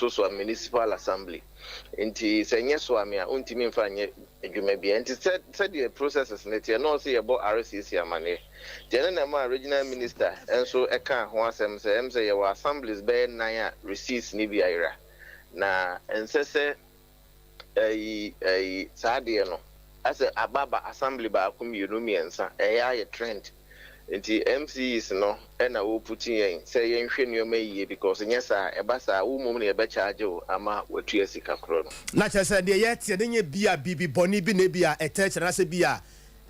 Suame Municipal Assembly. Nti sɛ nyɛ Suame a, wontumi mfa nyɛ adwuma bia. Nti sɛ sɛdeɛ processes no teɛ na ɔsɛ yɛbɔ RCC amanneɛ. Nti ɛno na ɛma Regional Minister nso ɛka ho asɛm sɛ sɛ yɛwɔ assemblies bɛyɛ nnan a receipts ne bi ayera, na ɛnsɛ sɛ ɛyi ɛyi saa adeɛ no asɛ ababa assembly baako, mmienu, mmiɛnsa, ɛyɛ ayɛ trend. Nti MCEs no ɛna wɔputi yɛn sɛ yɛnhwɛ nneɛma yie, because nyɛ saa, ɛba saa, wo mmom na yɛbɛkyagye wo ama watua sika korɔ no. Na kyerɛ sɛ deɛ yɛteɛ ne nyɛ bi a biribi bɔne bi na bi a ɛtɛ kyerɛ na sɛ bi a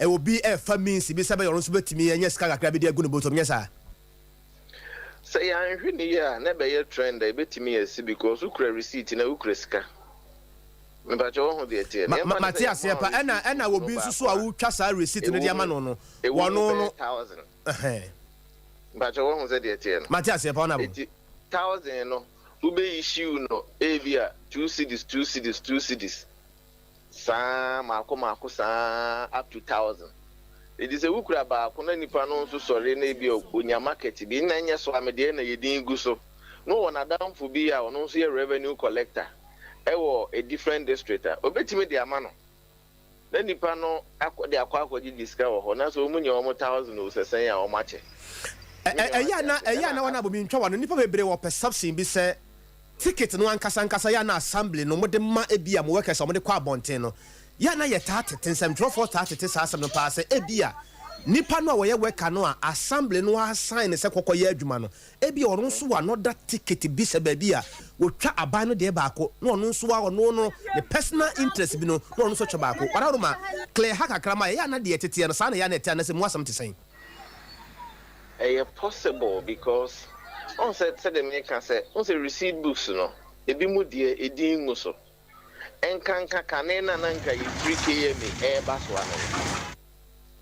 ɛwɔ bi ɛfa means bi sɛ bɛyɛ ɔno nso bɛtumi ɛnyɛ sika kakra bi de agu ne bɔtɔm, nyɛ saa? Sɛ yɛanhwɛ ne yie a, na ɛbɛyɛ trend a ɛbɛtumi asi, because wokura receipt na wokura sika. Mepakyɛ, wo ho deɛ teɛ. Mate aseɛ pa. Ɛna obi nso so a wotwa saa receipt no de ama no, wɔno no. 1,000. Mepakyɛ, wo ho sɛ deɛ teɛ no. Mate aseɛ pa, ɔnabo. Eti 1,000 no, wobɛyi issue no ebi a 2 cedis, 2 cedis, 2 cedis saa, maako maako saa, up to 1,000. Eti sɛ wokura baako na nipa no nso sɔre na ebi a onya market bi na nyɛ so amedeɛ na yɛdin gu so na wɔn adamfo bi a ɔno nso yɛ revenue collector ɛwɔ a different district a, obetumi de ama no na nipa no akɔ de akɔ akɔgye di sika wɔ hɔ, na sɛ wɔn nya wɔn 1,000 o sɛsɛn a wɔn akyɛ. Ɛyɛ ana wɔn abomi ntwa wa no, nipa bebree wɔ perception bi sɛ ticket no ankasa ankasa yɛ ana assembly no mo de ma ebi a mo workers a mo de kɔ abɔnten no, yɛ ana yɛ taa tete nsɛmtwerɛfoɔ taa tete saa asɛm no paa sɛ ebi a nipa no a wɔyɛ worker no a assembly no asign ne sɛ kɔkɔ yɛ adwuma no, ebi a ɔno nso wɔ another ticket bi sɛ baabi a wɔtwa aban no deɛ baako na ɔno nso a ɔno no ne personal interest bi no na ɔno nso twa baako. Wadaroma clear ha kakra ma yɛ ana deɛ teteɛ no saa na yɛ ana ɛte ana sɛ mu asɛm te sɛn? Ɛyɛ possible, because ɔn sɛ sɛdeɛ meka sɛ ɔn sɛ receipt books no, ebi mu deɛ edin ngu so. Nkanka kane na nka yɛfiri KMA ɛɛba so ano no,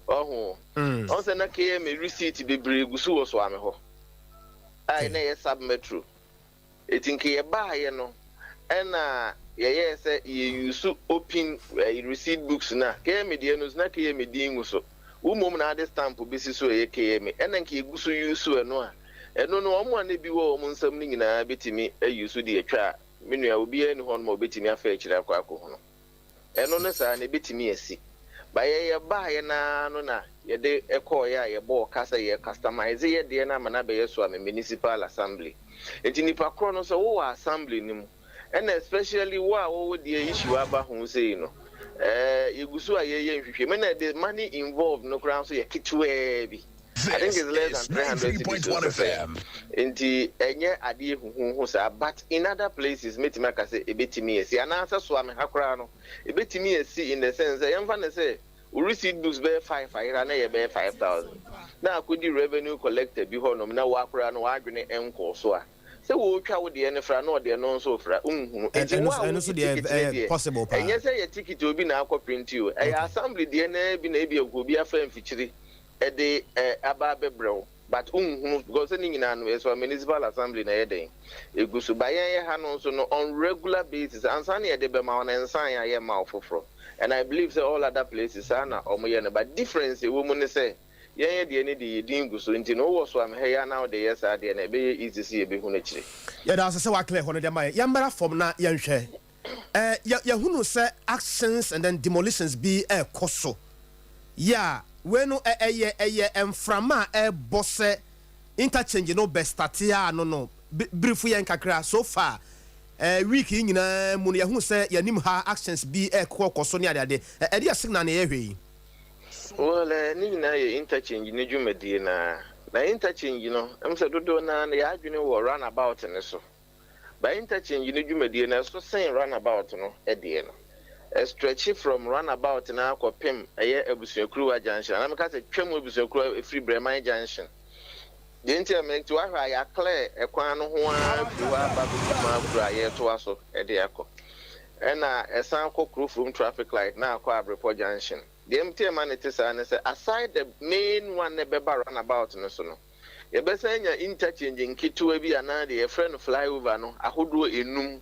ɔho ɔn sɛ na KMA receipt bebree gu so wɔ so ame hɔ a na ɛyɛ sub metro. Eti nka yɛbaayɛ no, ɛna yɛyɛɛ sɛ yɛuse open receipt books na KMA deɛ no so na KMA din ngu so. Wo mmom na ade stamp bɛsi so ɛyɛ KMA, ɛna nka yɛgu so use ɛno a, ɛno no wɔn a na bi wɔ wɔn nsam no nyinaa bɛtumi ayi so de atwa a, me nua, obiara ni hɔ nom a obɛtumi afa akyire akɔ akɔhu no. Ɛno no saa na ebɛtumi asi ba. Yɛyɛ baayɛ naa no na yɛde ɛkɔɔyɛ a yɛbɔɔ ka sɛ yɛ customize yɛ deɛ no ama no abɛyɛ so a municipal assembly. Nti nipa korɔ no sɛ wowɔ assembly no mu, ɛna especially wo a wɔwɔ deɛ issue aba ho sei no, yɛgu so a yɛyɛ nhwehwɛ mu, na the money involved no koraa nso yɛ ketewaa bi. I think it's less than 300 cedis o sɛ. Nti ɛnyɛ adeɛ huhuhu saa, but in other places mɛtumi aka sɛ ebɛtumi esi, anaasɛ so ame ha koraa no ebɛtumi esi, in the sense sɛ yɛmfa ne sɛ wo receipt books bɛyɛ five ayera na yɛ bɛyɛ 5,000 na akɔdi revenue collector bi hɔnom na wakora no wadwene nkɔɔ so a sɛ wɔretwa wo deɛ no fra na ɔdeɛ no nso fra, nhunu. Nti wo a wogye ticket no deɛ, ɛnyɛ sɛ yɛ ticket obi na akɔ print o, ɛyɛ assembly deɛ naa bi na ebi obi afa mfikyiri ɛde aba abɛbrɛ wo, but nhunu because ne nyinaa no ɛsɔ municipal assembly na ɛyɛ den egu so. Ba yɛn yɛ ha no nso no, on regular basis ansa na yɛde bɛma wɔn nsan a yɛ ma wo foforɔ, and I believe say all other places saa na wɔn yɛ no, but difference ɛwɔ mu ne sɛ yɛn yɛ deɛ ne de yɛ din gu so. Nti no wowɔ so amehɛ yɛ anaa wɔde yɛ saa deɛ no, ɛbɛyɛ easy sɛ yɛbɛhu n'akyire. Yɛda ase sɛ waclear hɔ no deɛ ma yɛ. Yɛmmara fam na yɛnhwɛ yɛhunu sɛ actions and then demolitions bi ɛɛkɔ so. Yɛ a wei no ɛyɛ mframa a ɛbɔ sɛ interchange no bɛ start a no brief yɛn kakra. So far week yi nyinaa mu no, yɛhunu sɛ yɛnim ha actions bi ɛkɔ kɔ so ne adeade. Ɛde yɛ signal na yɛhwɛ yi. Well, ne nyinaa yɛ interchange ne dwumadie na interchange no sɛ dodoɔ naa no yɛadwene wɔ roundabout ne so, ba interchange ne dwumadie no ɛso sen roundabout no. Ɛdeɛ no ɛstretch from roundabout na akɔpem ɛyɛ Abusuakuruwa junction, anam ka sɛ twam Abusuakuruwa efiri Brɛman junction deɛ. Nti ɛmɛ nti wahwɛ a, yɛaclear ɛkwan no ho ara firi hɔ aba bɛdu Maakuro a yɛretoa so ɛde akɔ, ɛna ɛsan kɔ Kurofurom traffic light na akɔ Abrepɔ junction. Deɛ nti ɛma ne te saa ne sɛ aside the main one na ɛbɛba roundabout no so no, yɛbɛsan nya interchange nketewa bi anaa deɛ yɛfrɛ no flyover no ahodoɔ enum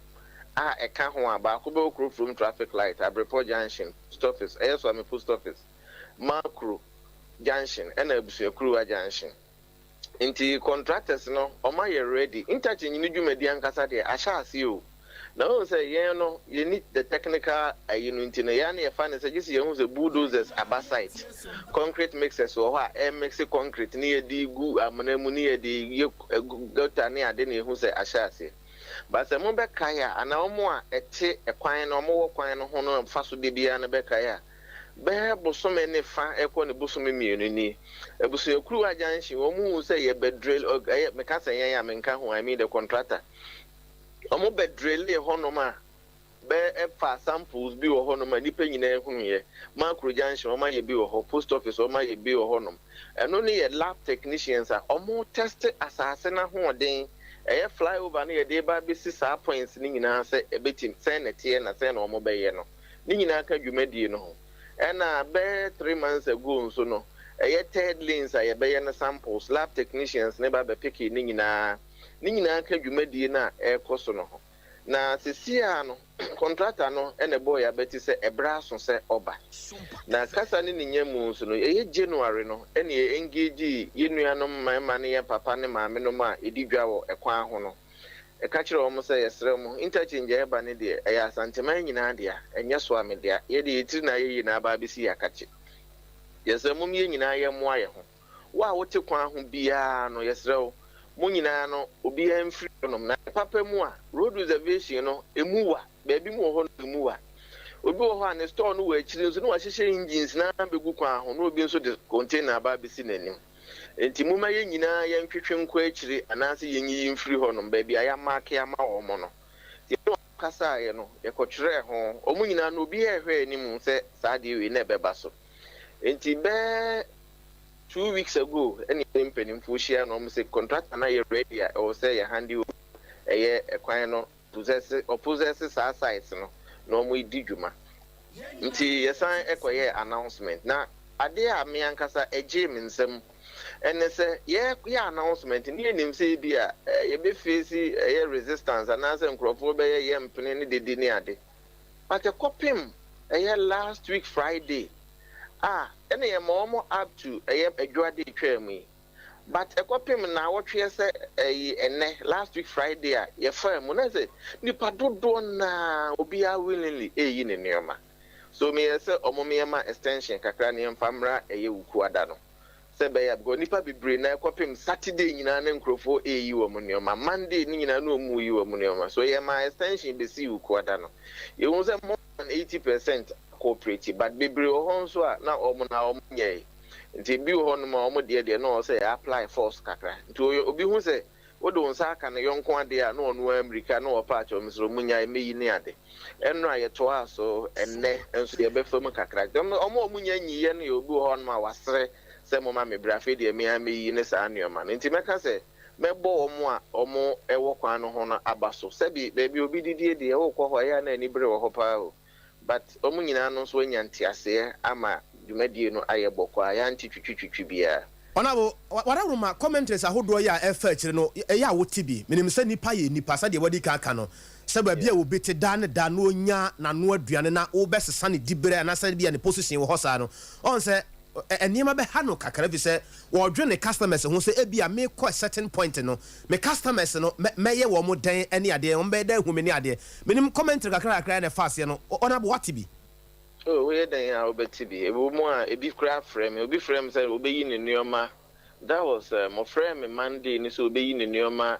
a ɛka ho a baako bɛwɔ Kurofurom traffic light, Abrepɔ junction, post office, ɛyɛ Suame post office, Maakuro junction, ɛna Abusuakuruwa junction. Nti contractors no ɔmo ayɛ ready. Interchange no dwumadi ankasa deɛ ahyɛ ase o. Na wohu sɛ yɛn no, yɛnni the technical ayi no nti no, yɛn ara na yɛfa no sɛ gye sɛ yɛhu sɛ bulldozers aba site, concrete mixers wɔ hɔ a ɛremix concrete ne yɛde regu amena mu ne yɛde reyɛ gutter ne ade na yɛhu sɛ ahyɛ aseɛ. But sɛ mobɛkae a, anaa wɔn a ɛte kwan no, wɔwɔ kwan no ho no fa so da biara no bɛkae a, bɛyɛ bosome ne fa rekɔ ne bosome 2 nie, Abusuakuruwa junction, wɔn hu sɛ yɛbɛ drill, ɛyɛ, meka sɛ yɛn a menka ho, I mean the contractor, wɔn bɛ drille hɔnom a bɛ ɛfa samples bi wɔ hɔnom a nnipa nyinaa hunuiɛ. Makro junction wɔn ayɛ bi wɔ hɔ, post office wɔn ayɛ bi wɔ hɔnom. Ɛno ne yɛ lab technicians a wɔn test asase no ahoɔden, ɛyɛ flyover no yɛde ba abɛsi saa points no nyinaa sɛ ɛbɛtim, sɛn na ɛteɛ na sɛn na wɔn bɛyɛ no. Ne nyinaa ka dwumadie no ho. Ɛna bɛyɛ 3 months ago nso no, ɛyɛ third lanes a yɛbɛyɛ no samples, lab technicians ne ba bɛpeke ne nyinaa. Ne nyinaa ka dwumadie no a ɛrekɔ so no ho. Na seesei a no, contractor no ɛna ɛbɔɔ yɛ abɛti sɛ ɛbrɛ aso sɛ ɔba. Na kasa ne ne nya mu nso no, ɛyɛ January no ɛna yɛ engage yɛn nuanom mmarima ne yɛn papa ne maame nom a ɛdi dwa wɔ ɛkwan ho no. Ɛka kyerɛ wɔn sɛ yɛsrɛ mo, interchange a ɛba ne deɛ, ɛyɛ Asanteman nyinaa dea, ɛnyɛ so a me dea. Yɛde yɛtiri na ayɛ yie na aba abɛsi yɛ akakye. Yɛsrɛ mom yɛn nyinaa yɛmmoa yɛn ho. Wo a wote kwan ho biara no, yɛsrɛ wo, mo nyinaa no, obiara mfiri hɔnom. Na papa mu a, road reservation no, emu wa. Baabi mu wɔ hɔ no, emu wa. Obi wɔ hɔ a ne store no wɔ akyiri nso na wahyehyɛ engines na bɛgu kwan ho na obi nso de container aba abɛsi n'anim. Nti momma yɛn nyinaa yɛntwetwe nkɔ akyiri anaasɛ yɛnyiyi mfiri hɔnom baabi a yɛamark ama wɔn no. Nti yɛne wɔn kasaeɛ no, yɛkɔtwerɛɛ ho. Wɔn nyinaa no, obiara ɛhwɛ anim sɛ saa adeɛ wei na ɛbɛba so. Nti bɛɛ 2 weeks ago ɛne yɛne mpanimfoɔ hyia na wɔn sɛ contractor na yɛ ready a ɛwɔ sɛ yɛ hand over ɛyɛ ɛkwan no possess, ɔpossess saa site no na wɔn di dwuma. Nti yɛsan ɛkɔyɛ announcement na adeɛ a me ankasa ɛgye me nsam ɛne sɛ yɛ announcement ne yɛnim sɛ ebi a yɛbɛface ɛyɛ resistance anaasɛ nkurɔfoɔ bɛyɛ yɛ mpene ne dede ne ade, but ɛkɔpem ɛyɛ last week Friday a ɛna yɛ ma wɔn up to ɛyɛ adwade twaa mu yi, but ɛkɔpem na awɔtwe sɛ ɛyi ɛnɛ last week Friday a yɛfaa mu na sɛ nipa dodoɔ naa obiara willingly ɛyi ne nneɛma so. Meyɛ sɛ ɔmo meyɛma extension kakra ne yɛmfa mmra ɛyɛ Wukuada no sɛ bɛyɛ a, because nipa bebree na ɛkɔpem Saturday nyinaa ne nkurɔfoɔ ɛyi wɔn nneɛma, Monday ne nyinaa ne ɔmo yi wɔn nneɛma so. Yɛma extension bɛsi Wukuada no, yɛhu sɛ more than 80% cooperate, but bebree wɔ hɔ nso a na ɔmo na ɔmo nyɛɛ. Nti ebi wɔ hɔnom a ɔmo deɛ na ɔwɔ sɛ yɛ apply force kakra. Nti obi hu sɛ wode wo nsa aka ne yɔnko adeɛ a na ɔno ara mmirika na ɔpa akyɛw mesrɛ mu nya ɛmɛyi ne ade. Ɛno a yɛtoa so, ɛnnɛ nso yɛbɛfa mu kakra. Ɔmo a ɔmo nya nyiyɛ no yɛ obi wɔ hɔnom a wasere sɛ moma me brɛ, afei deɛ mea mɛyi ne saa nneɛma no. Nti mɛka sɛ mɛbɔ wɔn a ɔmo ɛwɔ kwan no ho no aba so sɛbi baabi obi didie deɛ wokɔ hɔ ɛyɛ a na ani bere wɔ hɔ paa o, but wɔn nyinaa no nso anya nteaseɛ ama dwumadie no ayɛ bɔkɔ a yɛante twitwitwitwi biara. Ɔnabo wadaroma, commentaries ahodoɔ yi a ɛfa akyire no, ɛyɛ a wote bi. Menim sɛ nipa yɛ nipa, sɛdeɛ wadi ka aka no sɛ baabi a obi te daa ne da na onya n'ano aduane na wobɛsesa ne diberɛ anaasɛ bi a ne position wɔ hɔ saa no, ɔn sɛ nneɛma bɛha no kakra fi sɛ wɔdwe ne customers ho sɛ ebi a mekɔ a certain point no, me customers no mɛyɛ wɔn mo dɛn ne adeɛ, wɔn bɛyɛ dɛn hu me ne adeɛ. Menim commentary kakra kakra na ɛfa aseɛ no, ɔnabo wate bi. Oh, woyɛ dɛn a wobɛte bi. Ebi mu a ebi koraa frɛ me, obi frɛ me sɛ obeyi ne nneɛma. That was ɔfrɛ me Monday ne sɛ obeyi ne nneɛma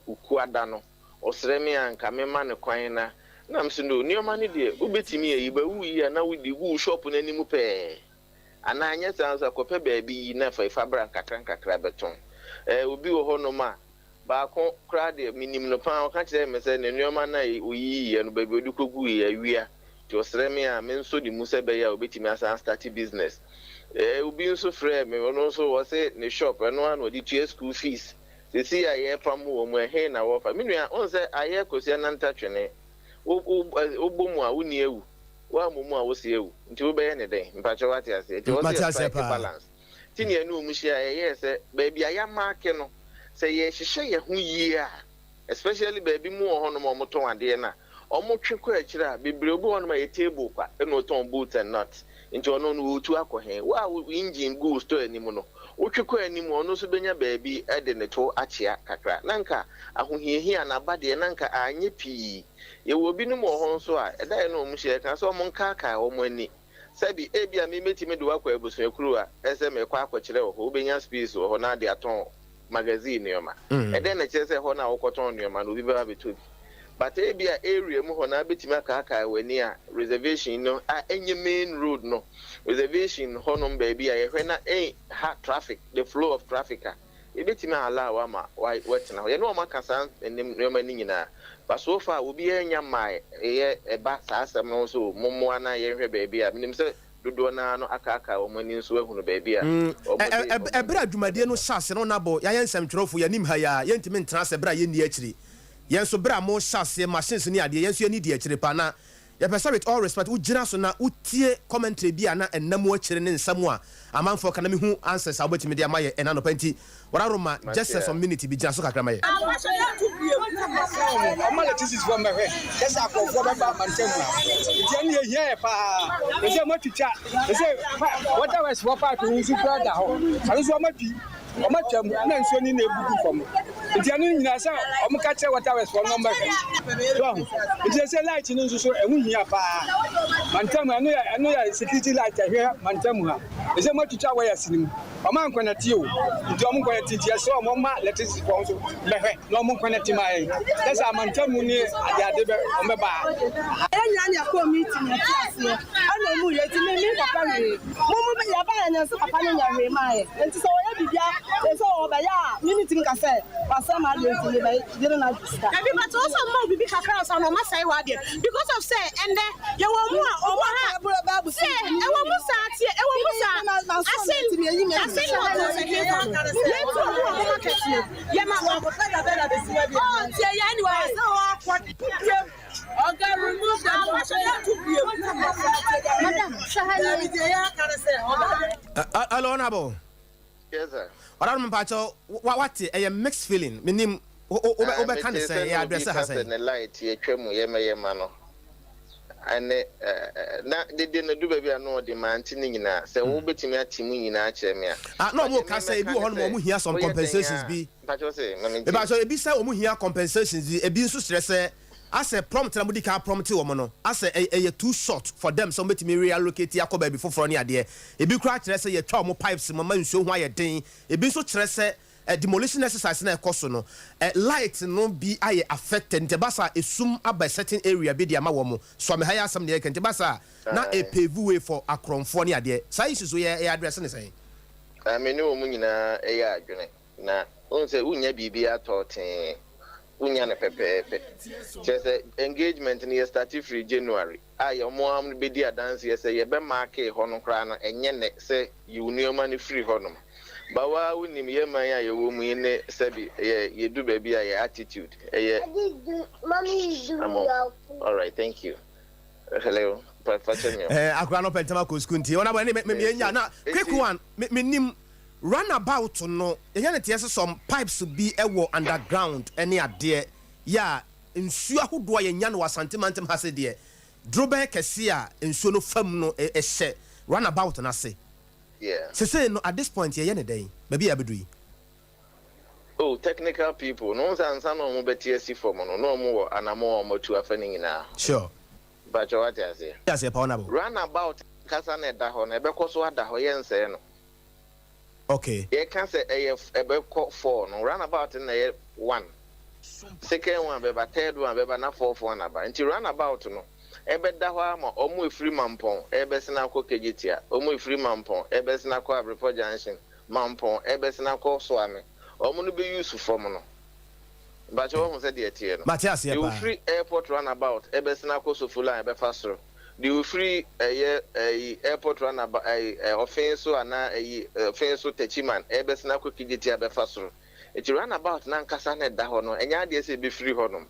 Wukuada no. Ɔsrɛ me a nka mema ne kwan na nam so no nneɛma no deɛ wobɛtumi ayi ba wuyi a na wode gu wo shop no anim pɛɛ anaa nyɛ saa nso akɔpɛ baabi yi na fa fa bra nkakra nkakra bɛtɔn. Obi wɔ hɔnom a baako koraa deɛ menim no paa, ɔka kyerɛ me sɛ ne nneɛma no a oyiyiɛ no, baabi ɔde kɔgu yɛ awia, nti ɔsrɛ me a me nso de mu sɛ ɛbɛyɛ a obɛtumi asan start business. Obi nso frɛ me, ɔno nso wɔse ne shop ɛno a na ɔde tua school fees. Sisi a yɛpam wɔ mu ɛhe na wɔfa me nua ɔn sɛ ayɛ kɔsi ananta twene wobɔ mu a wonni awu, woammɔ mu a wosi awu, nti wobɛyɛ ne dɛn? Mpakyɛ wate aseɛ? Nti wɔse yɛ strike balance nti nea ɛne ɔmu hyia yɛyɛɛ sɛ baabi a yɛamark no sɛ yɛhyehyɛ yɛn ho yie a, especially baabi mu wɔ hɔnom a ɔmotɔn adeɛ no a ɔmotwe kɔ akyire a bebree, obi wɔ hɔnom a yɛ table kwa ɛna ɔtɔn bolt and nut, nti ɔno no wɔtu akɔ he? Wo a wo engine gu wo store anim no, Wotwe kɔ anim a, ɔno nso bɛnya baabi de ne to akyea kakra. Na anka ahohiahia no aba deɛ, na anka anyɛ pii. Yɛwɔ binom wɔ hɔ nso a, ɛda yɛne wɔn hyia, yɛka sɛ wɔnkaakae wɔn ani. Sɛbi, ebia me mɛtumi de wo akɔ abusuakuo a ɛsɛ mekɔ akɔkyerɛ wɔ hɔ, wobɛnya space wɔ hɔ na ade atɔn magazine nneɛma. Ɛdɛn na ɛkyerɛ sɛ ɛhɔ no a wokɔtɔn nneɛma no, obi bɛba abɛtɔ bi? But ebia area mu hɔ no abɛtumi akaakae w'ani a reservation no a ɛnyɛ main road no, reservation hɔnom baabi a yɛhwɛ na ɛnha traffic, the flow of traffic a, yɛbɛtumi allow ama watena hɔ. Yɛne wɔn aka saa nneɛma no nyinaa. But so far obiara nya mmaa ɛyɛ ɛba saa asɛm no nso mommoa na yɛnhwɛ baabi a menim sɛ dodoɔ naa no akaakae wɔn ani nso ahunu baabi a wɔn de. Ɛberɛ a dwumadie no hyɛ ase no na bɔ yɛayɛ nsɛmtwerɛfoɔ yɛnim ha yi a yɛntumi ntena ase berɛ a yɛnni akyiri. Yɛn nso berɛ a mohyɛ aseɛ machines ne adeɛ, yɛn nso yɛni di akyire paa na yɛpɛ sɛ with all respect wogyina so na wotie commentary bi a na ɛnna mu akyire ne nsɛm a amanfoɔ ka na mehu answers a wobɛtumi de ama yɛ ɛna anɔpa nti wararoma just some minute bi gyina so kakra ma yɛ. Ɔma electricity fɔ mmɛhwɛ kyɛ sɛ akɔfoɔ bɛba mantam ha, nti ɛno yɛhia yɛ paa. Ɛsɛ moatwitwa, ɛsɛ water works fɔ pipe nso kura da hɔ, ɛno nso ɔmatwi ɔmatwa mu na nsuo ni na ebugu fam, nti ɛno nyinaa sɛ ɔmo ka kyerɛ water works fɔ no ɔmbɛhwɛ so ahu. Nti ɛsɛ light no nso so ɛho hia paa mantam. Ɛno yɛ security light ɛhwɛ mantam ha. Ɛsɛ moatwitwa wires no mu, ɔmo ankɔnɛte o, nti ɔmo nkɔnɛte, nti ɛsɛ ɔmo ma electricity fɔ nso bɛhwɛ na ɔmo nkɔnɛte ma yɛn kyɛ sɛ amantam mu ne adeade bɛ ɔmo bɛba. Yɛn nyinaa ne ɛkɔɔ meeting, yɛte aseɛ ɛna ɔmu yɛ ti mi papa hwee mo yɛba yɛ nyɛ nso papa no nyɛ hwee maa yɛ, nti sɛ wɔyɛ biribia sɛ wɔbɛyɛ a mi timi ka sɛ wasɛm adeɛ nti mi bɛ yere na sika. Ebi bàtɛ wọ́n sọ mma obibi kakra ọ̀sán na ọma sẹ́yìn wɔ adeɛ because of sɛ ɛndɛ yɛwɔ mu a ɔwɔ ha sɛ ɛwɔ mu saa tie ɛwɔ mu saa asen wɔ to sɛ hefa yɛntu ɔmo wɔ ɔmo market no yɛma ɔ tie yɛn ni wɔ Oga, remove them from. Madam, hwɛ ha nie. Hello, Honorable. Yes, sir. Ɔdaroma, mpakyɛw, wate ɛyɛ mixed feeling, menim wobɛka ne sɛn, yɛ address ha sɛn? Ne light yɛtwa mu yɛmɛyɛma no ɛne na dede no du baabi a na ɔde mante ne nyinaa sɛ wobɛtumi ate mu nyinaa kyerɛ me a. Ah, na ɔmo ka sɛ ebi wɔ hɔ nom ɔmo hia some compensations bi. Mpakyɛw sɛ na mente. Ebakyɛw, ebi sɛ ɔmo hia compensations bi, ebi nso kyerɛ sɛ asɛ prompt na mo di ka prompt wɔn no asɛ ɛyɛ too short for them sɛ ɔmo betumi reallocate akɔ baabi foforɔ ne adeɛ. Ebi koraa kyerɛ sɛ yɛtwa ɔmo pipes mu ma nsuo ho ayɛ den. Ebi nso kyerɛ sɛ demolition exercise na ɛkɔ so no, light no bi ayɛ affected, nti ɛba saa esum aba certain area bi de ama wɔn so ame ha yɛ asɛm deɛ yɛka, nti ɛba saa na e pave way for akorɔmfoɔ ne adeɛ. Saa issues so yɛ address ne sɛn? Me ne wɔn nyinaa ɛyɛ adwene na wohu sɛ wonya biribi atɔ tee, wonya no pɛpɛɛpɛ. Kyerɛ sɛ engagement no yɛ start firi January a yɛ ɔmo am no bɛdi adanseɛ sɛ yɛbɛmaake hɔ no koraa no, ɛnyɛ nɛ sɛ yiw nneɛma no firi hɔ nom bawa. Wonim yɛ man a yɛwɔ mu yi ne sɛbi yɛ yɛdu baabi a yɛ attitude ɛyɛ amo. All right, thank you. Hello, fakyɛ me. Akora no pɛntɛm akɔ sukuu, nti ɔnabɔ ɛne me yɛnya na quick one. Me nim roundabout no, yɛnya ne teɛ sɛ some pipes bi ɛwɔ underground ɛne adeɛ yɛ a nsuo ahodoɔ a yɛnya no wɔ Asante mantam ha sɛ deɛ dorobɛn kɛse a nsuo no fam no ɛhyɛ roundabout no ase. Sese no, at this point yɛyɛ ne dɛn baabi a yɛabɛdu yi? Oh, technical people no nsa nsa na ɔmo bɛte asi fam no na ɔmo wɔ anamɔ a ɔmo atu afa ne nyinaa. Mpakyɛ, wate aseɛ? Aseɛ pa, ɔnabɔ. Roundabout kasa na ɛda hɔ no, ɛbɛkɔ so ada hɔ, yɛnsɛɛ no. Yɛka sɛ ɛyɛ ɛbɛkɔ four no, roundabout no na ɛyɛ one, second one bɛba, third one bɛba, na fourth one aba. Nti roundabout no ɛbɛda hɔ ama ɔmo efiri Mampɔn ɛbɛsena akɔ Kejetia, ɔmo efiri Mampɔn ɛbɛsena akɔ Abrepɔ Junction, Mampɔn ɛbɛsena akɔ Soame, ɔmo no bɛ use fam no. Mpakyɛ, wɔn ho sɛ deɛ teɛ no? Mate aseɛ deɛ paa. Ofiri airport roundabout ɛbɛsena akɔ Sofoline ɛbɛfa soro, deɛ ofiri ɛyɛ ɛyi airport roundabout ɛyi ɛ ɔfin so anaa ɛyi ɔfin so Techiman ɛbɛsena akɔ Kejetia bɛfa soro. Eti roundabout nankasa na ɛda hɔ no, ɛnyɛ adeɛ sɛ ebɛfiri hɔ nom.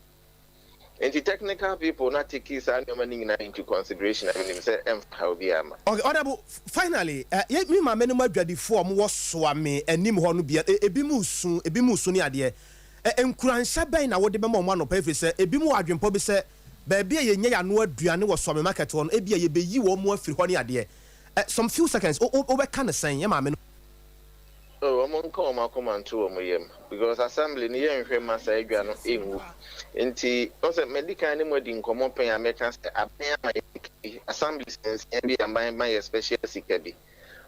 Nti technical people na take saa nneɛma no nyinaa into consideration a menim sɛ ɛmfa ha obiara ma. Okay, Honorable, finally, yɛ mi maame no mu adwadifoɔ a wɔwɔ Soame anim hɔ no bia ebi mu su ne adeɛ. Nkuranhyɛ bɛn na wɔde bɛma wɔn anɔpa, efiri sɛ ebi mu wɔ adwempɔ bi sɛ baabi a yɛnyɛ yɛn ano aduane wɔ Soame market hɔ no, ebi a yɛbɛyi wɔn mu afiri hɔ ne adeɛ? Some few seconds, o o wobɛka ne sɛn yɛ maame no? Oh, wɔn nka wɔn akoma nto wɔn yam because assembly no yɛnhwɛ ma saa adwa no ngu. Nti wɔn sɛ mɛdi kan ne mo adi nkɔmɔ pɛn a mɛka sɛ aban ama yɛ sika bi, assembly nsia bi, aban ma yɛ special sika bi.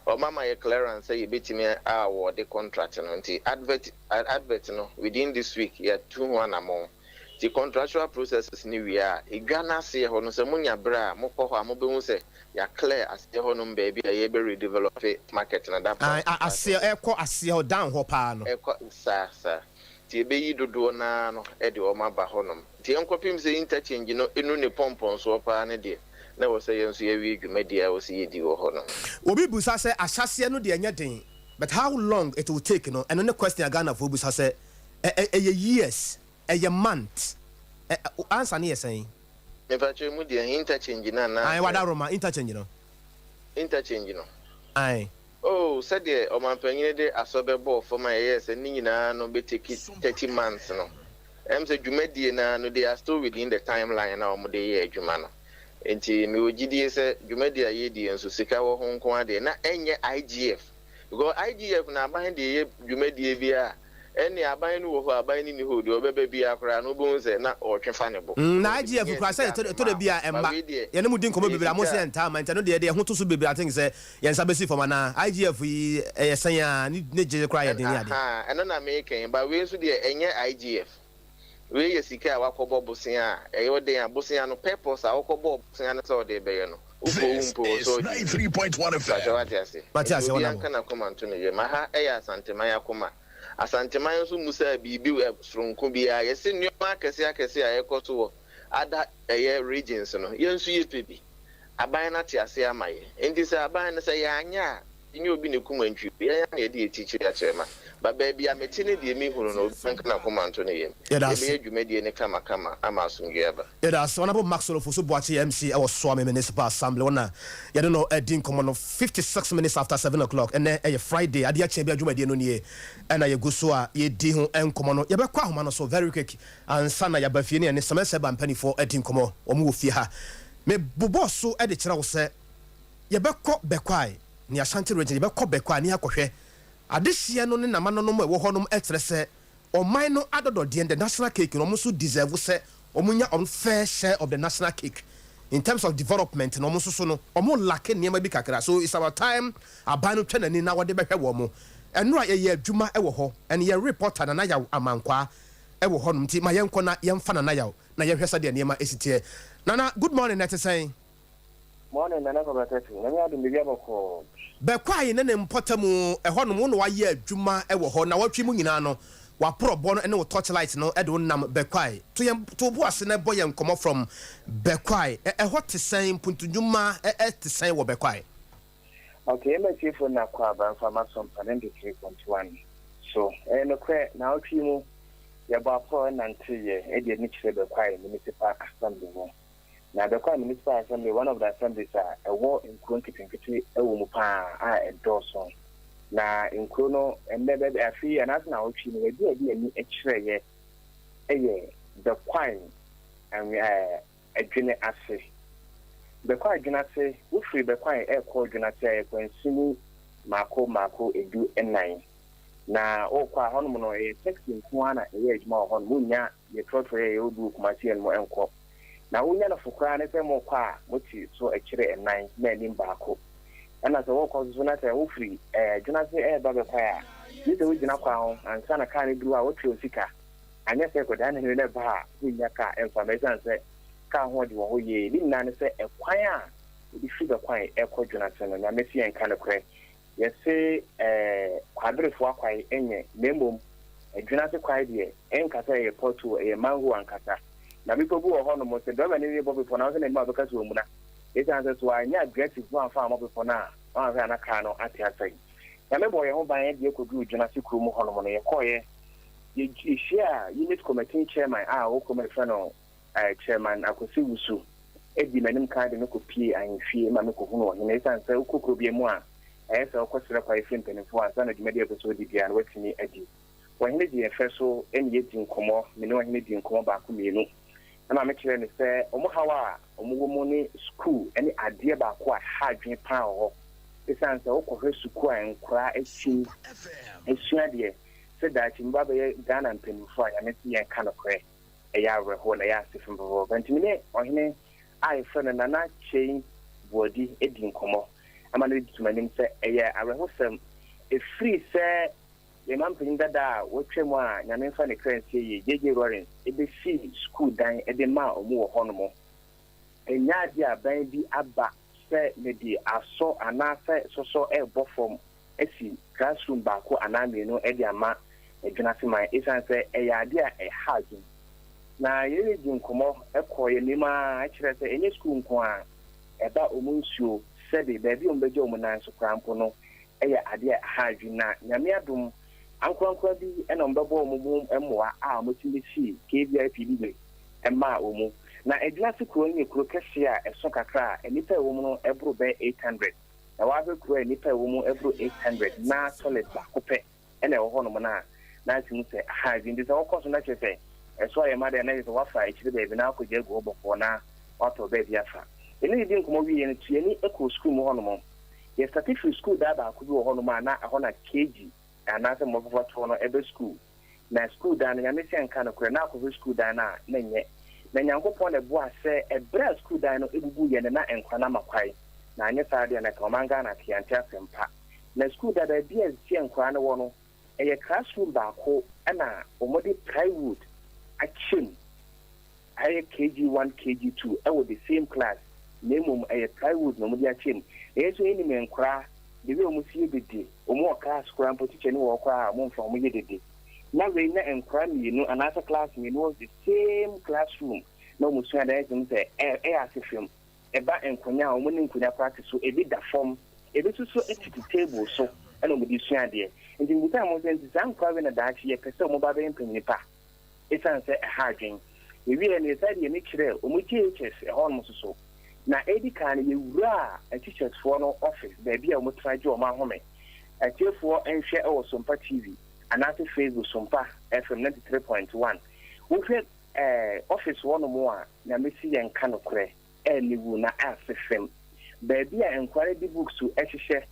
Wɔn ama yɛ clearance sɛ yɛbɛtumi award contract no. Nti advert no, within this week yɛatu ho anammɔn. Nti contractual processes ne wie a, edwa no aseɛ hɔ no, sɛ monya berɛ a mokɔ hɔ a, mobɛhu sɛ yɛaclear aseɛ hɔ nom baabi a yɛbɛ redevelop market no that part. Aseɛ ɛkɔ aseɛ hɔ down hɔ paa no. Ɛkɔ saa saa, nti yɛbɛyi dodoɔ naa no ɛde wɔn aba hɔnom. Nti yɛnkɔpem sɛ interchange no enu ne pɔmpɔnsoɔ paa ne deɛ na ɛwɔ sɛ yɛn nso yɛwie dwumadie a ɛwɔ sɛ yɛdi wɔ hɔ no. Obi busa sɛ ahyɛseɛ no deɛ ɛnyɛ den, but how long it will take no, ɛno ne question a Ghanafoɔ busa sɛ ɛyɛ years, ɛyɛ month, ansa ne yɛ sɛn? Mepakyɛ mu deɛ, interchange no anaa? Ayi, wada Roma interchange no. Interchange no. Ayi. Oh, sɛdeɛ ɔmanpanyin de asɔ bɛbɔɔ fam a yɛyɛ sɛ ne nyinaa no bɛtake 30 months no, sɛ dwumadie naa no, they are still within the timeline na wɔn de yɛ adwuma no. Nti mewɔ gyidie sɛ dwumadie a yɛdie nso, sika wɔ ho nko adeɛ na ɛnyɛ IGF, because IGF na aban de yɛ dwumadie bi a ɛne aban no wɔ hɔ, aban no ni hɔ deɛ, ɔbɛba bi koraa no, wobɛhu sɛ na ɔretwe fa ne bo. Na IGF kura sɛ ɛtɔ da bi a ɛmba. Yɛne mu di nkɔmmɔ bebree a mo sɛ yɛntaa ma, nti ɛno deɛ ɛho to so bebree. I think sɛ yɛn nsa bɛsi fam anaa IGF yi ɛyɛ sɛn a ne gye koraa yɛ den ne ade. Ɛno na meka, ba wei nso deɛ, ɛnyɛ IGF. Wei yɛ sika a wakɔbɔ bosea a ɛyɛ ɔden a bosea no, purpose a wakɔbɔ bosea no sɛ ɔde bɛyɛ no, wofo wo mpo sɛ ɔgye wate ase. Mate ase. Nti obi anka n'akoma nto ne yam. Aha ɛyɛ Asanteman akoma. Asanteman nso musa biribi soronko biara. Yɛsɛ nneɛma akɛse akɛse a ɛkɔ so wɔ ada ɛyɛ regions no, yɛn nso yɛpɛ bi. Aban no ate ase ama yɛ, nti sɛ aban no sɛ yɛanyɛ a, nyɛ obi ne kum antwi yɛn na yɛde yɛ tikyiri akyerɛ ma ba baabi a mete ne deɛ mehunu no, obi anka n'akoma nto ne yam. Yɛbɛyɛ dwumadie ne kamakama ama asomdwe aba. Yɛda ase, Honorable Maxwell Ofosu Boakye, MC ɛwɔ Suame Municipal Assembly, wɔn a yɛde no adi nkɔmmɔ no. 56 minutes after 7 o'clock, ɛnɛ ɛyɛ Friday, adeɛ akyɛn bi adwumadie no nie ɛna yɛgu so a yɛdi ho nkɔmmɔ no. Yɛbɛkɔ ahoma no so very quick ansa na yɛaba fie ne yɛne sɛmɛsɛ ba mpanimfoɔ adi nkɔmmɔ. Wɔn wɔ fie ha. Mebobɔ so de kyerɛ wo sɛ yɛbɛkɔ Bɛkwae ne Ashanti Region, yɛbɛkɔ Bɛkwae ne akɔhwɛ adehyeɛ no ne namanonom a ɛwɔ hɔnom. Ɛkyerɛ sɛ ɔman no adɔdɔdeɛ, the national cake no, ɔmo nso deserve sɛ ɔmo nya ɔmo fair share of the national cake in terms of development. Na ɔmo nso so no, ɔmo lack nneɛma bi kakra, so it's our time aban no twɛ n'ani na wɔde bɛhwɛ wɔn mo. Ɛno a yɛyɛ adwuma ɛwɔ hɔ, ɛne yɛ reporter Nana Yaw Amankwaa ɛwɔ hɔnom, nti ma yɛnkɔ na yɛmfa Nana Yaw na yɛhwɛ sɛdeɛ nneɛma esi teɛ. Nana, good morning, na ɛte sɛn? Morning, Nana Kɔbɛtɛti. Nyame adom, biribi abɔkɔɔ. Bɛkwae ne ne mpɔtam ɛhɔnom, wo na wayɛ adwuma ɛwɔ hɔ na wɔtwe mu nyinaa no, waporɔbɔ no ne wo torchlight no ɛde wo nam Bɛkwae. To yɛn to bo ase na ɛbɔ yɛn nkɔmmɔ from Bɛkwae. Ɛhɔ te sɛn? Mpuntudwuma ɛte sɛn wɔ Bɛkwae? Okay, ɛma tiefo na kɔ aba mfa masɔmpa 93.1 so. Ɛyɛ nokorɛ, na awotwe mu yɛbɔ aporɔ nanteyɛ ɛde ani kyerɛ Bɛkwae Municipal Assembly mu. Na Bɛkwae Municipal Assembly, one of the assemblies a ɛwɔ nkuro nketenkete ɛwɔ mu paa a ɛdɔɔso. Na nkuro no, ɛnnɛ baabi afei anaasɛ na awotwe mu baabi a ɛde ani kyerɛeɛ ɛyɛ Bɛkwae Adwene ase. Bɛkwae Adwene ase, wofiri Bɛkwae ɛrekɔ Adwene ase a, ɛyɛ kwansini mmaako mmaako 14. Na wokɔ a, hɔnom no ɛyɛ taxi nko ara na ɛyɛ adwuma wɔ hɔnom. Wonnya deɛ trɔtrɔ yɛ yɛwɔ bi wɔ Kumasi yɛn mu ɛnkɔ. Na wonya no fo koraa ne sɛ mokɔ a, mote so akyire nnan na anim baako. Ɛna sɛ wokɔ nso so na sɛ wofiri Adwene ase ɛreba Bɛkwae a, gye sɛ wogyina kwan ho ansa na kaa no duru hɔ a, wotua wo sika. Anyɛ sɛ kɔdaa ne no ba a, wonnya kaa ɛmfa ma, ɛsiane sɛ kaa ho ɔde wɔ hɔ yie. Ne nyinaa ne sɛ ɛkwan a wɔde firi Bɛkwae ɛkɔ Dwene ase no, Nyame se yɛnka nokorɛ. Yɛse kwaberefoɔ akwae ɛnyɛ, na mmom Adwene ase kwae deɛ, ɛnka sɛ ɛyɛ pothole, ɛyɛ manhole ankasa. Na bepɔ bi wɔ hɔnom, sɛ driver no rebɔ bepɔ no a, wosɛ n'anim a wobɛka sɛ ɔmuna. Ɛsiane sɛ so anyɛ aggressive na wamfa ammɔ bepɔ no a, wanhwɛ a na kaa no ate asɛe. Nyame bɔɔ yɛn ho ban de yɛkɔduruu Dwene ase kurom hɔnom no, yɛkɔeɛ, yɛhyia unit committee chairman a ɔwɔ kurom a yɛfrɛ no Chairman Akwasi Wusu, di m'anim kan de me kɔpie ahemfie ma mekɔhunu ɔhene. Ɛsiane sɛ wokɔ kuro bi mu a, ɛyɛ sɛ wokɔsrɛ kwae firi mpanimfoɔ ansa na dwumadi a ɛpɛ sɛ wodi biara no woatumi adi. Ɔhene gye yɛn fɛ so ne yɛdi nkɔmmɔ. Me ne ɔhene di nkɔmmɔ baako mmienu ma mekyerɛɛ no sɛ wɔn haw a wɔwɔ mu ne sukuu ne adeɛ baako a ɛha adwene paa wɔ hɔ. Esiane sɛ wokɔhwɛ sukuu a nkoraa akyin asua deɛ sɛ daakye meba bɛyɛ Ghana mpanyinfoɔ a, Nyame se yɛnka nokorɛ, ɛyɛ awerɛhoɔ na ɛyɛ asefem papaapa. Nti me ne ɔhene a yɛfrɛ no Nana Kyei Boadi di nkɔmmɔ ma no de to m'anim sɛ ɛyɛ awerɛhosɛm ɛfiri sɛ yɛn mampanyin dada a watwam a Nyame mfa ne kra nsie yie, JJ Rawlings, bɛsii sukuu dan de maa wɔn wɔ hɔnom. Ɛnyɛ adeɛ a aban bi aba sɛ mede asɔ anaasɛ sɔsɔ rebɔ fam asi classroom baako anaa mmienu de ama Adwinase man esiane sɛ ɛyɛ adeɛ a ɛha adwene. Na yɛne no dii nkɔmmɔ kɔɔ yɛn anim ara kyerɛɛ sɛ ɛnyɛ sukuu nko ara, ɛba wɔn nsuo, sɛbe baabi a wɔbɛgya wɔn nan so koraa mpo no yɛ adeɛ a ɛha adwene. Na Nyame adom, ankorankora bi na wɔbɛbɔ wɔn ho mmoa a wɔtumi bɛsii KVIP bi maa wɔn. Na Adwinase kuro no yɛ kuro kɛseɛ a ɛso kakra a nnipa a ɛwɔ mu no boro bɛyɛ 800. Na woahwɛ kuro a nnipa a ɛwɔ mu boro 800 na toilet baako pɛ na ɛwɔ hɔnom no a, na ate mu sɛ aha adwene. Nti sɛ wokɔ so na kyerɛ sɛ ɛso ayɛ ma dɛn na kyerɛ sɛ woafa akyire baabi na akɔgya agu hɔ bɔkɔɔ na woatɔ baabi afa. Yɛne no dii nkɔmmɔ wieeɛ no, Tuani kɔɔ sukuu mu hɔnom. Yɛstate firii sukuu daa baako bi wɔ hɔnom a na ɛhɔ na KG anaasɛ mmɔfra toɔ no ba sukuu. Na sukuu dan no, Nyame sɛ nka nokorɛ, na akɔhwɛ sukuu dan no a, na ɛnyɛ. Na Nyankopɔn na ɛboaa sɛ ɛberɛ a sukuu dan no bubuiɛ no na nkwa no ama kwae. Na anyɛ saa deɛ na ɛka ɔman Ghana te yɛante asɛm pa. Na sukuu da baabi a ɛsɛ nkwadaa no wɔ no, ɛyɛ classroom baako na wɔde plywood akyɛ mu. Ayɛ KG one, KG two wɔ the same class na mmom ɛyɛ plywood na wɔde akyɛ mu. Na yɛn nso yɛnim nkwadaa, the way wɔn si yɛ dede, wɔn wɔ class koraa mpo teacher ni wɔ hɔ koraa a wɔmfa wɔn yɛ dede. Na wei na nkwadaa mmienu anaasɛ class mmienu wɔ the same classroom na wɔn sua adeɛ, ayɛ sɛ ɛyɛ ase fam. Ɛba nkonnwa a, wɔn ne nkonnwa koraa te so, ebi da fam, ebi nso so tete table so na wɔde sua adeɛ. Nti mebisaa wɔn sɛ, nti saa nkwadaa wei na daakye yɛpɛ sɛ wɔba bɛyɛ mpanyin pa? Esiane sɛ ɛha adwene. Yɛwieɛ no, yɛsan de yɛn ani kyerɛɛ wɔn JHS ɛhɔnom nso so. Na edi kan no, yɛwuraa teachers-foɔ no office, baabi a wɔtena gye wɔn ahome. Atiefoɔ nhwɛ wɔ Sompa TV anaasɛ Facebook Sompa FM 93.1. Wohwɛ eh, office hɔnom a, Nyame se yɛnka nokorɛ, aniwu na ase fam. Baabi a nkwadaa no de books hyehyɛ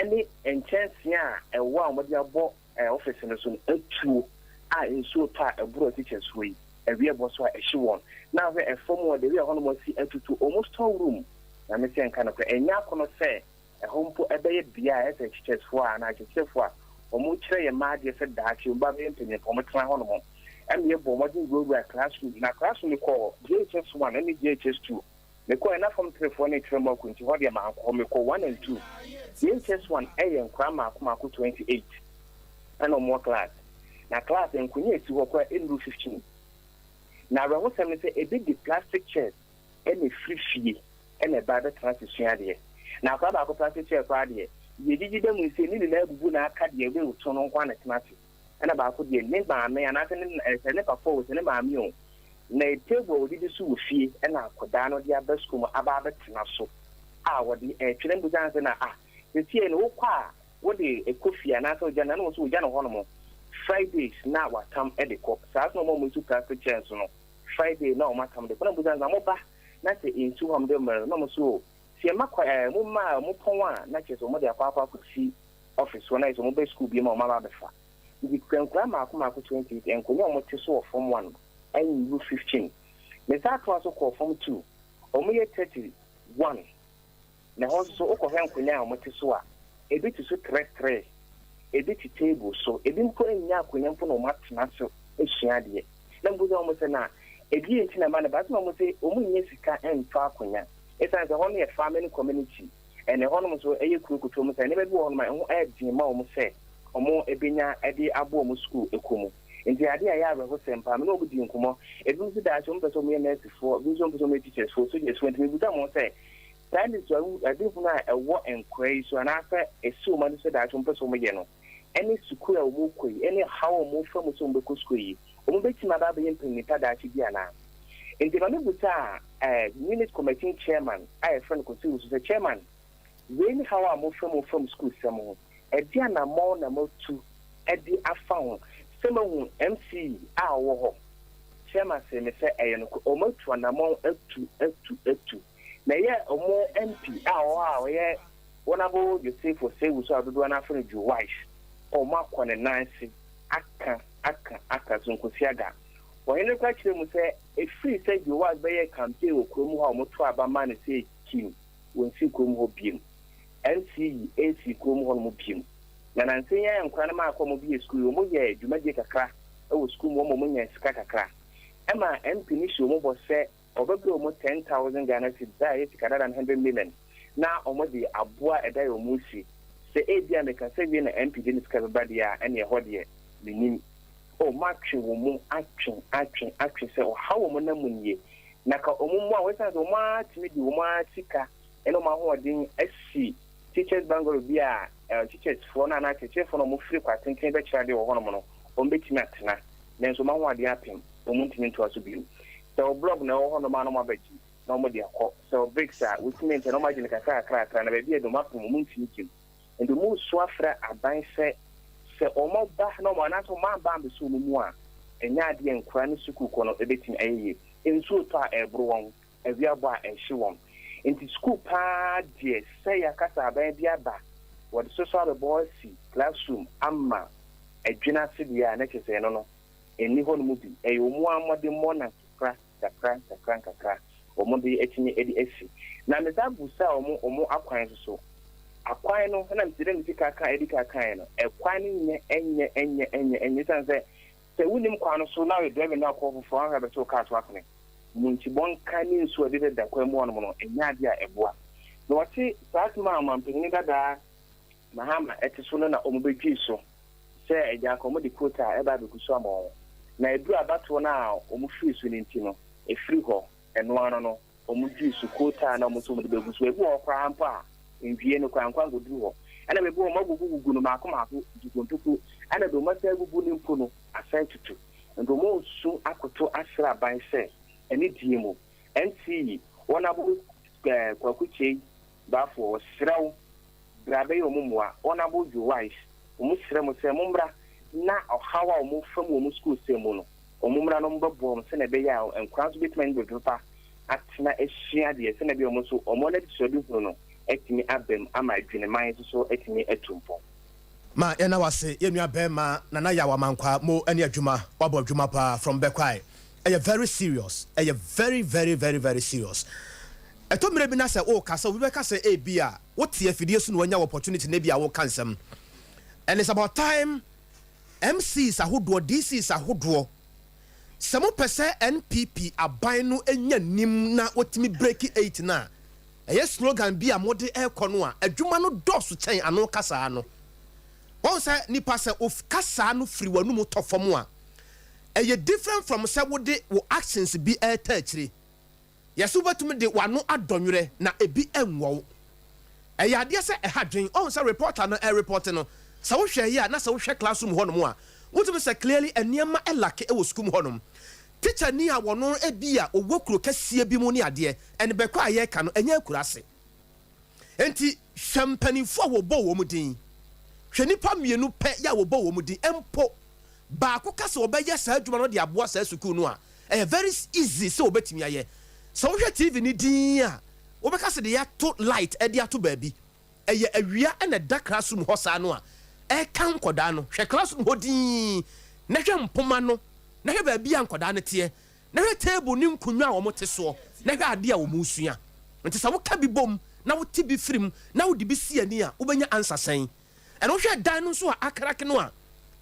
ne nkyɛnsee a ɛwɔ a wɔde abɔ eh, office no so no atuo a nsuo tɔ a ɛboro teachers hɔ yi, awia bɔ so a ɛhye wɔn. Na ahwɛ ɛfam hɔ, the way a hɔnom asi atutu wɔn store room, Nyame se yɛnka nokorɛ, ɛnyɛ akɔnɔ sɛ Ɛhɔ mpo ɛbɛyɛ bea a ɛsɛ sɛ teachersfoɔ a anaa akyerɛkyerɛfoɔ a wɔkyerɛ yɛn mma adeɛ sɛ daakye wɔn ba bɛyɛ mpanyinfoɔ wɔtena hɔnom. Ɛna yɛbɔɔ mmɔden wurawuraa classroom na classroom mekɔɔ JHS 1 ne JHS 2. Mekɔɔɛ na form 3 foɔ no rekyerɛ mu aku nti hɔ deɛ mankɔ hɔ. Mekɔɔ 1 and 2. JHS 1 ɛyɛ nkwadaa mmaako mmaako 28 ɛna wɔn wɔ class. Na class nkonnwa a ɛsi hɔ koraa ɛnnuru 15. Na awerɛhosɛm ne sɛ ebi de plastic chairs ɛna ɛfiri fie na ɛba bɛtena ase sua adeɛ. Na akwadaa baako pɛ ase kyerɛ koraa deɛ, yɛgyigyi da mu nsie, ne nyinaa abubu na aka deɛ ɔbɛto no nko ara na ɛtena ase. Ɛna baako deɛ, ne maame anaasɛ ne sɛ ne papa o, sɛ ne maame o, na table a wɔdidi so wɔ fie ɛna akwadaa no de aba sukuu mu aba abɛtena so a wɔde ɛretwerɛ. Mbusa no sɛ na ah, sesie no wokɔ a wode ɛkɔ fie anaasɛ wogya no? Ɛna wɔn nso wɔgya no hɔnom Fridays na watam de kɔ. Saa nso na wɔn a wɔtu plastic chair nso no, Friday na wɔn atam de kɔ. Na mbusa no sɛ na moba na sɛ nsu hɔ a mede bɛma no na ɔmo so o sɛ yɛma kwa ɛɛ mo ma a ɔmo pɔn a na kyerɛ sɛ ɔmo de akɔ akɔ akɔsi office hɔ na yɛ sɛ ɔmo bɛ sukuu biom a ɔmo aba abɛfa nti kura nkura mmaako mmaako 28 nkonnwa a ɔmo te so wɔ form 1 ɛnnu 15 me san toa so kɔɔ form 2 ɔmo yɛ 31 Na ɛhɔ nso so wokɔhwɛ nkonnwa a wɔte so a, ebi te so trɛtrɛ, ebi te table so, ebi mpo nnya akonnwa mpo na wɔatena so asua adeɛ. Na mebisa wɔn sɛ, na ɛdeɛn nti na ɛma no ba? Sɛ na wɔse wɔnnya sika ntɔ akonnwa. Ɛsiane sɛ ɛhɔ no yɛ farming community, ɛna ɛhɔnom nso yɛ kuro ketewa mu sɛ nneɛma bi wɔ hɔnom a ɛho yɛ den ma wɔn sɛ wɔbɛnya de abɔ wɔn sukuu kɔ mu. Nti adeɛ a ɛyɛ awerɛhosɛm paa. Me ne wɔn dii nkɔmmɔ. Ebinom nso daakye wɔpɛ sɛ wɔyɛ nɛɛsefoɔ, ebinom nso wɔpɛ sɛ wɔyɛ teachersfoɔ, sogyasfoɔ. Nti mebisa wɔn sɛ, Saa anisoadehunu a ɛwɔ nkoraa yi so anaasɛ ɛsi wɔn ani so daakye wɔpɛ sɛ wɔyɛ no ne sukuu a wɔrekɔ yi ne ɔhaw a wɔrefa mu sɛ wɔbɛkɔ sukuu yi, wɔbɛtumi aba abɛyɛ mpanyin pa daakye bi anaa? Enti ma mebisaa unit committee chairman a yɛfrɛ no Kwasi Owusu sɛ, Chairman, wei ne haw a mofa mu fam sukuusɛm ho, ɛdeɛn anammɔn na moatu de afa ho? Sɛ mahu MC a ɔwɔ hɔ, chairman see me sɛ ɛyɛ nokorɛ, wɔatu anammɔn atu atu atu. Na ɛyɛ wɔn MP a ɔwɔ hɔ a ɔyɛ Honourable Joseph Osei Owusu a dodoɔ no ara frɛ no Joe Wise, wɔn akɔ ne nan ase aka, aka, aka so nkosi aga. Ɔhene no koraa kyerɛɛ mu sɛ ɛfiri sɛ Joe Wise bɛyɛɛ campaign wɔ kurom hɔ a wɔtoo aba maa no sɛ Kim, wɔnsii kurom hɔ biom. MC nsii kurom hɔnom biom. Na nansa yi ara nkwadaa no maa kɔ wɔn bue sukuu yi, wɔyɛɛ dwumadie kakra wɔ sukuu mu, wɔma wɔnyaa sika kakra. Ɛma MP no hyɛɛ wɔn bɔ sɛ ɔbɛbrɛ wɔn 10,000 Ghana cedis a ɛyɛ sika dada no 100 million na wɔde aboa ɛda a wɔresi. Sɛ ebia mekasa wie na MP de ne sika bɛba deɛ a, ɛnneɛ ɛhɔ deɛ mennim. Oh, matwe wɔn mu atwe, atwe, atwe sɛ ɔhaw a wɔnam mu nie. Na ka wɔn mmoa wɔn, ɛsiane sɛ wɔn ara tumi de wɔn ara sika ne wɔn ahoɔden asi teachers bungalow bi a eh, teachers foɔ no anaa akyerɛkyerɛfoɔ no a wɔfiri kwa tenten bɛkyerɛ adeɛ wɔ hɔnom no, wɔbɛtumi atena. Nanso wɔn ahoɔden apem, wɔntumi ntoa so bio. Sɛ wɔ blog na ɛwɔ hɔnom a na wɔabɛgye na wɔde akɔ. Sɛ wɔ bricks a, wɔ cement a na wɔagye no kakra kakra kakra, na baabi a ɛde wɔapem, wɔntumi bio. Nti wɔresu afrɛ aban sɛ, sɛ wɔba na wɔn anaasɛ wɔamba ambɛsɔ wɔn mu a, ɛnyɛ adeɛ a nkwadaa no sukuukɔ no bɛtumi ayɛ yie. Nsuo tɔ a ɛreboro wɔn, awia bɔ a ɛrehye wɔn. Nti sukuu pa ara deɛ sɛ yɛaka sɛ aban bi aba, wɔde sosɔ abɛbɔ asi classroom ama adwene ase deɛ a, na kyerɛ sɛ ɛno no, ɛnni hɔnom bi. Ɛyɛ wɔn ara mmɔdemmɔ na nkakra nkakra nkakra nkakra wɔde atumi de asi. Na mesan busaa wɔn wɔn akwan nso so. Akwan no, ɛna mete dɛ mesi ka ka edi ka kaeɛ no, ɛkwan no nyɛ ɛnyɛ ɛnyɛ ɛnyɛ ɛnyɛ esiane sɛ sɛ wonim kwan no so na woyɛ driving na wokɔ foforɔ anhwɛ a bɛto wo kaa so atene. Munkyi bɔnka ne nsuo a ɛdedada kwan mu hɔnom no, ɛnyɛ adeɛ a ɛboa. Na wɔte saa asɛm a ɔmanpanin dadaa Mahama te so no na wɔbɛdwii so sɛ agya anka wɔde quota a ɛba abɛgu so ama wɔn. Na ɛduru abatoɔ no a wɔfirii so no nti no, ɛfiri hɔ, ɛno ano no, wɔdwii so quota a na wɔn nso wɔde bɛgu so. Ebi wɔ hɔ koraa mpo a, nwie no koraa nkɔ ankɔduru hɔ. Ɛna baabi wɔ hɔ wɔagugugugu no mmaako mmaako, ntokontoku, ɛna deɛ wɔasan agugu no mpo no, asan atutu. Nti wɔresu akoto asrɛ aban sɛ, anidie mu, NCE, wɔn abo Kwaku Kyei Baffour, wɔsrɛ wo, bra bɛyɛ wɔn mmoa. Wɔn abo Joe Wise, wɔsrɛ mo sɛ mommra na ɔhaw a wɔfa mu wɔ wɔn sukuusɛm mu no, wɔmmra na wɔmmɛboa wɔn sɛnea ɛbɛyɛ a nkwadaa nso bɛtumi anya baabi papa atena asua adeɛ sɛnea ɛbɛyɛ wɔn nso wɔn anisoadehunu no atumi aba mu ama adweneman nso so atumi atu mpɔn. Ma yɛnna wo ase yɛn nua bɛɛma Nana Yaw Amankwaa mo ne adwuma wabɔ adwuma paa from Bɛkwae ɛyɛ very serious ɛyɛ very very very very serious ɛtɔ mmerɛ bi na sɛ wo kasa obi bɛka sɛ ebia wo te afidie so na wanya opportunity na ebia wo ka nsɛm and it's about time MCs ahodoɔ DCs ahodoɔ sɛ mo pɛ sɛ NPP aban no nya nim na wɔtumi break 8 no a Ɛyɛ slogan bi a mode rekɔ no a, adwuma no dɔɔso kyɛn ano kasaa no. Wahu sɛ nipa sɛ wo kasaa no firi w'anum tɔ fam a, ɛyɛ different from sɛ wode wo actions bi reta akyire. Yɛse wobɛtumi de w'ano adɔ nwerɛ na ebi nwɔ wo. Ɛyɛ adeɛ sɛ ɛha dwen. Wahu sɛ reporter no ɛrepɔte no, sɛ wohwɛ yɛ a na sɛ wohwɛ classroom hɔnom a, wotumi sɛ clearly nneɛma lacke wɔ sukuu mu hɔnom. Tikyani a wɔno ebia ɔwɔ kuro kɛseɛ bi mu ne adeɛ, ɛne bɛkɔ a yɛreka no ɛnyɛ akuraase. Enti hwɛ mpaninfoɔ a wɔbɔɔ wɔn din, hwɛ nnipa mmienu pɛ yɛ a wɔbɔɔ wɔn din, mpo baako ka sɛ ɔbɛyɛ saa adwuma no de aboa saa sukuu no a, ɛyɛ very easy sɛ wɔbɛtumi ayɛ. Sɛ wohwɛ TV no dinn a, wobɛka sɛ deɛ yɛato light de ato baabi. Ɛyɛ awia na ɛda classroom hɔ saa no a, ɛreka nkwadaa no. Hwɛ classroom hɔ dinn na hwɛ mpoma no. na hwɛ baabi a nkwadaa no teɛ, na hwɛ table ne nkonnwa a wɔte soɔ, na hwɛ adeɛ a wɔresua. Nti sɛ woka bi bom na wote bi firi mu na wode bi si ani a, wobɛnya answer sɛn? Ɛna wohwɛ dan no nso a akrake no a,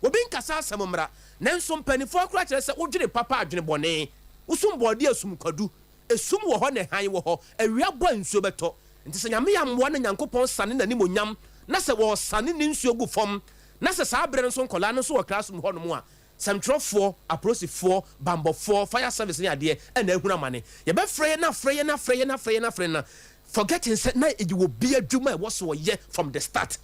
obi nkasa asɛm mmra, nanso mpanimfoɔ koraa kyerɛ sɛ wodwene papa a dwene bɔne, wosum bɔɔdeɛ a sum kwadu, esum wɔ hɔ na hann wɔ hɔ, awia bɔ a nsuo bɛtɔ. Nti sɛ Nyame ammoa na Nyankopɔn sane n'animuonyam na sɛ wɔresane ne nsuo gu fam na sɛ saa berɛ no nso nkwadaa no nso wɔ classroom hɔnom a, Sɛmtwerɛfoɔ, apolisifoɔ, banbɔfoɔ, fire service ne adeɛ na ahunu amane. Yɛbɛfrɛ yɛn afrɛ yɛn afrɛ yɛn afrɛ yɛn afrɛ yɛn forgetting sɛ na ɛyɛ obi adwuma a ɛwɔ sɛ ɔyɛ from the start.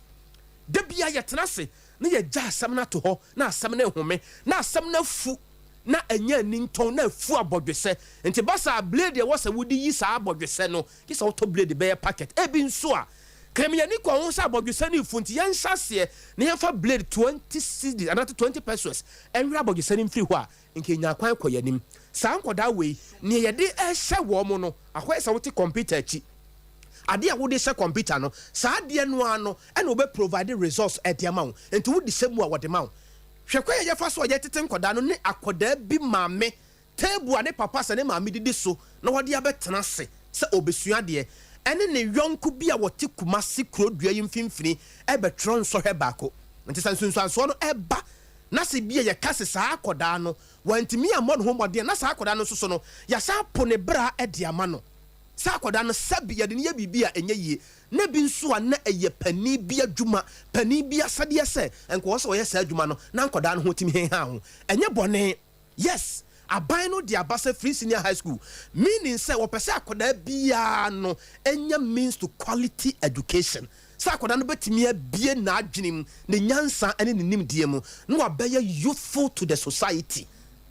Da biara yɛtena ase na yɛgya asɛm no ato hɔ na asɛm no rehome na asɛm no afu na ɛnyɛ anintɔn na afu abɔdwesɛ. Nti ba saa blade a ɛwɔ sɛ wode yi saa abɔdwesɛ no gye sɛ wotɔ blade bɛyɛ packet. Ebi nso a, Krem yɛn ani kɔ ho sɛ abɔdwesɛ no refu nti yɛnhyɛ aseɛ na yɛmfa blade 20 cedis anaasɛ 20 pesewas nwere abɔdwesɛ no mfiri hɔ a, nka yɛnya kwan kɔ yɛn anim. Saa nkwadaa wei, nea yɛde rehyɛ wɔn no, akɔyɛ sɛ wote kɔmputa akyi. Adeɛ a wode hyɛ computer no, saa adeɛ no ara no ɛna wɔbɛ provide results ɛde ama wo. Nti wode hyɛ mu a, wɔde ma wo. Hwɛ kwan a yɛfa so a yɛtete nkɔdaa no ne akɔdaa bi maame table a ne papa sɛ ne maame didi so na wɔde abɛtena ase sɛ ɔbɛsua adeɛ, ɛne ne yɔnko bi a wɔte Kumase kuro dua yi mfimfini ɛbɛtwerɛ nsɔhwɛ baako. Nti sɛ nsunsuansoɔ no ɛba na sɛ bi a yɛka sɛ saa akɔdaa no wantumi ammɔ ne ho mmɔden, na saa akɔdaa no nso so no yɛasa apo ne bra de ama no, saa akɔdaa no sɛbi yɛde no yɛ biribi a ɛnyɛ yie, na bi nso a na ɛyɛ panin bi adwuma, panin bi asɛdeɛ sɛ nkɔwɔ sɛ ɔyɛ saa adwuma no na nkɔdaa no ho tumi henha ho, ɛnyɛ bɔne. Yes, aban no de aba sɛ free senior high school, meaning sɛ wɔpɛ sɛ akwadaa biara no anya means to quality education, sɛ akwadaa no bɛtumi abie n'adwene mu, ne nyansa ne ne nimdeɛ mu, na wabɛyɛ youthful to the society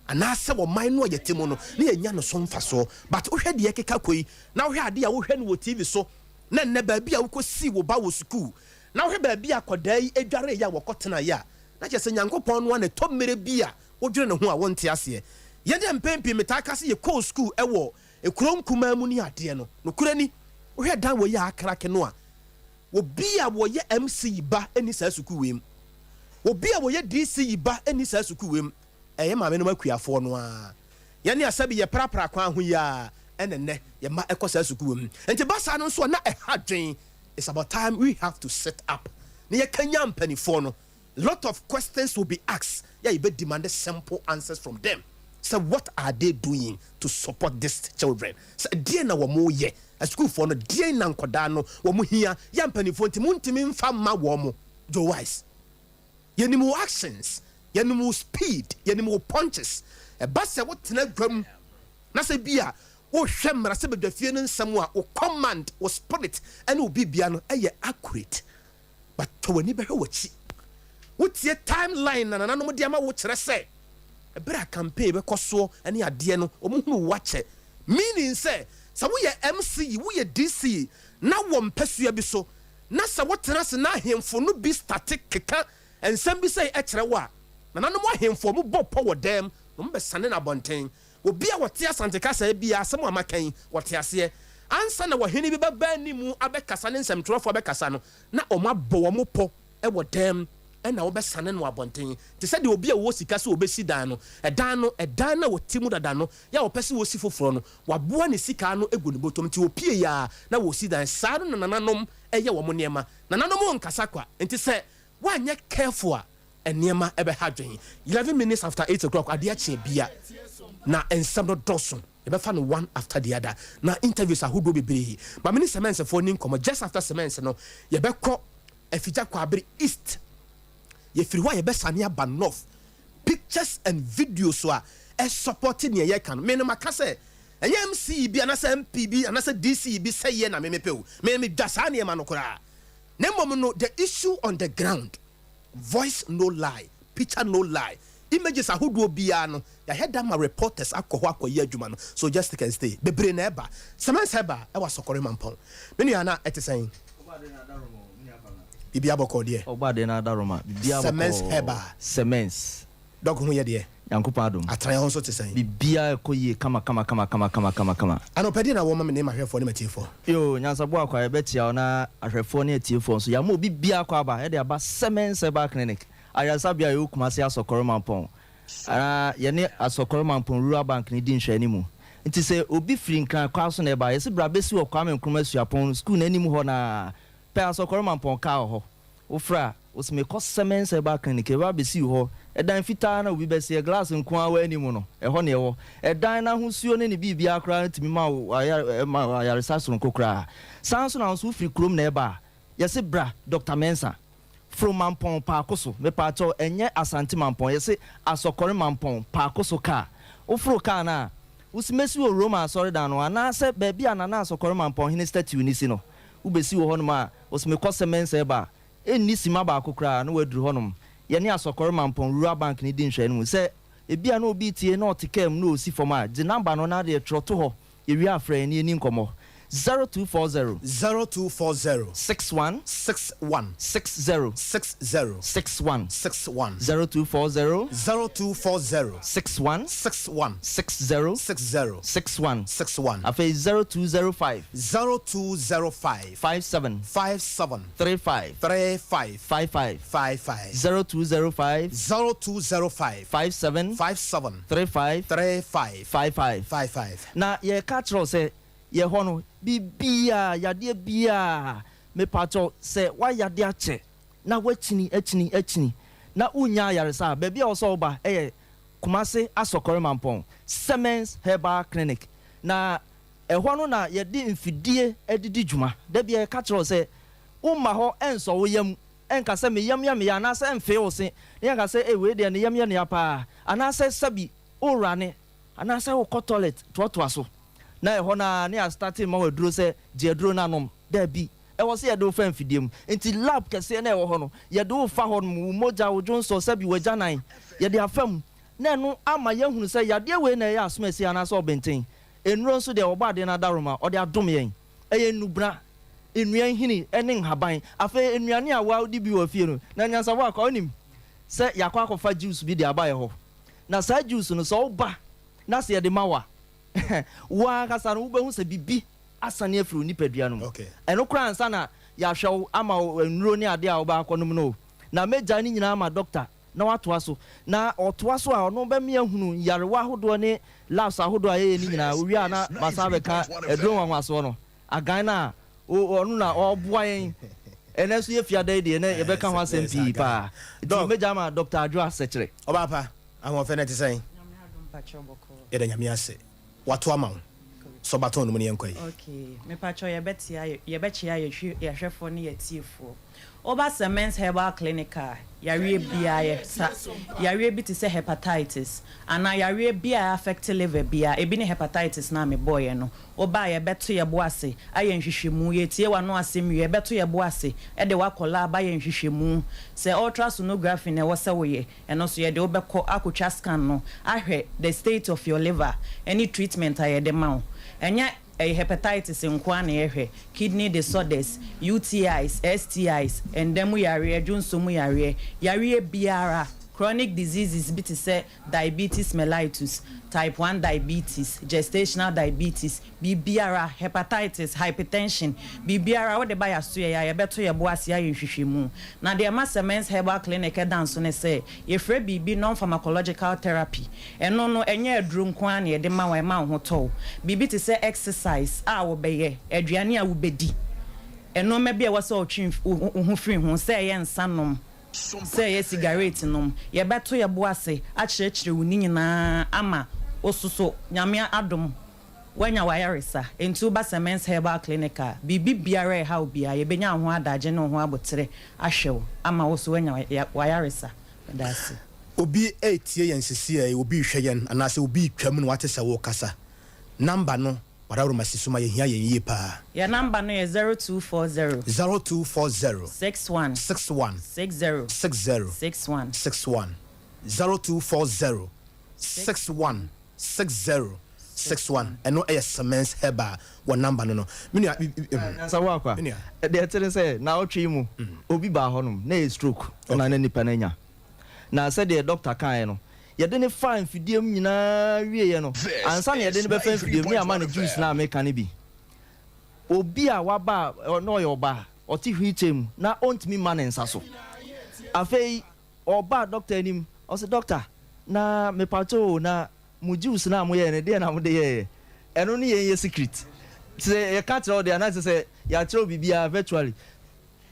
anaasɛ wɔman no a yɛte mu no na yɛnya no so mfasoɔ. But wohwɛ deɛ ɛkeka kɔ yi, na wohwɛ adeɛ a wohwɛ no wɔ TV so, na nnɛ baabi a wokɔsii wo ba wɔ sukuu, na wohwɛ baabi a akwadaa yi adware yɛ a wɔkɔtena yɛ a, na kyerɛ sɛ Nyankopɔn no a na ɛtɔ mmerɛ bi a wodwene ne ho a wonte aseɛ. Yɛn mpɛn pii metaa ka sɛ yɛkɔɔ sukuu ɛwɔ ekuro nkumaa mu ne adeɛ no, nokorɛ ni, wohwɛ dan wɔ yi a akrake no a, obi a wɔyɛ MC ba ni saa sukuu wei mu, obi a wɔyɛ DC ba ni saa sukuu wei mu. Ɛyɛ maame nom akuafoɔ no a yɛne asɛbi yɛ prapra kwan ho yi a, ɛna nnɛ yɛma ɛkɔ saa sukuu wei mu. Nti ba saa no nso a na ɛha dwen. It's about time we have to sit up na yɛkanya mpanimfoɔ no. Lot of questions will be asked. Yeah, you better demand simple answers from them. So what are they doing to support these children? So deɛ na wɔn yɛ asukuufoɔ no, deɛ na nkɔdaa no wɔn hia yɛ, mpanimfoɔ nti mo ntumi nfa mma wɔn? Joe Wise, yɛnim wo actions, yɛnim wo speed, yɛnim wo punches. Ɛba sɛ wotena guam na sɛ bi a wohwɛ mmara sɛ badwafie no nsɛm a, wo command, wo spirit ɛne wo bibia no ɛyɛ accurate, but tɔ w'ani bɛhwɛ w'akyi, wotie timeline na nananom de ama wo kyerɛ sɛ ɛberɛ a campaign bɛkɔ soɔ ne adeɛ no, ɔmo hunu wakyɛ, meaning sɛ woyɛ MC, woyɛ DC na wɔ mpɛsua bi so, na sɛ wotena ase na ahemfo no bi start keka nsɛm bi sɛ ɛkyerɛ wo a, nananom ahemfo ɔmo bɔ pɔ wɔ dɛm na ɔmo bɛsane no abɔnten. Obi a wɔte Asante kasa bi a, asɛm a maka yi wɔte aseɛ. Ansa na wɔhene bi bɛba anim abɛkasa ne nsɛmtwerɛfoɔ abɛkasa no, na ɔmo abɔ wɔn pɔ ɛwɔ dɛm ɛna wɔbɛsane no abɔnten, te sɛ deɛ obi a wɔwɔ sika sɛ wɔbɛsi dan no, ɛdan no, ɛdan no a wɔte mu dada no yɛ a wɔpɛ sɛ wɔsi foforɔ no, waboa ne sika no egu ne bɔtɔm, nti wɔpie yɛ a na wɔsi dan. Saa no na nananom ɛyɛ wɔn nneɛma. Nananom nkasa kwa, nti sɛ woanyɛ careful a, nneɛma ɛbɛha dwen. 8:11 o'clock, adeɛ kyeɛ bia na nsɛm no dɔso, yɛbɛfa no one after the other na interviews ahodoɔ bebree. Maame ne sɛmɛnsefoɔ ni nkɔmmɔ. Just after sɛmɛnse no, yɛbɛkɔ Afigya Kwabere East. Yɛfiri hɔ a, yɛbɛsane aba North. Pictures and videos a ɛsupport nea yɛka no, me no maka sɛ ɛnyɛ MC bi anaasɛ MP bi anaasɛ DC bi sɛ yɛ na memepɛ o, memedwa saa nneɛma no koraa, na mmom no, the issue on the ground, voice no lie, picture no lie, images ahodoɔ biara no, yɛahɛ da ma reporters akɔ hɔ akɔyɛ adwuma no. So just take and stay. Bebree na ɛba sɛmɛnsɛ ɛba ɛwɔ Asɔkɔre Mampɔn. Me nua, na ɛte sɛn? Biribi abɔkɔ deɛ? Ɔba na adaroma biribiara. Semens Herbal. Semens. Dɔk, ho yɛ deɛ? Nyankopɔn adom. Atenaeɛ hɔ nso te sɛn? Biribiara ɛkɔ yie kama kama kama kama kama kama kama. Anɔpɛdeɛ na wɔma me ne mahwɛfoɔ ne matiefoɔ. Yo, nyansaboa akɔ a yɛbɛkyia wo na ahwɛfoɔ ne atiefoɔ nso yɛama obi biara kɔ aba ɛde aba Semens Herbal Clinic ayaresabea a yɛwɔ Kumase Asɔkɔre Mampɔn, anaa yɛne Asɔkɔre Mampɔn Rural Bank ne di nhwɛani mu. Nti sɛ obi firi Nkran kwa so na ɛba, yɛsɛ bra bɛsi wɔ Kwame Nkrumah Suapɔn school n'anim hɔ na pɛ Asɔkɔre Mampɔn kaa wɔ hɔ. Wofrɛ a, wosi mekɔ Semens Herbal Clinic, ɛba bɛsi hɔ. Ɛdan fitaa na obi bɛseɛ glass nko ara wɔ anim no, ɛhɔ ne ɛwɔ. Ɛdan n'ahosuo ne ne biribiara koraa tumi ma wo ma wo ayaresa soronko koraa. Saa nso na nso wofiri kurom na ɛba a, yɛse bra Dr Mensa foro Mampɔn Paako so. Mepaakyɛw, ɛnyɛ Asante Mampɔn, yɛse Asɔkɔre Mampɔn Paako so kaa. Woforo kaa no a, wosi mɛsi wɔ Roma asɔredan no anaasɛ baabi a Nana Asɔkɔre Mampɔn hene statue ne si no. Wobɛsi wɔ hɔnom a, wosi mekɔ Semens Herbal, ɛnni sima baako koraa na waduru hɔnom. Yɛne Asɔkɔre Mampɔn Rural Bank ne di nhwɛ no mu. Sɛ ebia na obi tie na ɔte kaa mu na ɔsi fam a, gye number no na adeɛ twerɛ to hɔ. Yɛwie afrɛ yɛn ne yɛni nkɔmmɔ. 0240. 0240. 61. 61. 60. 60. 61. 61. 0240. 0240. 61. 61. 60. 60. 61. 61. Afei 0205. 0205. 57. 57. 35. 35. 55. 55. 0205. 0205. 57. 57. 35. 35. 55. 55. Na yɛka kyerɛ wo sɛ yɛ hɔ no biribiaa yadeɛ biaa mepakyɛw sɛ woayade akyɛ na woakyini akyini akyini na wonnya ayaresa a baabi a ɛwɔ sɛ woba yɛ Kumase Asɔkɔre Mampɔn Semens Herbal Clinic na ɛhɔ no na yɛde mfidie adidi dwuma da biaa yɛka kyerɛ wo sɛ womma hɔ ɛnsɔ wo yam ɛnka sɛ me yam yɛ me ya anaasɛ ɛmfee wo se na yɛnka sɛ ei wei deɛ ne yam yɛ ne ya paa anaasɛ sɛbi worane Anaasɛ wokɔ toilet toatoa so na ɛhɔ no ara na yɛastate ma wo aduro sɛ gye aduro no anom. Dabi, ɛwɔ sɛ yɛde wo fa mfidie mu. Nti lab kɛseɛ no a ɛwɔ hɔ no, yɛde wo fa hɔ nom, wo mogya, wo dwonsɔ, sɛbi w'agyanan, yɛde afa mu. Na ɛno ama yɛahunu sɛ yadeɛ wei na ɛyɛ asomasi anaasɛ ɔbenten. Nnuro nso deɛ, wɔbɔ adeɛ no adaworoma, ɔde adom yɛn. Ɛyɛ nnubena, nnua nhini ne nhaban. Afei nnuane a wo ara wodi bi wɔ fie no, na nyansaboa koraa wonim sɛ yɛakɔ akɔfa juice bi de aba yɛn hɔ. Na saa juice no, sɛ woba na sɛ yɛde ma wo a, wo ara ankasa no wobɛhu sɛ biribi asane afiri wo nipadua no mu. Ɛno koraa ansa na yɛahwɛ wo ama wo nnuro ne adeɛ a wobɛ akɔnom no o. Na mɛgyae ne nyinaa ama dɔkta na watoa so. Na ɔtoa so a, ɔno bɛme ahunu nyarewa ahodoɔ ne labs ahodoɔ a yɛyɛ no nyinaa. Owie a na masan abɛka aduro nwanwasoɔ no. Agan no a ɔno na ɔboa yɛn. Ɛnɛ nso yɛ fiada yi deɛ ɛnɛ yɛbɛka ho asɛm pii paa. Nti mɛgya ama Doctor Adwoa Sɛkyerɛ. Ɔbaa pa, ahoɔfɛ no ɛte sɛn? Yɛda Nyame ase. Wato ama wo. Sɔ baton no mu na yɛnkɔ yi. Okay, mepakyɛw yɛbɛtea yɛbɛkyea yɛhwɛfoɔ ne yɛtiefoɔ. Woba Semens Herbal Clinic a, yareɛ biara yɛsa. Yareɛ bi te sɛ hepatitis, anaa yareɛ bi a affect liver biara, ebi ne hepatitis no a mebɔeɛ no. Woba a yɛbɛto yɛn bo ase ayɛ nhwehwɛmu, yɛtie w'ano asɛm wie a, yɛbɛto yɛn bo ase de wo akɔ lab ayɛ nhwehwɛmu. Sɛ ultrasonography na ɛwɔ sɛ woyɛ, ɛno nso yɛde wo bɛkɔ akɔtwa scan no ahwɛ the state of your liver ne treatment a yɛde ma wo. Ɛnyɛ Ɛyɛ hepatitis nko ara na yɛhwɛ, kidney disorders, UTIs, STIs, nda mu yareɛ, dwonsɔ mu yareɛ, yareɛ biara, chronic diseases bi te sɛ diabetes mellitus, type one diabetes, gestational diabetes, biribiara, hepatitis, hypertension, biribiara wode ba yɛasoɛeɛ a yɛbɛto yɛn bo ase ayɛ nhwehwɛmu. Na deɛ ɛma Semens Herbal Clinic da nso ne sɛ, yɛfrɛ biribi non-pharmacological therapy. Ɛno no, ɛnyɛ aduro nko ara na yɛde ma wo a ɛma wo ho tɔ wo. Biribi te sɛ exercise a wobɛyɛ, aduane a wobɛdi, nnoɔma bi a ɛwɔ sɛ wotwe wo ho firi ho, sɛ ɛyɛ nsa nom, sɛ ɛyɛ sigaret nom, yɛbɛto yɛn bo ase akyerɛkyerɛ wo ne nyinaa ama wo so so Nyame adom woanya w'ayaresa. Enti woba Semens Herbal Clinic a, biribi biara a ɛha wo biara, yɛbɛnya wo ho adagye ne wo ho aboterɛ ahwɛ wo ama wo so woanya w'ayaresa. Meda ase. Obi retie yɛn sesiei, obi rehwɛ yɛn, anaasɛ obi retwam na wate sɛ worekasa. Number no, Wadaworoma si so ma yɛhia yɛn yie paa. Yɛn number no yɛ 0240. 0240. 61. 61. 60. 60. 61. 61. 0240 61 60 61. Ɛno yɛ Semens Herbal wɔ number no no. Me nua, Nyansafoɔ Akwa, me nua. Deɛ ɛte ne sɛ, naawɔtwe yi mu, obi baa hɔnom, na ɛyɛ stroke na na nipa no anya. Na sɛdeɛ dɔkta kaeɛ no, yɛde no faa mfidie mu nyinaa wieeɛ no, ansa na yɛde no bɛfa mfidie mu no, yɛama no juice no a meka no bi. Obi a waba a, na ɔyɛ ɔbaa, ɔte wheelchair mu, na ɔntumi mma ne nsa so. Afei ɔbaa dɔkta anim, ɔse, Dɔkta, na mepakyɛw o, na mo juice no a moyɛeɛ no, deɛn na mode yɛeɛ? Ɛno ne yɛn yɛ secret. Sɛ yɛka kyerɛ wo deɛ a, na kyerɛ sɛ yɛakyerɛ wo biribiara virtually.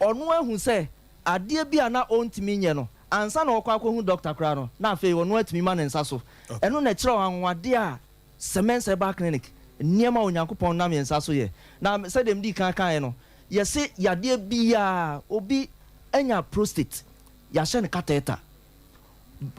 Ɔno ahu sɛ adeɛ bi a na ɔntumi nyɛ no, ansa na ɔrekɔ akɔhu dɔkta koraa no, na afei ɔno atumi ma ne nsa so. Ɛno na ɛkyerɛ wo anwanwadeɛ a Semens Herbal Clinic, nneɛma a Onyankopɔn nam yɛn nsa so yɛ. Na sɛdeɛ medii kan kaeɛ no, yɛse yadeɛ biara, obi anya prostate, yɛahyɛ no catheter.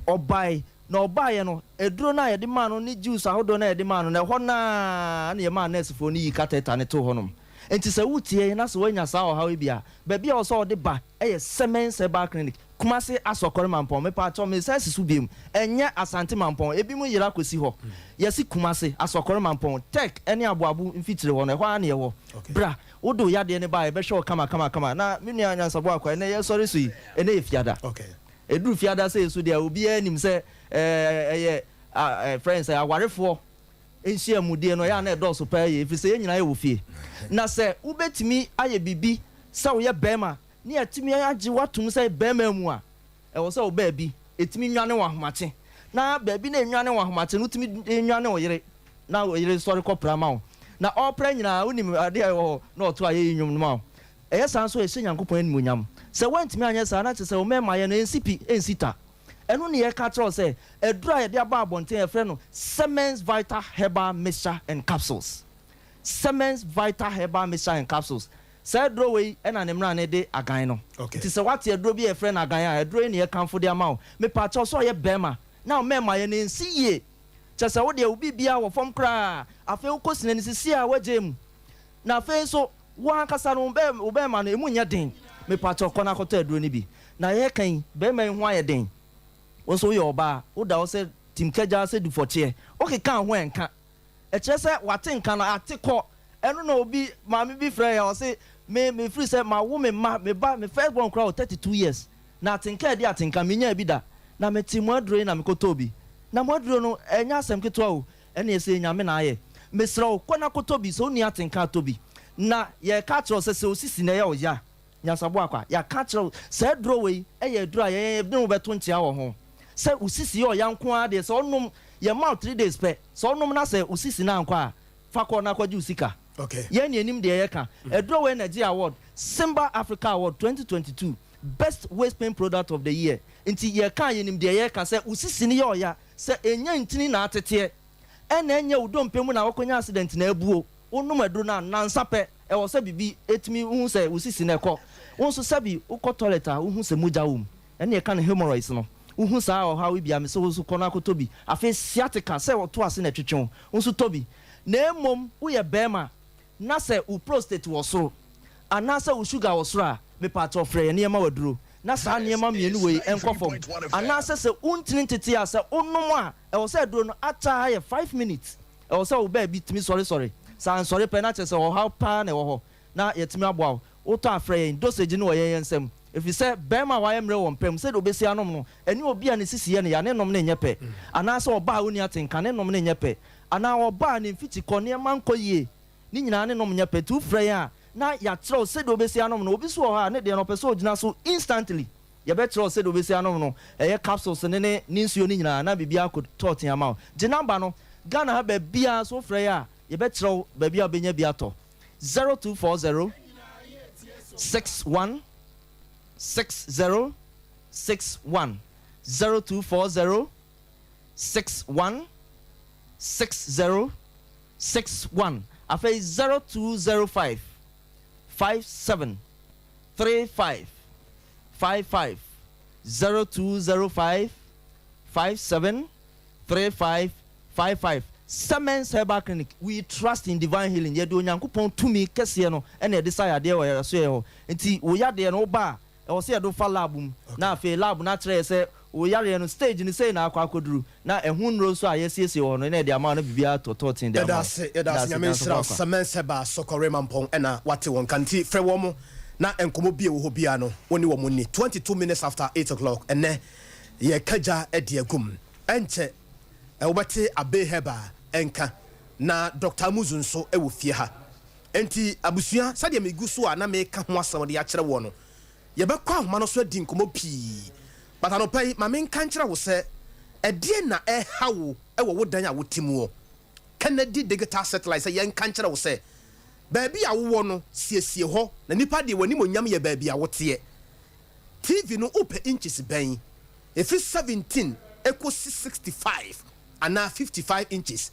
Ɔbae, na ɔbaeɛ no, aduro no a yɛde maa no ne juice ahodoɔ no a yɛde maa no no, ɛhɔ no ara na yɛmaa nɛɛsefoɔ no yii catheter no too hɔnom. Enti sɛ wotie yɛn na sɛ woanya saa ɔhaw yi bi a, baabi a ɛwɔ sɛ wɔde ba yɛ Semens Herbal Clinic, Kumasi Asɔkɔre Mampɔn. Mepaakyɛw, meresan asi so biom, ɛnyɛ Asante Mampɔn, ebinom yera kɔsi hɔ. Yɛse Kumasi, Asɔkɔre Mampɔn, Tech ne Aboabo mfikyire hɔ no, ɛhɔ ara na yɛwɔ. Bra, wode wo yadeɛ no ba a, yɛbɛhwɛ wo kama kama kama. Na me nua Nyansaboa Akwa, ɛnnɛ yɛresɔre so yi, ɛnnɛ yɛ Fiada. Ɛduru Fiada sei so deɛ, obiara nim sɛ ɛyɛ, frɛ no sɛ awarefoɔ nhyiamudie no, ɛyɛ a na ɛdɔɔso paa yie, ɛfiri sɛ yɛn nyinaa yɛwɔ fie. Na sɛ wobɛtumi ayɛ biribi sɛ woyɛ barima ne yɛatumi agye wo atom sɛ barima mu a, ɛwɔ sɛ wo baabi ɛtumi nwane wo ahomakye. Na baabi no a ɛnwane wo ahomakye no, wotumi de nwane wo yere, na wo yere sɔre kɔpra ma wo. Na ɔrepra nyinaa, wonim adeɛ a ɛwɔ hɔ, na ɔto ayeyi nnwom no ma wo. Ɛyɛ saa nso a, ɛhyɛ Nyankopɔn animuonyam. Sɛ woantumi anyɛ saa a, na kyerɛ sɛ wo mmarimayɛ no, ɛnsi pi, ɛnsi ta. Ɛno ne yɛreka akyerɛ wo sɛ aduru a yɛde aba abɔnten a yɛfrɛ no Semens Vital Herbal Mixture and Capsules. Semens Vital Herbal Mixture and Capsules. Saa aduro wei na ne mmara no de agan no. Nti sɛ woate aduro bi a yɛfrɛ no agan a, aduro yi na yɛkamfo de ama wo. Mepaakyɛw sɛ ɔyɛ barima na wo mmɛɛmayɛ no ɛnsi yie. Kyerɛ sɛ wo deɛ wo biribiara wɔ fam koraa. Afei wokɔ sini no sisi a woagyae mu. Na afei nso Wo ankasa no, wo bɛrima no, emu nyɛ den. Mepakyɛw, kɔ na kɔtɔ aduro no bi. Na yɛreka yi, barima yi ho ayɛ den. Wo nso woyɛ ɔbaa, woda hɔ sɛ timkagyaa sɛ dufɔkyeɛ. Wokeka wo ho a ɛnka. Ɛkyerɛ sɛ wate nka no, ate kɔ. Ɛno na obi, maame bi frɛɛ yɛn, ɔse, me, mefiri sɛ mawo me mma, me ba, me first born koraa wɔ 32 years. Na atenka a ɛde atenka, mennyaa bi da. Na metee mo aduro yi na mekɔtɔɔ bi. Na mo aduro no, ɛnyɛ asɛm ketewa o. Ɛneɛ sɛ Nyame na ayɛ. Mesrɛ wo, kɔ na kɔtɔ bi, sɛ wonni atenka a tɔ bi. Na yɛreka akyerɛ wo sɛ, sɛ wo sisi na ɛyɛ wo ya, Nyansaboa kwa, yɛaka akyerɛ wo, saa aduro wei yɛ aduro a yɛn yɛne wo bɛto nkyea wɔ ho. Sɛ wo sisi yɛ ɔya nko ara deɛ, sɛ wonom, yɛma wo three days pɛ, sɛ wonom na sɛ wo sisi no ankɔ a, fa kɔ na kɔgye wo sika. Yɛn na yɛnim deɛ yɛka. Aduro wei na ɛgye award, Simba Africa Award 2022, Best Waist Pain Product of the Year. Nti yɛka a yɛnim deɛ yɛreka, sɛ wo sisi no yɛ ɔya, Sɛ ɛnyɛ ntini na ateteɛ, ɛna ɛnyɛ wo dompe mu na woakɔnya accident na abuo, wonom aduro no a, nnansa pɛ, ɛwɔ sɛ biribi tumi hu sɛ wo sisi no ɛkɔ. Wo nso sɛbi wokɔ toilet a, wohu sɛ mogya wɔ mu. Ɛne yɛka no hemorrhoids no. Wohu saa ɔhaw yi bi a, mese wo nso kɔ na kɔtɔ bi. Afei sciatica, sɛ ɔto ase na ɛtwetwe wo, wo nso tɔ bi. Na mmom woyɛ barima na sɛ wo prostate wɔ soro anaasɛ wo sugar wɔ soro a, mepaakyɛw frɛ yɛn na yɛmma wo aduro na saa nneɛma mmienu wei nkɔ fam. Anaasɛ sɛ wontini ntete a, sɛ wonom a, ɛwɔ sɛ aduro no akyɛ ara yɛ five minutes. Ɛwɔ sɛ wo baabi tumi sɔresɔre. Sɛ ansɔre pɛ na kyerɛ sɛ ɔhaw paa na ɛwɔ hɔ na yɛatumi aboa wo. Wotɔ a frɛ yɛn, dosage no wɔ yɛn yɛn nsam. Ɛfiri sɛ barima a wayɛ mmerɛ wɔ mpa mu, sɛdeɛ ɔbɛsi anom no, ɛne obi a ne sisi yɛ no ya ne nom no nyɛ pɛ. Anaasɛ ɔbaa a ɔnni atenka, ne nom no nyɛ pɛ. Anaa ɔbaa a ne mfikyikɔ nneɛma nkɔ yie, ne nyinaa ne nom nyɛ pɛ. Nti wofrɛ yɛn a, na yɛakyerɛ wo sɛdeɛ wobɛsi anom no. Obi nso wɔ hɔ a, ne deɛ no ɔpɛ sɛ ɔgyina so instantly. Yɛbɛkyerɛ wo sɛdeɛ wobɛsi anom no, ɛyɛ capsules no ne ne nsuo no nyinaa na biribiara akɔ tɔɔten ama wo. Gye number no, Ghana ha baabiara nso wofrɛ yɛn a, yɛbɛkyerɛ wo baabi a wobɛnya bi atɔ. 0240 61 60 61 0240 61 60 61 afei 0205 57 35 55 0205 57 35 55 Semens Herbal Clinic, we trust in divine healing. Yɛde Onyankopɔn tumi kɛseɛ no na yɛde sa yadeɛ wɔ yɛn asoɛeɛ hɔ. Nti wo yadeɛ no woba a, Ɛwɔ sɛ yɛde wo fa lab mu na afei lab no akyerɛ yɛ sɛ wo yareɛ no stage no sei na akɔ akɔduru na ɛho nnuro nso a yɛasiesie wɔ hɔ no na yɛde ama wo na biribiara atɔ tɔɔten de ama Yɛda wo. ase, yɛda Yɛda ase, ase, Nyame Nyansafo nhyira wo. Akwa. Sɛmɛnsɛ ba Sɔkɔre Mampɔn ɛna wate wɔn nka nti frɛ wɔn na nkɔmmɔ bi a ɛwɔ hɔ biara no wo ne wɔn nni. 22 minutes after 8 o'clock ɛnnɛ yɛka gya de agum. Ɛnkyɛ wobɛte Abbey Herbal nka na Doctor Amuzu nso wɔ fie ha. Enti abusua, sɛdeɛ megu so a na meka ho asɛm de akyerɛ woɔ no, yɛbɛkɔ ahoma no so adi nkɔmmɔ pii. But anɔpa yi, ma menka nkyerɛ wo sɛ, ɛdeɛn na ɛreha wo wɔ wo dan a wote muɔ? Kennedy Digital Satellite sɛ yɛnka nkyerɛ wo sɛ, baabi a wowɔ no, siesie hɔ, na nipa deɛ w'animuonyam yɛ baabi a woteɛ. TV no wopɛ inches bɛn? Ɛfiri 17 kɔsi 65 anaa 55 inches.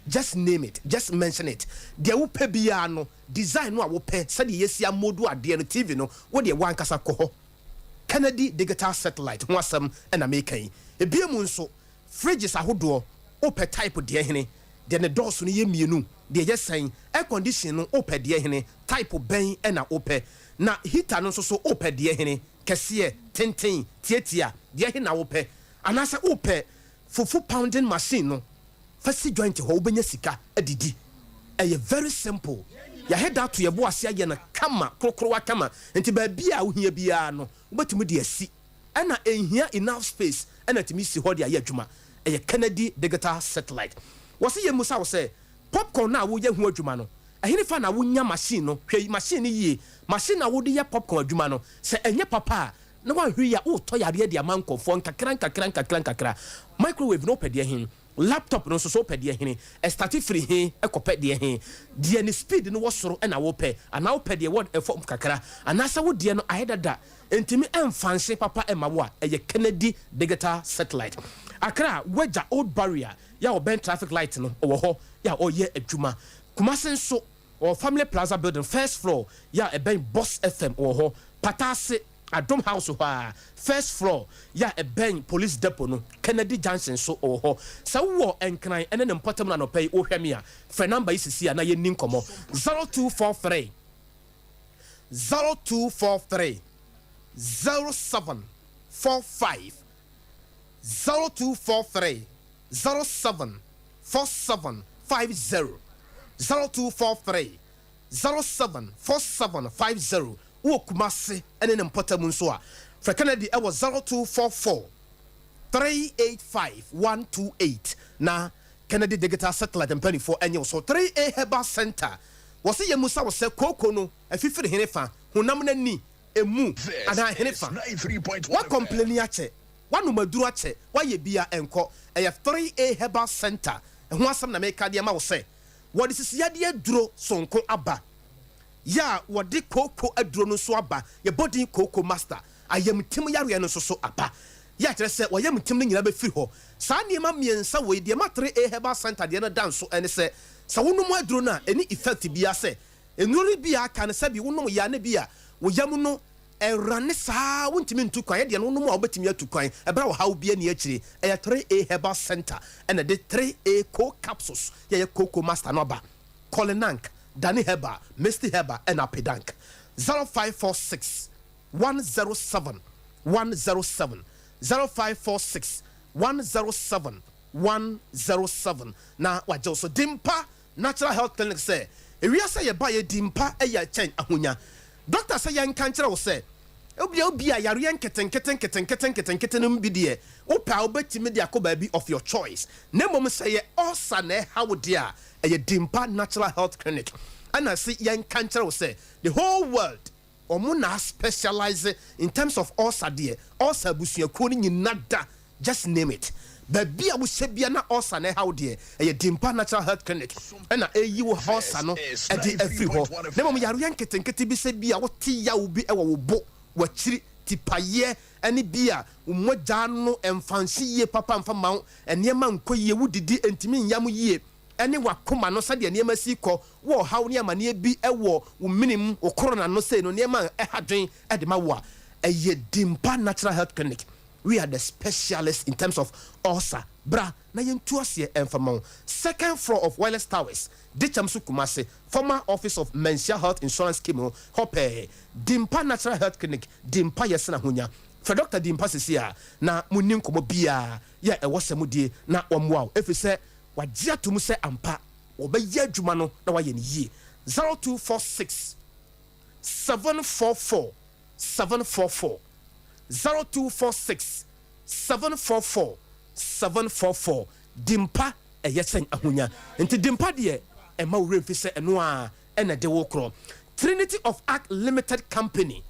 Just name it, just mention it, deɛ wopɛ biara no, design no a wopɛ, sɛdeɛ yɛasi amodu adeɛ no, TV no, wo deɛ w'ankasa kɔ hɔ. Kennedy Digital Satellite ho asɛm na meka yi. Ebia mu nso, fridges ahodoɔ, wopɛ type deɛ hene? Deɛ ne dɔɔso no yɛ mmienu, deɛ ɛyɛ sɛn? Air condition no wopɛ deɛ hene? Type bɛn na wopɛ? Na heater no nso so wopɛ deɛ hene? Kɛseɛ, tenten, tiatia, deɛ he na wopɛ? Anaasɛ wopɛ fufu pounding machine no? Fa si joint hɔ, wobɛnya sika adidi. Ɛyɛ very simple. Yɛahɛ da ato yɛbo ase ayɛ no kama, korokorowa kama. Nti baabi a wohia biara no, wobɛtumi de asi. Ɛna ɛnhia enough space ɛna tumi si hɔ de ayɛ adwuma. Ɛyɛ Kennedy Digital Satellite. Wɔse yɛmmisa wo sɛ, popcorn no a woyɛ ho adwuma no, ɛhene fa na wonya machine no? Hwɛ machine no yie. Machine a wode yɛ popcorn adwuma no, sɛ ɛnyɛ papa a, na woanhwɛ yie a, woretɔ yareɛ de ama nkurɔfoɔ nkakra nkakra nkakra nkakra. Microwave no wopɛ deɛ he? Laptop no nso so wopɛ deɛ hene? Ɛstarte firi he kɔpɛ deɛ he? Deɛ ne speed no wɔ soro na wopɛ anaa wopɛ deɛ ɛwɔ fam kakra? Anaasɛ wo deɛ no ayɛ dada ntumi mfa nhye papa mma wo a, ɛyɛ Kennedy Digital Satellite. Accra, Wagya Old Barrier yɛ a ɔbɛn traffic light no, ɔwɔ hɔ yɛ a ɔreyɛ adwuma. Kumasi nso, ɔwɔ Family Plaza Building, first floor yɛ a ɛbɛn Boss FM, ɔwɔ hɔ. Pataase, Adom House hɔ ara, first floor yɛ a ɛbɛn Police Depot no, Kennedy Junction nso wɔ hɔ. Sɛ wowɔ Nkran ne ne mpɔtam no anɔpa yi wohwɛ me a, frɛ number yi sisi a na yɛnni nkɔmmɔ, 0243 0243 0745 0243 0747 50 0243 074750. Wowɔ Kumase ne ne mpɔtam nso a, frɛ Kennedy wɔ 0244 385 128 na Kennedy Digital Satellite mpanimfoɔ nye wo so. 3A Herbal Centre, wɔse yɛmmisa wo sɛ kooko no afifiri hene fa, honam no ani, emu, This anaa hene is fa. 93.1 FM. Woakɔmpleni akyɛ, woanom aduru akyɛ, woayɛ bi a ɛnkɔ. Ɛyɛ 3A Herbal Centre ho asɛm na meka de ama wo sɛ wɔde sisiyadeɛ aduro sononko aba. Yɛ a wɔde kooko aduro no nso aba, yɛbɔ din kooko master, ayamtim yareɛ no nso so aba. Yɛ a kyerɛ sɛ w'ayamtim no nyinaa bɛfiri hɔ. Saa nneɛma mmiɛnsa wei, deɛ ɛma 3A Herbal Centre deɛ no da nso ne sɛ, sɛ wonom aduro no a, ɛnni effect biara sɛ nnuro no bi a aka no, sɛbi wonom yɛ a na bi a wo yam no ɛrane saa wontumi ntu kwan. Ɛdeɛ no wonom a wobɛtumi atu kwan ɛberɛ a ɔhaw biara nni akyire. Ɛyɛ 3A Herbal Centre ɛna ɛde 3A Co Capsules yɛ ɛyɛ kooko master no aba. Kolinank, Dani Herbal, Misty Herbal ɛna Pedank. 0546 107 107, 0546 107 107 na wagye wo so. Dimpa Natural Health Clinic sɛ, Ewiase a yɛbaeɛ dimpa yɛ kyɛn ahonya. Dɔkta sɛ yɛnka nkyerɛ wo sɛ, ebia obi a yareɛ nketenkete nketenkete nketenkete no mu bi deɛ, wopɛ a wobɛtumi de akɔ baabi of your choice. Na mmom sɛ ɛyɛ ulcer na ɛha wo deɛ a, ɛyɛ Dimpa Natural Health Clinic ɛna se yɛnka nkyerɛ wo sɛ the whole world wɔn na aspecialise in terms of ulcer deɛ, ulcer abusuakuo no nyina da, just name it. Baabi a wohyɛ bia na ulcer na ɛha wo deɛ, ɛyɛ Dimpa Natural Health Clinic ɛna ɛyi wo This ulcer no is de afiri hɔ. 93.1 Na mmom FM. yareɛ nketenkete bi sɛ bi a wote yaw bi wɔ wo bo, w'akyiri, tipaeɛ ne bi a wo mogya no mfa nhye yie papa mfa mma wo, nneɛma nkɔ yie, wodidi ntumi nyam yie, ne w'akoma no sɛdeɛ nneɛma si kɔ, wowɔ ɔhaw ne amaneɛ bi wɔ wo mene mu, wo korona no sei no, nneɛma a ɛha dwen de ma wo a, ɛyɛ Dimpa Natural Health Clinic. We are the specialists in terms of ulcer. Bra na yɛntu aseɛ mfa ma wo. Second floor of Wireless Towers, Dikyɛm so Kumasi, former office of Manhyia Health Insurance Scheme no hɔ pɛɛ. Dimpa Natural Health Clinic, Dimpa yɛ sena ahonya. Frɛ Dɔkta Dimpa seesei ara na monni nkɔmmɔ biara yɛ a ɛwɔ sɛ modie na wɔmmoa wo ɛfiri sɛ wagye ato mu sɛ ampa wɔbɛyɛ adwuma no na wɔayɛ no yie. 0246 744 744, 0246 744 744. Dimpa ɛyɛ sɛn ahonya nti Dimpa deɛ ɛma wo werɛ mfi sɛ ɛno ara ɛna ɛde wo korɔ. Trinity of Ark Limited Company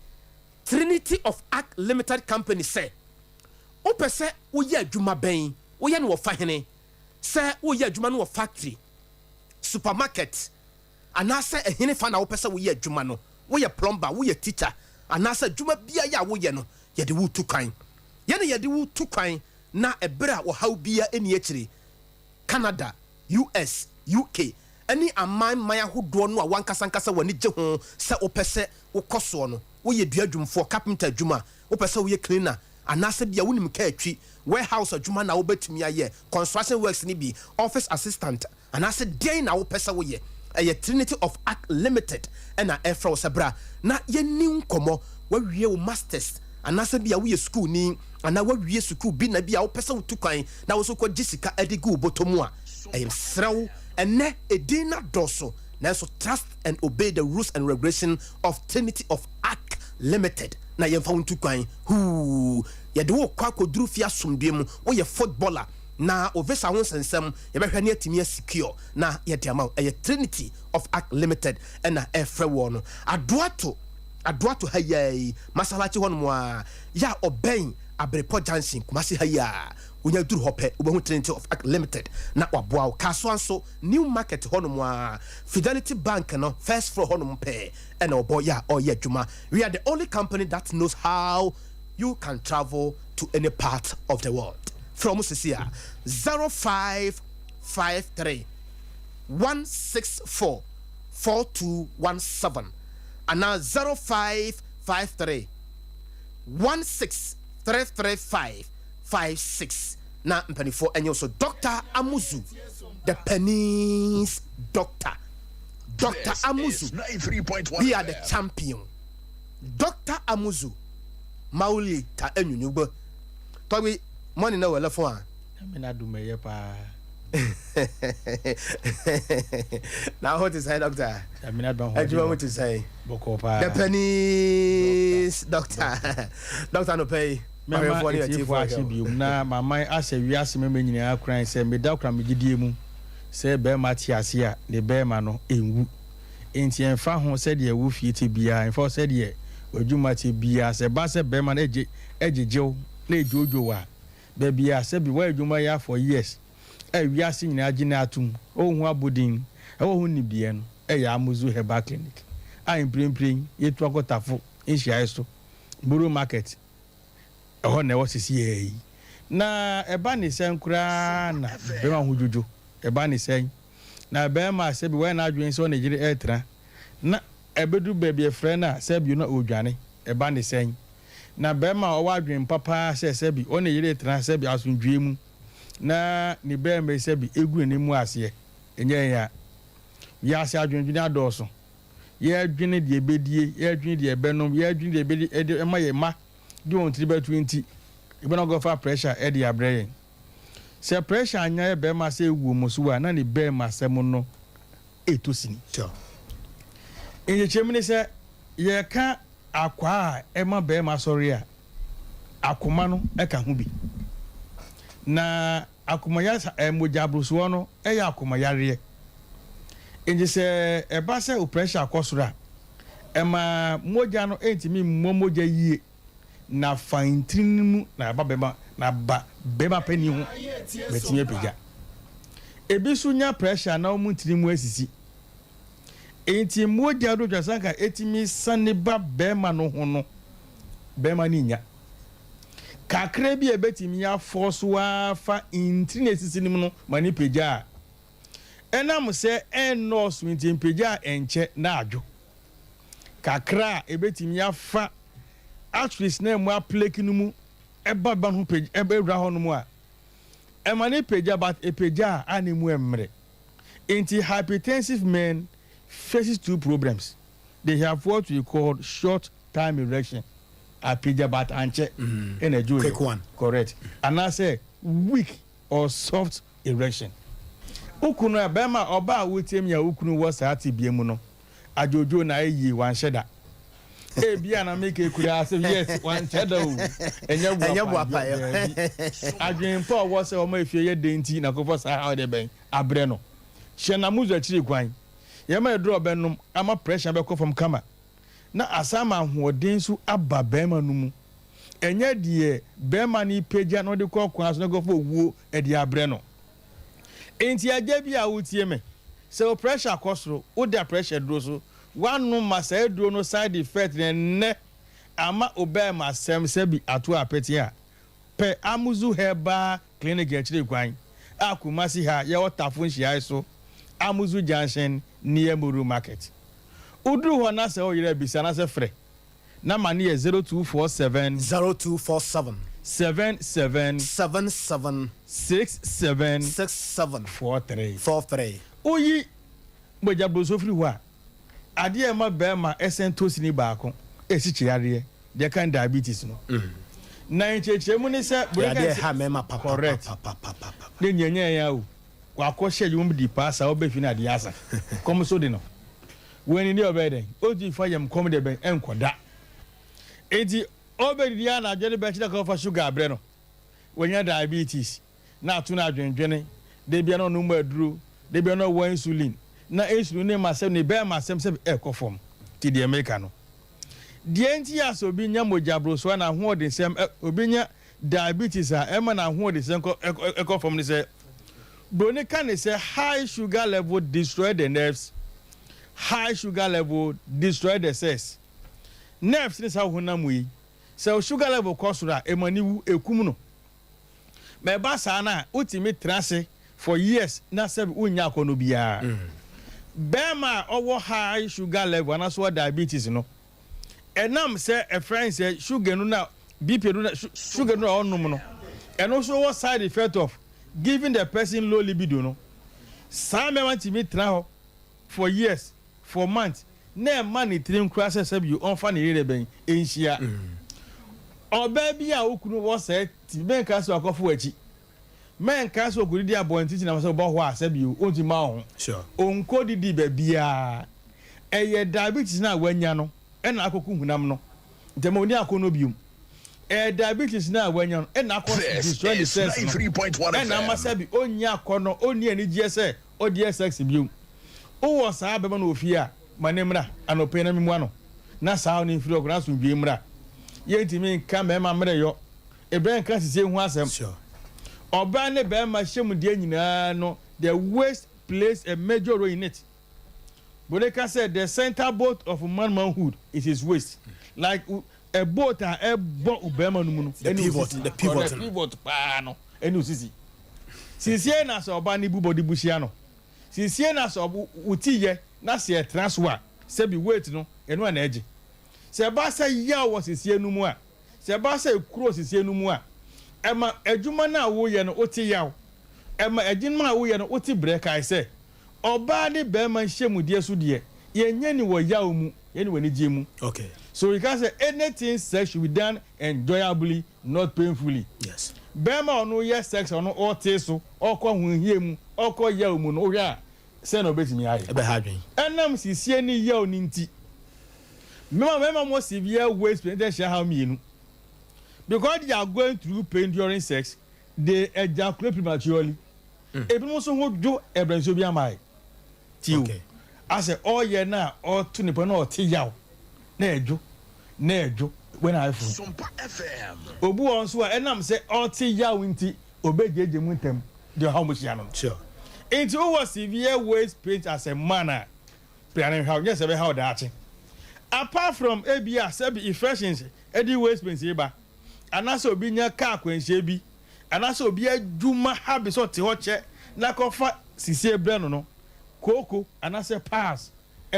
Trinity of Ark Limited Company Sɛ wopɛ sɛ woyɛ adwuma bɛn, woyɛ no wɔ fa hene, sɛ woreyɛ adwuma no wɔ factory, supermarket, anaasɛ ɛhene fa na wopɛ sɛ woyɛ adwuma no, woyɛ plumber, woyɛ teacher, anaasɛ adwuma biara a woyɛ no, yɛde wo retu kwan. Yɛne yɛde wo retu kwan na ɛberɛ a ɔhaw biara nni akyire. Canada, US, UK, ne aman man ahodoɔ no a w'ankasa ankasa w'ani gye ho sɛ wopɛ sɛ wokɔ soɔ no, woyɛ dua dwumfoɔ, carpenter adwuma, wopɛ sɛ woyɛ cleaner, anaasɛ bia wonim kaa twi, warehouse adwuma na wobɛtumi ayɛ, construction works no bi, office assistant, Anaasɛ deɛn na wopɛ sɛ woyɛ? Ɛyɛ Trinity of Ark Limited na ɛrefrɛ wo sɛ bra na yɛnni nkɔmmɔ. Woawie wo masters anaasɛ bi a woyɛ sukuuni anaa woawie sukuu bi na bi a wopɛ sɛ wotu kwan na wo nso kɔgye sika de gu wo bɔtɔ mu a, ɛyɛ mesrɛ wo ɛnnɛ edin no adɔɔso nanso trust and obey the rules and regulation of Trinity of Ark Limited na yɛmfa wo ntu kwan. Huu! Yɛde wo rekɔ akɔduru fie asomdwoeɛ mu. Woyɛ footballer na wo visa ho nsɛnsɛm yɛbɛhwɛ na yɛatumi a secure na yɛde ama wo. Ɛyɛ Trinity of Ark Limited na ɛrefrɛ woɔ no. Adoato, Adoato ha yi ara yi, Masalachi hɔnom ara, yɛ a ɔbɛn Abrepɔ Junction, Kumasi ha yi ara. Wonya duru hɔ pɛ, wobɛhu Trinity of Ark Limited na waboa wo. Kasoa nso, New Market hɔnom ara, Fidelity Bank no first floor hɔnom pɛɛ na ɔbɔ yɛ a ɔreyɛ adwuma. We are the only company that knows how you can travel to any part of the world. Frɛ wɔn sisi a, 0553 164 4217 anaa 0553 16335 56 na mpanimfoɔ ɛnyɛ wo so. Doctor Amuzu, the Pennies Doctor. Doctor This is Amuzu, 93.1 we are the FM. champion. Doctor Amuzu, Mauli ta enyunyugbe. Tɔgbi, mɔni na wɛlɛ fún a. Nyame n'adom ɛyɛ paa. Na ho te sɛn doctor? Nyame n'adom ahoɔden Adwuma mu wɔ te sɛn? bɔkɔɔ paa. The Pennies Doctor. Doctor anɔpa yi, Mɛma ɔhwɛfoɔ ne atiefoɔ atiefoɔ akye hwɛ wo. biom na maman ahyɛ wiase mmarima nyinaa koran sɛ meda kora me gyidie mu sɛ barima te ase a ne barima no nwu. Enti ɛmfa ho sɛdeɛ wo fie te biara, ɛmfa ho sɛdeɛ w'adwuma te biara, sɛ ɛba sɛ barima no gye gyegye wo na ɛdwoodwoo wo a, baabi a sɛbi woayɛ adwuma yi ara for years a wiase nyinaa gye no atom, ɛwɔ ho abodin, ɛwɔ ho nimdeɛ no, ɛyɛ Amuzu Herbal Clinic a mprempren yɛatu akɔ Tafo nhyiaeɛ so, Borough Market, ɛhɔ na ɛwɔ seseiara yi. Na ɛba ne sɛn koraa na bɛrima ho dwodwo? Ɛba ne sɛn na bɛrima a sɛbi wayɛ n'adwene sɛ ɔne yere retena na ɛbɛduru baabi a ɛfrɛ no a sɛbi na ɔredwane? Ɛba ne sɛn na bɛrima a ɔwɔ adwene pa paa sɛ sɛbi ɔne yere retena sɛbi asomdwoeɛ mu na ne bɛrima yi sɛbi ɛgu n'anim aseɛ? Ɛnyɛ yɛn a wiase adwendwene adɔɔso. Yɛredwene deɛ yɛbɛdie, yɛredwene deɛ yɛbɛnom, yɛredwene deɛ yɛbɛdi de ama yɛn mma de wɔn tiri bɛto nti, yɛbɛna akɔfa pressure de abrɛ yɛn. Sɛ pressure anya yɛ barima sɛ ɛwuo mu so a, na ne barimasɛm no ɛretɔ sini. Nkyekyɛmu ne sɛ, yɛreka akwaa a ɛma barima sɔre a, akoma no ka ho bi. Na Akoma yasa eh, mogya aborosoɔ no yɛ akoma yareɛ. Enti sɛ ɛba sɛ wo pressure kɔ soro a, ɛma mogya no ntumi mmɔ mogya yie na fa ntini no mu na aba bɛma na aba bɛma panin ho bɛtumi apagya. Ebi nso nya pressure na wɔn ntini mu asisi. Enti mogya no twa sanka etumi sane ba bɛrima no ho no, bɛrima no nnya. Kakra bi a ebetumi afɔ so ara fa ntini a esisi no mu no ma no pagya a, ɛnam sɛ ɛnnɔɔso nti empagya a ɛnkyɛ na adwo. Kakra a ebetumi afa arteries no a emu aplake no mu ba ba no ho pagya ɛwura hɔnom a, ɛma no pagya but epagya a a na emu mmere. Enti hypertensive men faces two problems, they have what we call short time erection apagya but ankyɛ ɛna ɛgye Quick one. Correct. Anaasɛ weak or soft erection. Wo kunu a bɛrima a ɔbaa a wotie me a wo kunu wɔ saa tebea mu no adwoodwoo na ayɛ yie wanhyɛ da. Ebia na meka kura sɛ yes wanhyɛ da o. Ɛnyɛ Ɛnyɛ boapayɔ. boapayɔ. Daabi. Adwene pa a ɔwɔ sɛ ɔma efie yɛ den nti na kɔfa saa haw de bɛn abrɛ no. Hyɛ n'amuzu akyiri kwan. Yɛma aduru a ɔbɛnom ama pressure bɛkɔ fam kama. na asan ama ahoɔden nso aba barima no mu. Ɛnyɛ deɛ barima no repagya na ɔde kɔ kwan so na nkurɔfoɔ owuo de abrɛ no. Enti agya bi a wotie me, sɛ wo pressure kɔ soro, woda pressure duro so, woanom ma saa aduro no side effect no ɛnnɛ ama wo barima asɛm sɛbi ato apete a, Pɛ Amuzu Herbal Clinic akyiri kwan a Kumasi ha yɛwɔ Tafo nhyiae so, Amuzu Junction near Muru Market. Woduru hɔ na sɛ woyera a bisa anaasɛ frɛ. Number no yɛ 0247. 0247. 77. 77. 67. 67. 43. 43. Woyi mogya boroso firi hɔ a, adeɛ a ɛma barima sɛn tɔ sini baako ɛsikyi yareɛ, deɛ ɛka ne diabetes no. Na nkyerɛkyerɛmu ne sɛ, Yɛ adeɛ ɛha mmarima Correct. papapapapapa. Ne nyɛ yɛn o, wakɔ hyɛ adwuma mu di paa saa, ɔbɛ fi no adeɛ asa, kɔm so de no. Wei ni deɛ ɔbɛyɛ dɛn? Ɔntumi fa yam kɔm deɛ bɛn ɛnkɔ da. Enti ɔbɛdidi anadwo de bɛkye na kɔfa sugar abrɛ no. Wanya diabetes. Na ato no adwendwene, da biara na ɔnom aduro, da biara na ɔwɔ insulin, na insulin no ma sɛ ne bɛrima asɛm sɛ ɛrekɔ fam. Nti deɛ meka no, deɛ nti a sɛ obi nya mogyaborosoɔ a n'ahoɔdensɛm ɛ, obi nya diabetes a ɛma n'ahoɔdensɛm kɔ ɛkɔ ɛkɔ fam ne sɛ, Buroni ka ne sɛ high sugar level destroy the nerves, high sugar level destroy the cells. Nerves ne saa honam yi, sɛ wo sugar level kɔ soro a, ɛma no wu, ɛkum no. Ma ɛba saa no a, wotumi tena ase for years na sɛbi wonnya akɔnnɔ biara. Barima a ɔwɔ high sugar level anaasɛ ɔwɔ diabetes no, ɛnam sɛ ɛfrɛ no sɛ sugar no na BP no na sugar no na ɔnom no, ɛno nso wɔ side effect of giving the person low libido no. Saa mmarima no tumi tena hɔ for years. for months na ɛma ne tirim koraa sɛ sɛbi ɔmfa ne yere bɛn nhyia. Ɔbaa bi a wo kunu wɔ saa ti mɛnka sɛ wakɔfo w'akyi, mɛnka sɛ ɔkɔdidi abɔnten na sɛ wobɔ hɔ a sɛbi ɔntumi ma wo ho, ɔnkɔdidi baabiara. Ɛyɛ diabetes no a wanya no ɛna akɔku honam no nti ɛma ɔnni akɔnnɔ biom. Ɛyɛ diabetes no a wanya no ɛna akɔ destroy ne cells no ɛna ama sɛbi ɔnni akɔnnɔ, ɔnni anigyeɛ sɛ ɔdeɛ sex bio. Wowɔ saa bɛma no wɔ fie a, ma no mmra anɔpa yi na memmua no, na saa ɔno mfiri hɔ kɔ na asomdwoeɛ mmra. Yɛntumi nka mmarima mmerɛyɔ, ɛberɛ nka sisie ho asɛm. Ɔbaa ne barima hyɛ mu deɛ nyinaa no, the waist plays a major role in it. Broni ka sɛ the center bolt of man manhood is his waist. Like a bolt a ɛbɔ barima no mu no, The ɛne pivot, osisi. the pivot Correct, no. pivot paa no, ɛne osisi. Sisie na sɛ ɔba ne bu bɔde buhyia no. Sisie na sɛ ɔbo wo ti yɛ na sɛ ɛtena so a, sɛbi weight no, ɛno a na ɛgye. Sɛ ɛba sɛ yaw wɔ sisie no mu a, sɛ ɛba sɛ ekuro wɔ sisie no mu a, ɛma adwuma no a woyɛ no wote yaw. Ɛma adwuma a woyɛ no wote brɛ. Kae sɛ, ɔbaa ne barima nhyiamudie so deɛ, yɛnyɛ ni wɔ yaw mu, yɛne wɔ anigyeɛ mu. Okay. So you can say anything sex should be done enjoyably not painfully. Yes. Bɛrima a ɔno yɛ sex a ɔno ɔte so, ɔkɔ ahohia mu, ɔkɔ yaw mu no, wohwɛ a, sɛn na ɔbɛtumi ayɛ? Ɛbɛha adwene. Ɛnam sisie ne yaw no nti, mmarima mmarima mo severe waist pain ɛtɛ hyia haw mmienu. Because they are going through pain during sex, they ejaculate prematurely. Ebinom nso ho dwo ɛbrɛ nsuo bi amae. Tie o, asɛ ɔyɛ no a ɔto nipa na ɔte yaw na ɛdwo na ɛdwo wei na ayɛ fo. Obi wɔ hɔ nso a ɛnam sɛ ɔte yaw nti ɔbɛgyegye mu ntɛm deɛ ɔhaw mo hyia no no. Nti wowɔ severe waist pain as a man a, pira no nhaw nyɛ sɛ ɛbɛhaw daakye. Apart from ebia sɛbi infections ɛde waist pains yi ba anaasɛ obi nya car akwanhyia bi anaasɛ obi adwuma habit sɛ ɔte hɔ kyɛ na kɔfa sisie brɛ no no, kooko anaasɛ piles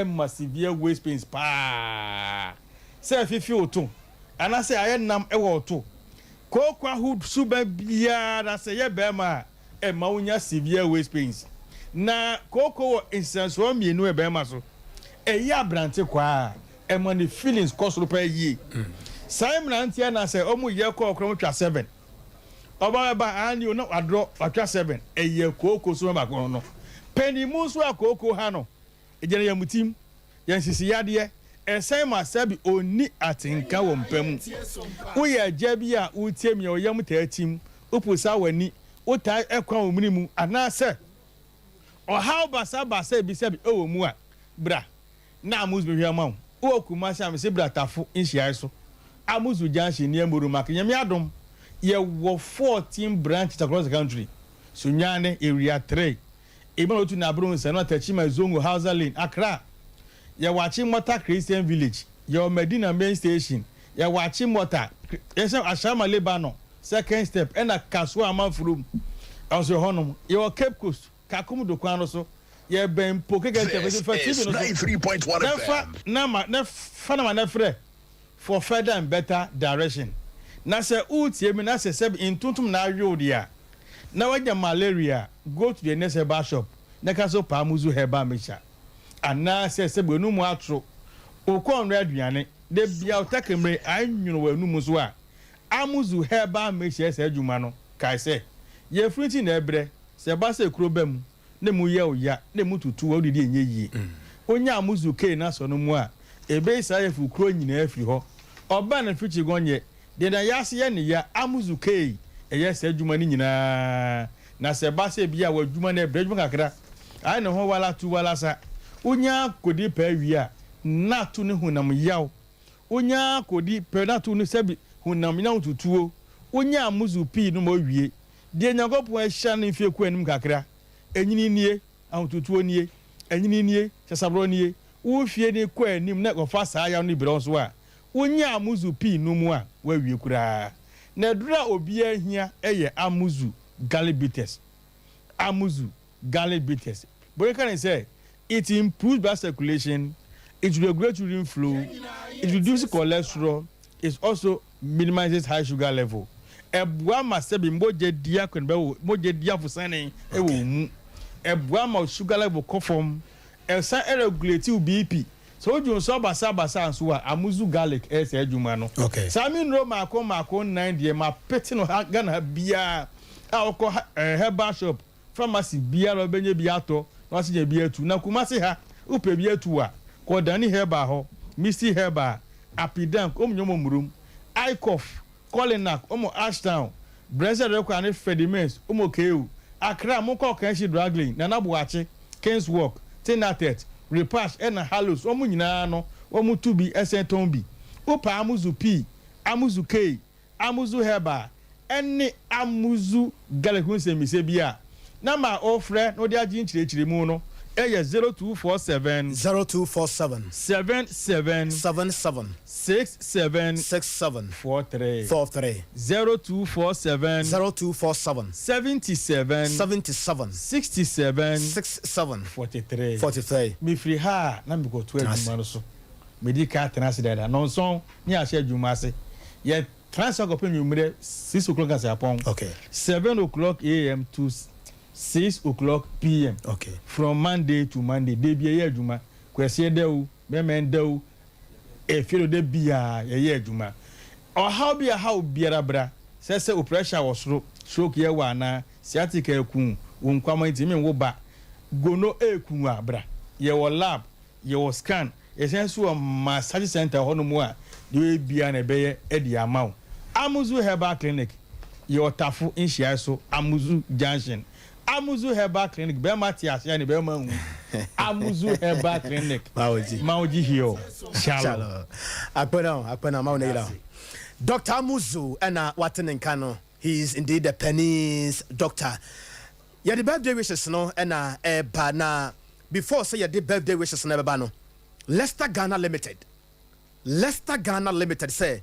ma severe waist pains paa. Sɛ afifi wo to anaasɛ ayɛ nam wɔ wo to, kooko aho suban biara na sɛ ɛyɛ barima a, ɛma wonya severe waist pains. Na kooko wɔ nsansoɔ mmienu wɔ barima so. Ɛyɛ aberante kwaa a, ɛma ne feelings kɔ soro paa yie. Saa mmeranteɛ na sɛ wɔyɛ kɔɔ koraa wɔtwa seven. Ɔba bɛba aane o na wadrɔ watwa seven ɛyɛ kooko so baako ho no panimu nso a kooko ha no egyina yɛn tim yɛn sisi yadeɛ ɛsɛn ma sɛbi ɔnni atenka wɔ mpa mu woyɛ agya bi a wotie me a ɔyam taa tim woposa w'ani wotaa ɛkwan wo mene mu anaasɛ ɔhaw basabasa bi sɛbi ɛwɔ mu a bra Na Amuzu bɛhwɛ ama wo. Wowɔ Kumasi a mese bra Tafo nhyiae so, Amuzu junction near Moromak. Nyame adom yɛwɔ 14 branches across the country. Sunyani, Area 3, Ebina Otu Nabro Nsano, Techiman, Zongo, Hausa Lane, Accra. Yɛwɔ Achimota Christian Village, yɛwɔ Medina Main Station, yɛwɔ Achimota, yɛsɛ Ashama Lebanon, Second Step, ɛna Kasoa Amanfurom nso wɔ hɔnom. Yɛwɔ Cape Coast. Kakum do kwan no so, yɛbɛn mpo kɛkɛ ntɛm nti fa TV no so na fa nama na fa nama na frɛ for further and better direction. Na sɛ woretie me na sɛ sɛbi ntontom na awe wo deɛ a, na woanya malaria a, go to the nearest herbal shop na ka sɛ wopɛ Amuzu herbal mixture. Anaasɛ sɛbi w'anum atoro, wo kɔn nnɔ aduane, da biara wo takemire anwono w'anum nso a, Amuzu herbal mixture yɛ saa adwuma no. Kae sɛ, yafunu nti na ɛbrɛ, sɛ ɛba sɛ kuro ba mu na emu yɛ wo ya na emu tutu wo a, wodidi a ɛnyɛ yie. Wonya Amuzu kei no asɔ no mu a, ɛbɛyi saa yafunu kuro nyinaa afiri hɔ. Ɔbaa no mfikyi gɔnyɛ, deɛ na yase yɛ ne ya, Amuzu kei ɛyɛ saa adwuma no nyinaa. Na sɛ ɛba sɛ ebia w'adwuma no ɛbrɛ adwuma kakra, ayɛ ne ho wala tu wala sa, wonya kɔdi paa wie a, na ato ne honam yaw. Wonya kɔdi pɛ na ato ne sɛbi honam yaw tutuo. Wonya Amuzu pii nom owie, Deɛ Nyankopɔn ahyira no mfie kɔ anim kakra, Anyini nie, ahototoɔ nie, anyini nie, sasaborɔ nie, wo fie no kɔ anim na kɔfa saa yaw no brɛ wo nso a, wonya amuzu pii nom a, woawie koraa. Na aduro a obiara hia yɛ amuzu garlic bitters. Amuzu garlic bitters. Bore ka ne sɛ, It improves blood circulation, it regulates urine flow, it reduces cholesterol, it also minimizes high sugar level. Ɛboa ma sɛbi mogya di akɔneaba wɔ mogya di afosane wɔ wo mu. Ɛboa ma sugar level kɔ fam. Ɛsan regulate wo BP. Sɛ wodwo nso basabasa nso a, amuzu garlic ɛyɛ saa adwuma no. Saa me nnuro mmaako mmaako nnan deɛ mapete no ha Ghana ha biara a wokɔ herbal shop Pharmacy biara wobɛnya bi atɔ na wase nya bi atu. Na Kumasi ha wopɛ bi atu a, kɔ Dani Herbal hɔ, Misty Herbal, Apidank, wɔn nyɛ wɔn murum, Icof, Colinak, wɔn Ashtown, Blessed Rekwa ne Fedimens, wɔn KU, Accra, monkɔ Kanshi Draglin, Nana Boakye, Kings Walk, Tinatet, Repash ɛna Halos, wɔn nyinaa no wɔn tu bi ɛsɛn tɔn bi. Wopɛ Amuzu P, Amuzu K, Amuzu Herbal ne Amuzu Garlic ho nsɛmmisa bi a, nɔmba a wofrɛ na wode agye nkyerɛkyerɛmu no yɛ 0247. 0247. 77. 77. 67. 67. 43. 43. 0247. 0247. 77. 77. 67. 67. 43. 43. Mefiri ha a na mekɔtoa Tena ase. adwuma no so. Medi kan atena ase dada. Nnɔnson ne yɛahyɛ adwuma ase. Yɛtena ase akɔpem anwummerɛ 6 o'clock ansa yɛapɔn. 7 o'clock am to 6 o'clock pm. From Monday to Monday. Da bi yɛyɛ adwuma. Kwasiɛ da o, Bɛmɛn da o, efie do da biara yɛyɛ adwuma. Ɔhaw bi a ɛhaw biara bra. Sɛ sɛ wo pressure wɔ soro, stroke yɛ wo anaa, sciatica aku wo, wo nkwama ntumi nwo ba, gono eku wo a, bra. Yɛwɔ lab, yɛwɔ scan, yɛsan nso wɔ massage center hɔ nom a deɛ ɔyɛ biara na ɛbɛyɛ de ama wo. Amuzu Herbal Clinic, yɛwɔ Tafo nhyiae so, Amuzu Junction. Amuzu Herbal Clinic, bɛrima te ase a ne bɛrima nwu. Amuzu Herbal Clinic, Maoji Hill, Shalom. Akpena, akpena, mawo ne yira. Dr. Amuzu ɛna wate ne nka no. He is indeed the Penny's doctor. Yɛde birthday wishes no ɛna ɛba na before sɛ yɛde birthday wishes no ɛbɛba no, Leicester Ghana Limited, Leicester Ghana Limited sɛ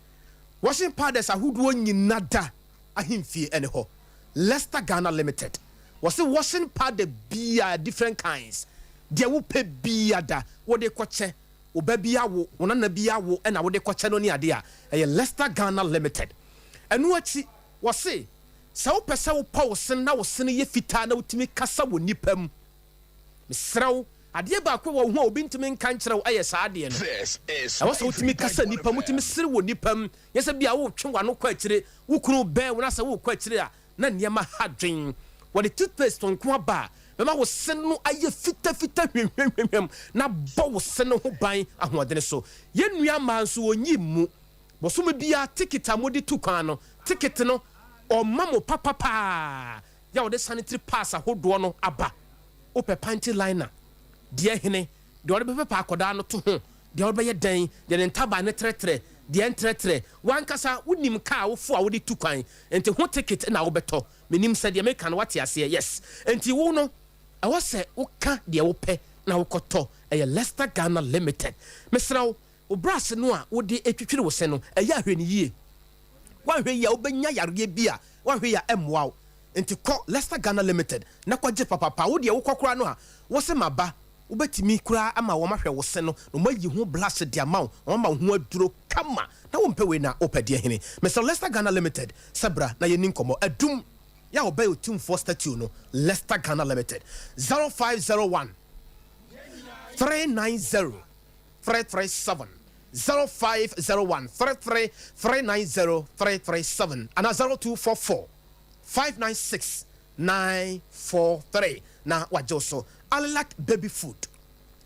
washing powders ahodoɔ nyina da ahemfie ɛne hɔ. Leicester Ghana Limited wɔse washing powder bia, different kinds, deɛ wopɛ bia da wode kɔkyɛ wo ba bi awo, wo nana bi awo, ɛna wode kɔkyɛ no ne adeɛ a ɛyɛ Leicester Ghana Limited. Ɛno akyi wɔse sɛ wopɛ sɛ wopɔ wo sene na wo sene yɛ fitaa na wotumi kasa wɔ nipa mu, mesrɛ wo, adeɛ baako wɔ wo ho a obi ntumi nka nkyerɛ wo ɛyɛ saa adeɛ no. Ɛwɔ sɛ wotumi kasa nipa mu, wotumi sere wɔ nipa mu, nyɛ sɛ bia wotwe w'ano kɔ akyire, wo kunu bɛn wo na sɛ wokɔ akyire a na nneɛma ha dwen. Wɔde toothpaste nko aba a bɛma wo se no ayɛ fitafita hwamhwamhwam na bɔ wo se no ho ban ahoɔdene so. Yɛn nua mmaa nso, wɔnyi mu bosome biara ticket a mode tu kwan no, ticket no ɔma mo papapaa yɛ wɔde sanitary pads ahodoɔ no aba. Wopɛ panty liner deɛ hene, deɛ ɔde bɛpepa akɔdaa no to ho, deɛ ɔde bɛyɛ dɛn, deɛ ne ntaban ne trɛtrɛ, deɛ ntrɛtrɛ, wankasa wonim kaa wofo a wode tu kwan nti ho ticket na wobɛtɔ. Menim sɛ deɛ meka no wate aseɛ. Yes, nti wo no ɛwɔ sɛ woka deɛ wopɛ na wokɔtɔ. Ɛyɛ Leicester Ghana Limited. Mesrɛ wo, wo brush no a wode etwitwiri wo se no, ɛyɛ ahwɛ ne yie. Woahwɛ yie a, wobɛnya yareɛ bi a woahwɛ yie a ɛmmoa wo. Nti kɔ Leicester Ghana Limited na kɔgye papapa. Wo deɛ wokɔ koraa no a, wo se maba. Wobɛtumi koraa ama wɔn ahwɛ wo se no na wɔayi ho blush de ama wo, na wɔama wo ho aduro kama. Na wompɛ wei na wopɛ deɛ hene? Mesrɛ Lester Ghana Limited sɛ bra na yɛnni nkɔmmɔ. Adum yɛ a wɔbɛyɛ Otumfoɔ statue no, Lester Ghana Limited, 0501 390 337, 0501 33 390 337 anaa 0244 596 943 na wagye wo so. Alilac baby food.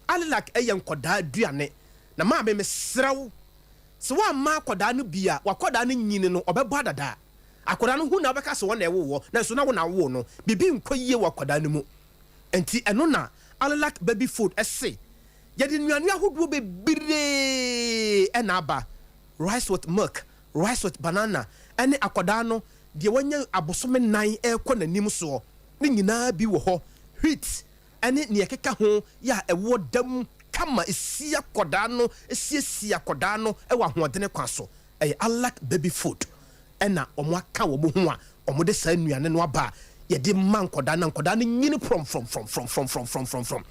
Alilac yɛ nkɔdaa aduane. Na maame mesrɛ wo, sɛ woamma akɔdaa no bi a, w'akɔdaa no nyini no ɔbɛbɔ adadaa. Akɔdaa no hu na wobɛka sɛ wɔn na ɛwoo wɔ, nanso na wo na wowoo no. Biribi nkɔ yie wɔ akɔdaa no mu. Enti ɛno na Alilac baby food se yɛde nnuane ahodoɔ bebree na aba, rice with milk, rice with banana, ɛne akɔdaa no deɛ wanya abosome nnan rekɔ n'anim soɔ no nyinaa bi wɔ hɔ, wheat ne nea ɛkeka ho yɛ a ɛwoɔ da mu kama, ɛsi akɔdaa no, ɛsiesie akɔdaa no wɔ ahoɔdene kwan so. Ɛyɛ Alak Baby Food na wɔaka wɔn ho a wɔde saa nnuane no aba a yɛde ma nkɔdaa na nkɔdaa no nyini prɔmprɔmprɔmprɔmprɔmprɔmprɔm.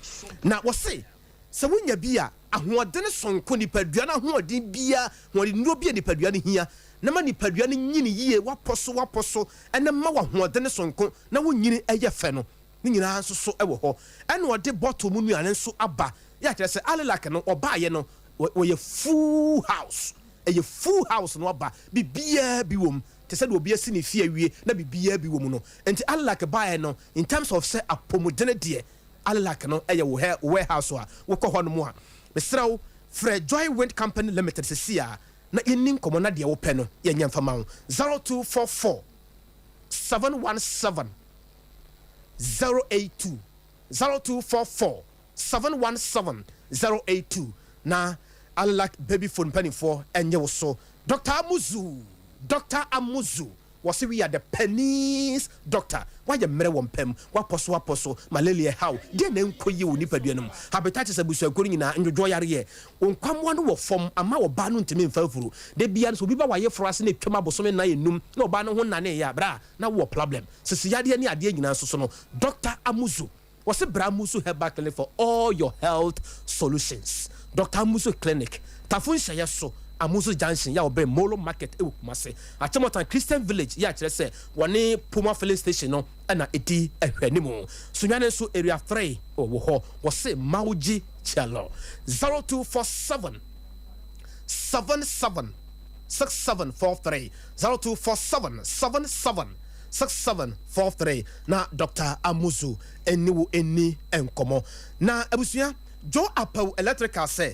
Na wɔse Sɛ wonya bi a, ahoɔdene sononko, nipadua no ahoɔden biara, ahoɔdennuro bi a nipadua no hia na ma nipadua no nyini yie, wapɔ so wapɔ so na ma wo ahoɔdene sononko na wo nyini yɛ fɛ no, ne nyinaa nso so wɔ hɔ. Ɛna ɔde bottle mu nnuane nso aba, yɛ a kyerɛ sɛ Alelac no ɔbaeɛ no wɔyɛ full house, ɛyɛ full house no aba, biribiara bi wɔ mu, te sɛ deɛ obi asi ne fie awie na biribiara bi wɔ mu no. Nti Alelac baeɛ no in terms of sɛ apɔmudene deɛ, Alilac no yɛ wo warehouse a wokɔ hɔ nom a, mesrɛ wo frɛ Joy Wind Company Limited sesie ara na yɛnni nkɔmmɔ na deɛ wopɛ no yɛnyɛ mfa ma wo. 0244 717 082, 0244 717 082 na Alilac Baby Phone mpanimfoɔ nnye wo so. Doctor Amuzu, Doctor Amuzu. Wɔse we are the pennies doctor Woayɛ mmerɛ wɔ mpa mu, woapɔ so apɔ so, malaria ɛha wo, deɛn na ɛnkɔ yie wɔ wo nipadua no mu? Hepatitis abusuakuo no nyinaa, ndwodwoɔ yareɛ, wo nkwammoa no wɔ fam ama ɔbaa no ntumi mfa afuru. Da biara no sɛ obi ba w'ayeforɔ ase na ɛtwam abosome nnan nnum na ɔbaa no ho nnaneeɛ a, bra na wowɔ problem. Sisi yadeɛ ne adeɛ nyinaa nso so no, Doctor Amuzu. Wɔse bra Amuzu Herbal Clinic for all your health solutions. Doctor Amuzu Clinic, Tafo nhyiaeɛ so, Amuzu Junction yɛ a wɔbɛn Molo Market wɔ Kumasi. Achimota Christian Village yɛ a kyerɛ sɛ wɔne Puma Filling Station no na ɛdi ahwɛanimu. Sunyani nso Area 3 wɔ hɔ. Wɔse Mauji Kyɛlɔ. 0247 77 6743 0247 77 6743 na Doctor Amuzu ne wo nni nkɔmmɔ. Na abusua, Joe Apawu Electrical sɛ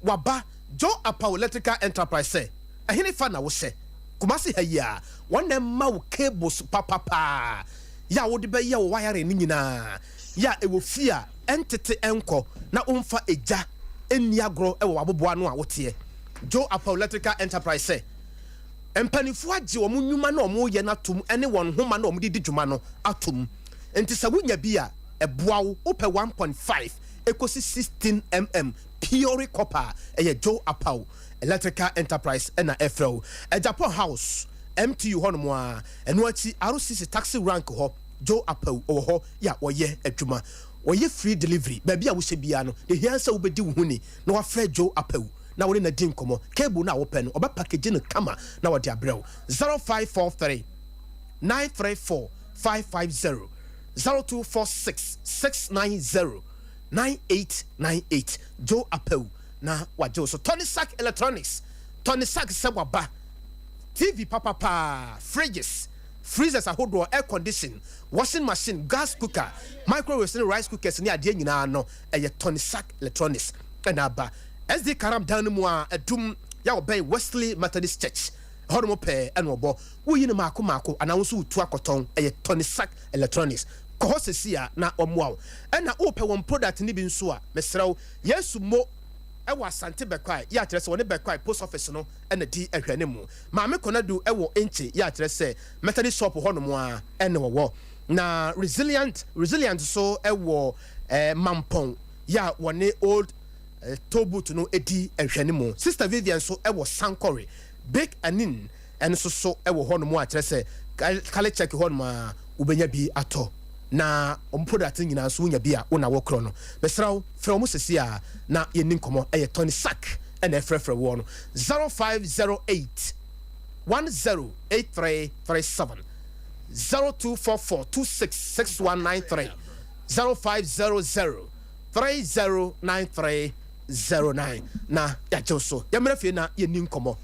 waba Joe Apawu Electrical Enterprise sɛ ɛhene fa na wohyɛ? Kumasi ha yi a, wɔn na ɛma wo cables papapaa yɛ a wode bɛyɛ wo wiring no nyinaa yɛ a ɛwɔ fie a ɛntete ɛnkɔ na womfa egya nni agorɔ wɔ w'aboboano a woteɛ. Joe Apawu Electrical Enterprise sɛ. Mpanimfoɔ agye wɔn nnwuma no a wɔyɛ no atom ne wɔn nhoma no a wɔde di dwuma no atom. Enti sɛ wonya bi a, ɛboa wo. Wopɛ 1.5 kɔsi 16 mm pure copper a, ɛyɛ Joe Apaw Electrical Enterprise na ɛfrɛ wo. Agyapong House, MTU hɔnom ara. Ɛno akyi, RCC Taxi Rank hɔ, Joe Apaw wɔ hɔ yɛ a wɔyɛ adwuma. Wɔyɛ free delivery. Baabi a wohyɛ biara no, deɛ ɛhia ara ne sɛ wobɛdi wo ho ni na woafrɛ Joe Apaw. na wo ne no adi nkɔmmɔ. Cable no a wopɛ no, ɔbɛpakegye no kama na ɔde abrɛ wo. 0543 934 550, 0246 690 9898. Joe Apawu na wagye wo so. Tony Sack Electronics, Tony Sack sɛ waba. TV papa paa, fridges, freezers ahodoɔ, air condition, washing machine, gas cooker, microwaves ne rice cookers ne adeɛ nyinaa no, ɛyɛ Tony Sack Electronics na aba. SD Karam dan no mu a adum yɛ a ɔbɛn Wesley Methodist Church hɔnom pɛɛ na ɔbɔ. Woyi no mmaako mmaako anaa wo nso wotu akɔtɔn. Ɛyɛ Tony Sack Electronics. Kɔ hɔ seesei a na wɔmmoa wo. Ɛna wopɛ wɔn product no bi nso a, mesrɛ wo, Yesu Mo wɔ Asante Bɛkwae yɛ a kyerɛ sɛ wɔne Bɛkwae Post Office no na di ahwɛanimu. Maame Konadu wɔ Enkye yɛ a kyerɛ sɛ Methodist Shop hɔnom ara na wɔwɔ. Na Resilient Resilient nso wɔ Mampɔn yɛ a wɔne Old Toll booth no di nhwɛanimu. Sister Vivian nso wɔ Sankore, Big Anin nso so wɔ hɔnom a kyerɛ sɛ Kale Church hɔnom a wobɛnya bi atɔ. Na wɔn product no nyinaa nso wonya bi a wo na wokorɔ no. Mesrɛ wo frɛ wɔn sɛsi a na yɛnni nkɔmmɔ. Ɛyɛ Tony Sack na ɛfrɛfrɛ woɔ no. 0508 108337 0244 266193 0500 309309 na yɛagye wo so. Yɛmmra fie na yɛnni nkɔmmɔ.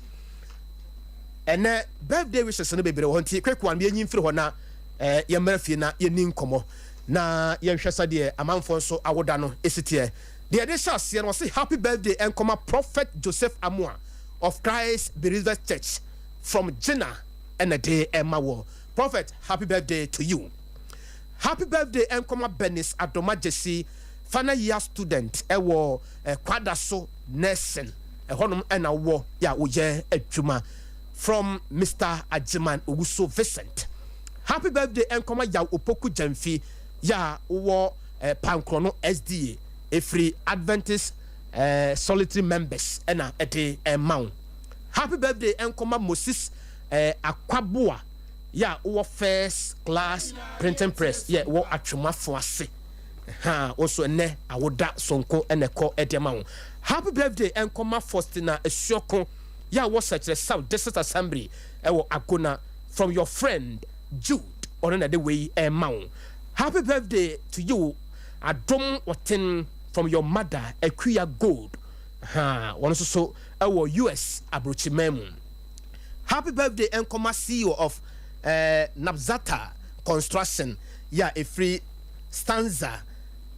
Ɛnɛ birthday wishes no bebree wɔ hɔ nti quick one yɛnyi mfiri hɔ na eh, yɛmmra fie na yɛnni nkɔmmɔ na yɛnhwɛ sɛdeɛ amanfoɔ nso awoda no ɛsi teɛ. Deɛ yɛde hyɛ aseɛ no wɔse happy birthday ɛnkɔma Prophet Joseph Amoah of Christ Believers Church from Gyena ɛna ɛde ɛma wɔ. Prophet happy birthday to you. Happy birthday ɛnkɔma Bernice Adoma Gyesi final year student ɛwɔ eh, Kwadaso Nursing ɛhɔnom ɛna wowɔ yɛ a woyɛ adwuma from Mister Agyeman Owusu Vincent. Happy birthday ɛnkɔma Yaw Opoku Gyamfi yɛ a wowɔ eh, Pankorɔno SDA ɛfiri Adventist eh, Solitary Members ɛna ɛde ɛma wo. Happy birthday ɛnkɔma Moses eh, Akwaboa yɛ a wowɔ First Class Printing Press yɛ wɔ Atwemafo ase. Ha wo nso ɛnɛ awoda sonko ɛna ɛkɔ ɛde ama wo. Happy birthday ɛnkɔma Faustina Asuoko yɛ a wɔ Sɛkyerɛ South District Assembly ɛwɔ Agona from your friend Jude ɔno na ɛde wei ɛma wo. Happy birthday to you Adom Ɔten from your mother Akua Gold ha wɔn nso so ɛwɔ US aburokyiman mu. Happy birthday ɛnkɔma CEO of eh, Napzata Construction yɛ a ɛfiri Stanza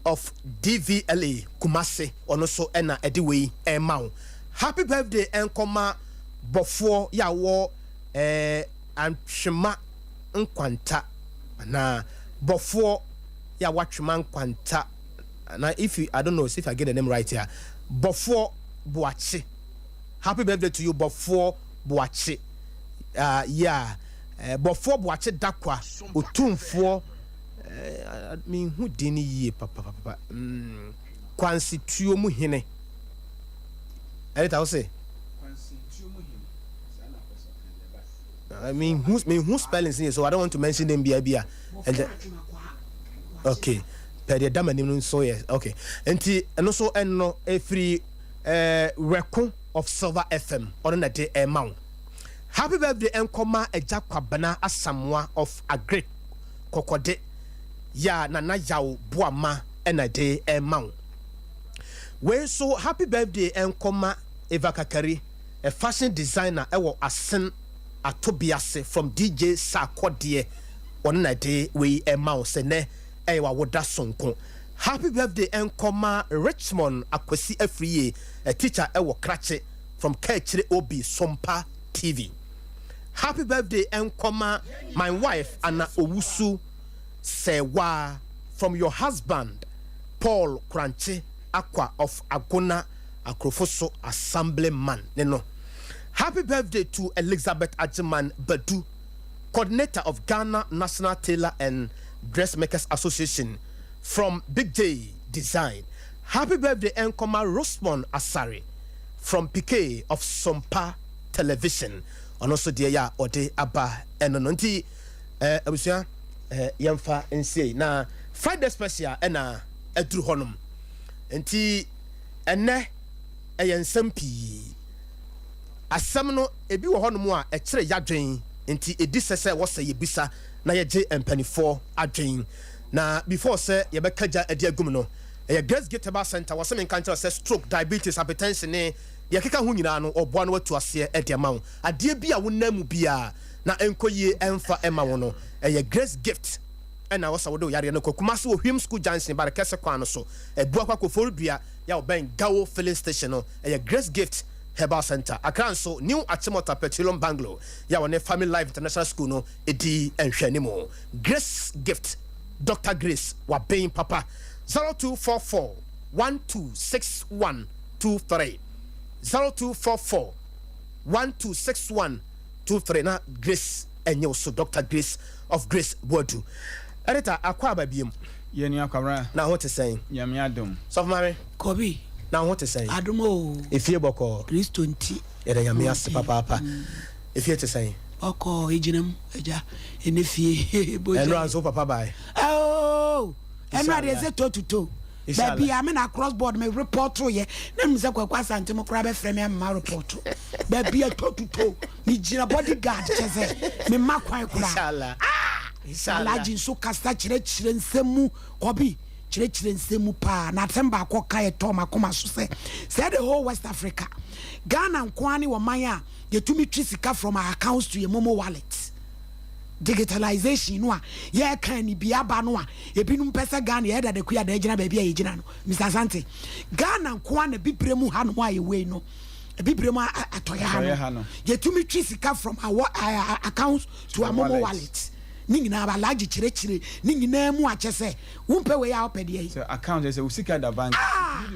of DVLA Kumasi ɔno nso ɛna ɛde wei ɛma wo. Happy birthday ɛnkɔma bɔfoɔ yɛ a wɔ eh, Antwema Nkwanta anaa bɔfoɔ yɛ a watwema nkwanta anaa if you, I don't know if I get the name right here bɔfoɔ Boakye. Happy birthday to you bɔfoɔ Boakye uh, yeah eh, bɔfoɔ Boakye Dakwa otumfoɔ eh, menhu din no yie papapapa mm, Kwansetuo mu hene ɛdeta wo se menhu menhu spellings ni so I don't want to mention them bia bia ɛnti okay pɛ deɛ da m'anim no nso yɛ okay nti ɛno nso ɛno ɛfiri eh, Rɛko of Silver FM ɔno na ɛde ɛma wo. Happy birthday ɛnkɔma Agya Kwabena Asamoah of Agric Kɔkɔde ya Nana Yaw Boama ɛna ɛde ɛma wo. Wei nso happy birthday ɛnkɔma Eva Kakari, a fashion designer ɛwɔ Asen Atobiase from DJ Sarkodie ɔno na ɛde wei ɛma wo sɛ nɛ ɛyɛ w'awoda sonko. Happy birthday ɛnkɔ ma Richmond Akwasi Afriyie, a teacher ɛwɔ Krakye from Kaakyire OB Sompa TV. Happy birthday ɛnkɔ ma my wife Anna Owusu Sɛɛwaa from your husband Paul Korankye Akwa of Agona Akrofoso Assembly man ne no. Happy birthday to Elizabeth Agyeman Badu, coordinator of Ghana National Tailor and Dressmakers Association from Big J Design. Happy birthday ɛnkɔma Rosemond Asare from Piquet of Sompa Television. Ɔno nso deɛ yɛ a ɔde aba ɛno no nti eh, abusua eh, yɛmfa nsiei na Friday special ɛna aduru hɔnom nti ɛnɛ ɛyɛ nsɛm pii. Asɛm no ebi wɔ hɔnom a ɛkyerɛ yadwen nti ɛdi sɛ sɛ wɔsɛ yɛbisa na yɛgye mpanifoɔ adwen. Na before sɛ yɛbɛka gya adi agum no, ɛyɛ Grace Gift Herbal Center, wɔse menka nkyerɛ wo sɛ stroke, diabetes, hypertension ne deɛ ɛkeka ho nyinaa no wɔboa na wɔatu aseɛ de ama wo. Adeɛ bi a wonam mu biara na ɛnkɔ yie ɛmfa mma wo no, ɛyɛ Grace Gift ɛna wɔsa wode wo yareɛ no kɔ. Kumasi wɔ Hwim School Junction, Barekɛse kwan no so, Abuakwa Koforidua yɛ a wɔbɛn Gawo Filling Station no, ɛyɛ Grace Gift Herbal Center. Accra nso, New Achimota Petroleum Bungalow yɛ a wɔne Family Life International School no di nhwɛanimu. Grace Gift Doctor Grace waben papa 0244 126123 0244 126123 na Grace ɛnyɛ wo so Doctor Grace of Grace Boadu Editor akɔ aba biem. Yɛ nua Kwabena. Na ho te sɛn? Nyame adom. Sɔfo Maame. Kɔbi. Na ho te sɛn? Adom oo. Efie bɔkɔɔ. Kristo nti. Yɛda Nyame ase papaapa. Efie te sɛn? Ɔkɔ egyina mu agya ɛnɛ fie bogya. Ɛnora nso wo papa bae. Ɛoo. Ɛno adeɛ sɛ toe to toe. Baabi a me na cross board me report yɛ na nim sɛ Kwaku Asante mo koraa bɛfrɛ me ama report. Baabi a toe to toe me gyina body guard kyɛ sɛ me ma kwan koraa. Ah! Alhaji nso kasa kyerɛkyerɛ nsɛm mu kɔbi kyerɛkyerɛ nsɛm mu paa na asɛm baako ɔka yɛ tɔɔ m'akoma so sɛ sɛ the whole West Africa Ghana nko ara ne ɔman a yɛtumi twe sika from our accounts to yɛ momo wallet. Digitalization no a yɛreka ni bi aba no a ebinom pɛ sɛ Ghana yɛyɛ dada kuya da agyina baabi a yɛgyina no. Mr. Asante, Ghana nko ara na bibire mu hanom a yɛwɔ yi no, bibire mu atɔeɛ ha no, yɛtumi twe sika from our accounts to our momo wallet. Ne nyinaa ba Alhaji kyerɛkyerɛ ne nyinaa mu akyɛ sɛ wompɛ wei a wopɛ deɛ yi. Sɛ account sɛ wo sika da bank. Ah!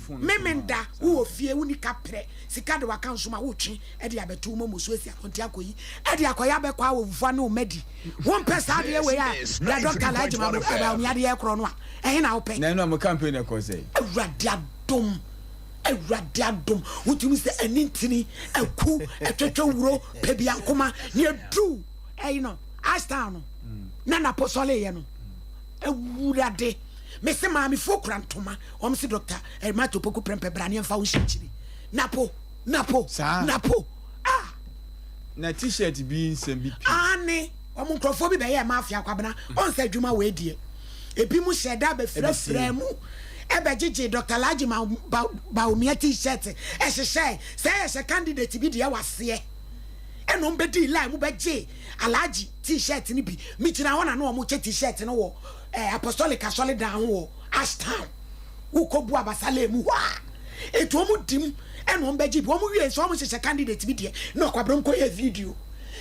Memenda wowɔ fie wonni kaprɛ sika de w'account so ma wotwe de abɛto wo momo so asi abɔnten akɔyi de akɔyɛ abɛkɔ awɔ fufuo ne wo mma di. Wompɛ saa adeɛ wei a deɛ Dɔkta Alhaji Mahmood Bawumia de yɛ korɔ no a, ɛhe na wopɛ? Na ɛno a mo campaign no ɛkɔɔ sɛn? Awurade adom, Awurade adom, wotumi sɛ ani ntini, aku, ɛtwɛtwɛ wuro, pɛbiankoma, ne ɛduru ɛyi no, Ashtown no, na napo sɔleeɛ no, Awurade, mese maamefoɔ kura ntoma, wɔn se Dɔkta Matthew Opoku Prempeh bra ne yɛmfa wo nhyɛ akyiri, Napo. Napo. Saa. Napo. Ah. Na t-shirt bi nsɛm bi pii. Aane, wɔn nkurɔfoɔ bi bɛyɛɛ mafia Kwabena, ɔn sɛ adwuma wei deɛ, ebi mo hyɛɛ da bɛfirafira mu ɛbɛgyegyee Doctor Alhaji Bawumia t-shirt ɛhyehyɛɛ, sɛ ɛyɛ hyɛ candidate bi deɛ wɔ aseɛ, ɛna wɔn bɛdii line mu bɛgyee Alhaji t-shirt no bi, me gyina hɔ na na wɔn kyɛ t-shirt no wɔ eh, Apostolic asɔredan ho wɔ Ashtown. Wokɔ bu abasa lane mu hɔ a, etu wɔn di mu ɛna wɔn bɛgye bi. Wɔn wie nso wɔn hyehyɛ candidate bi deɛ na ɔkwabere nkɔ yɛ video.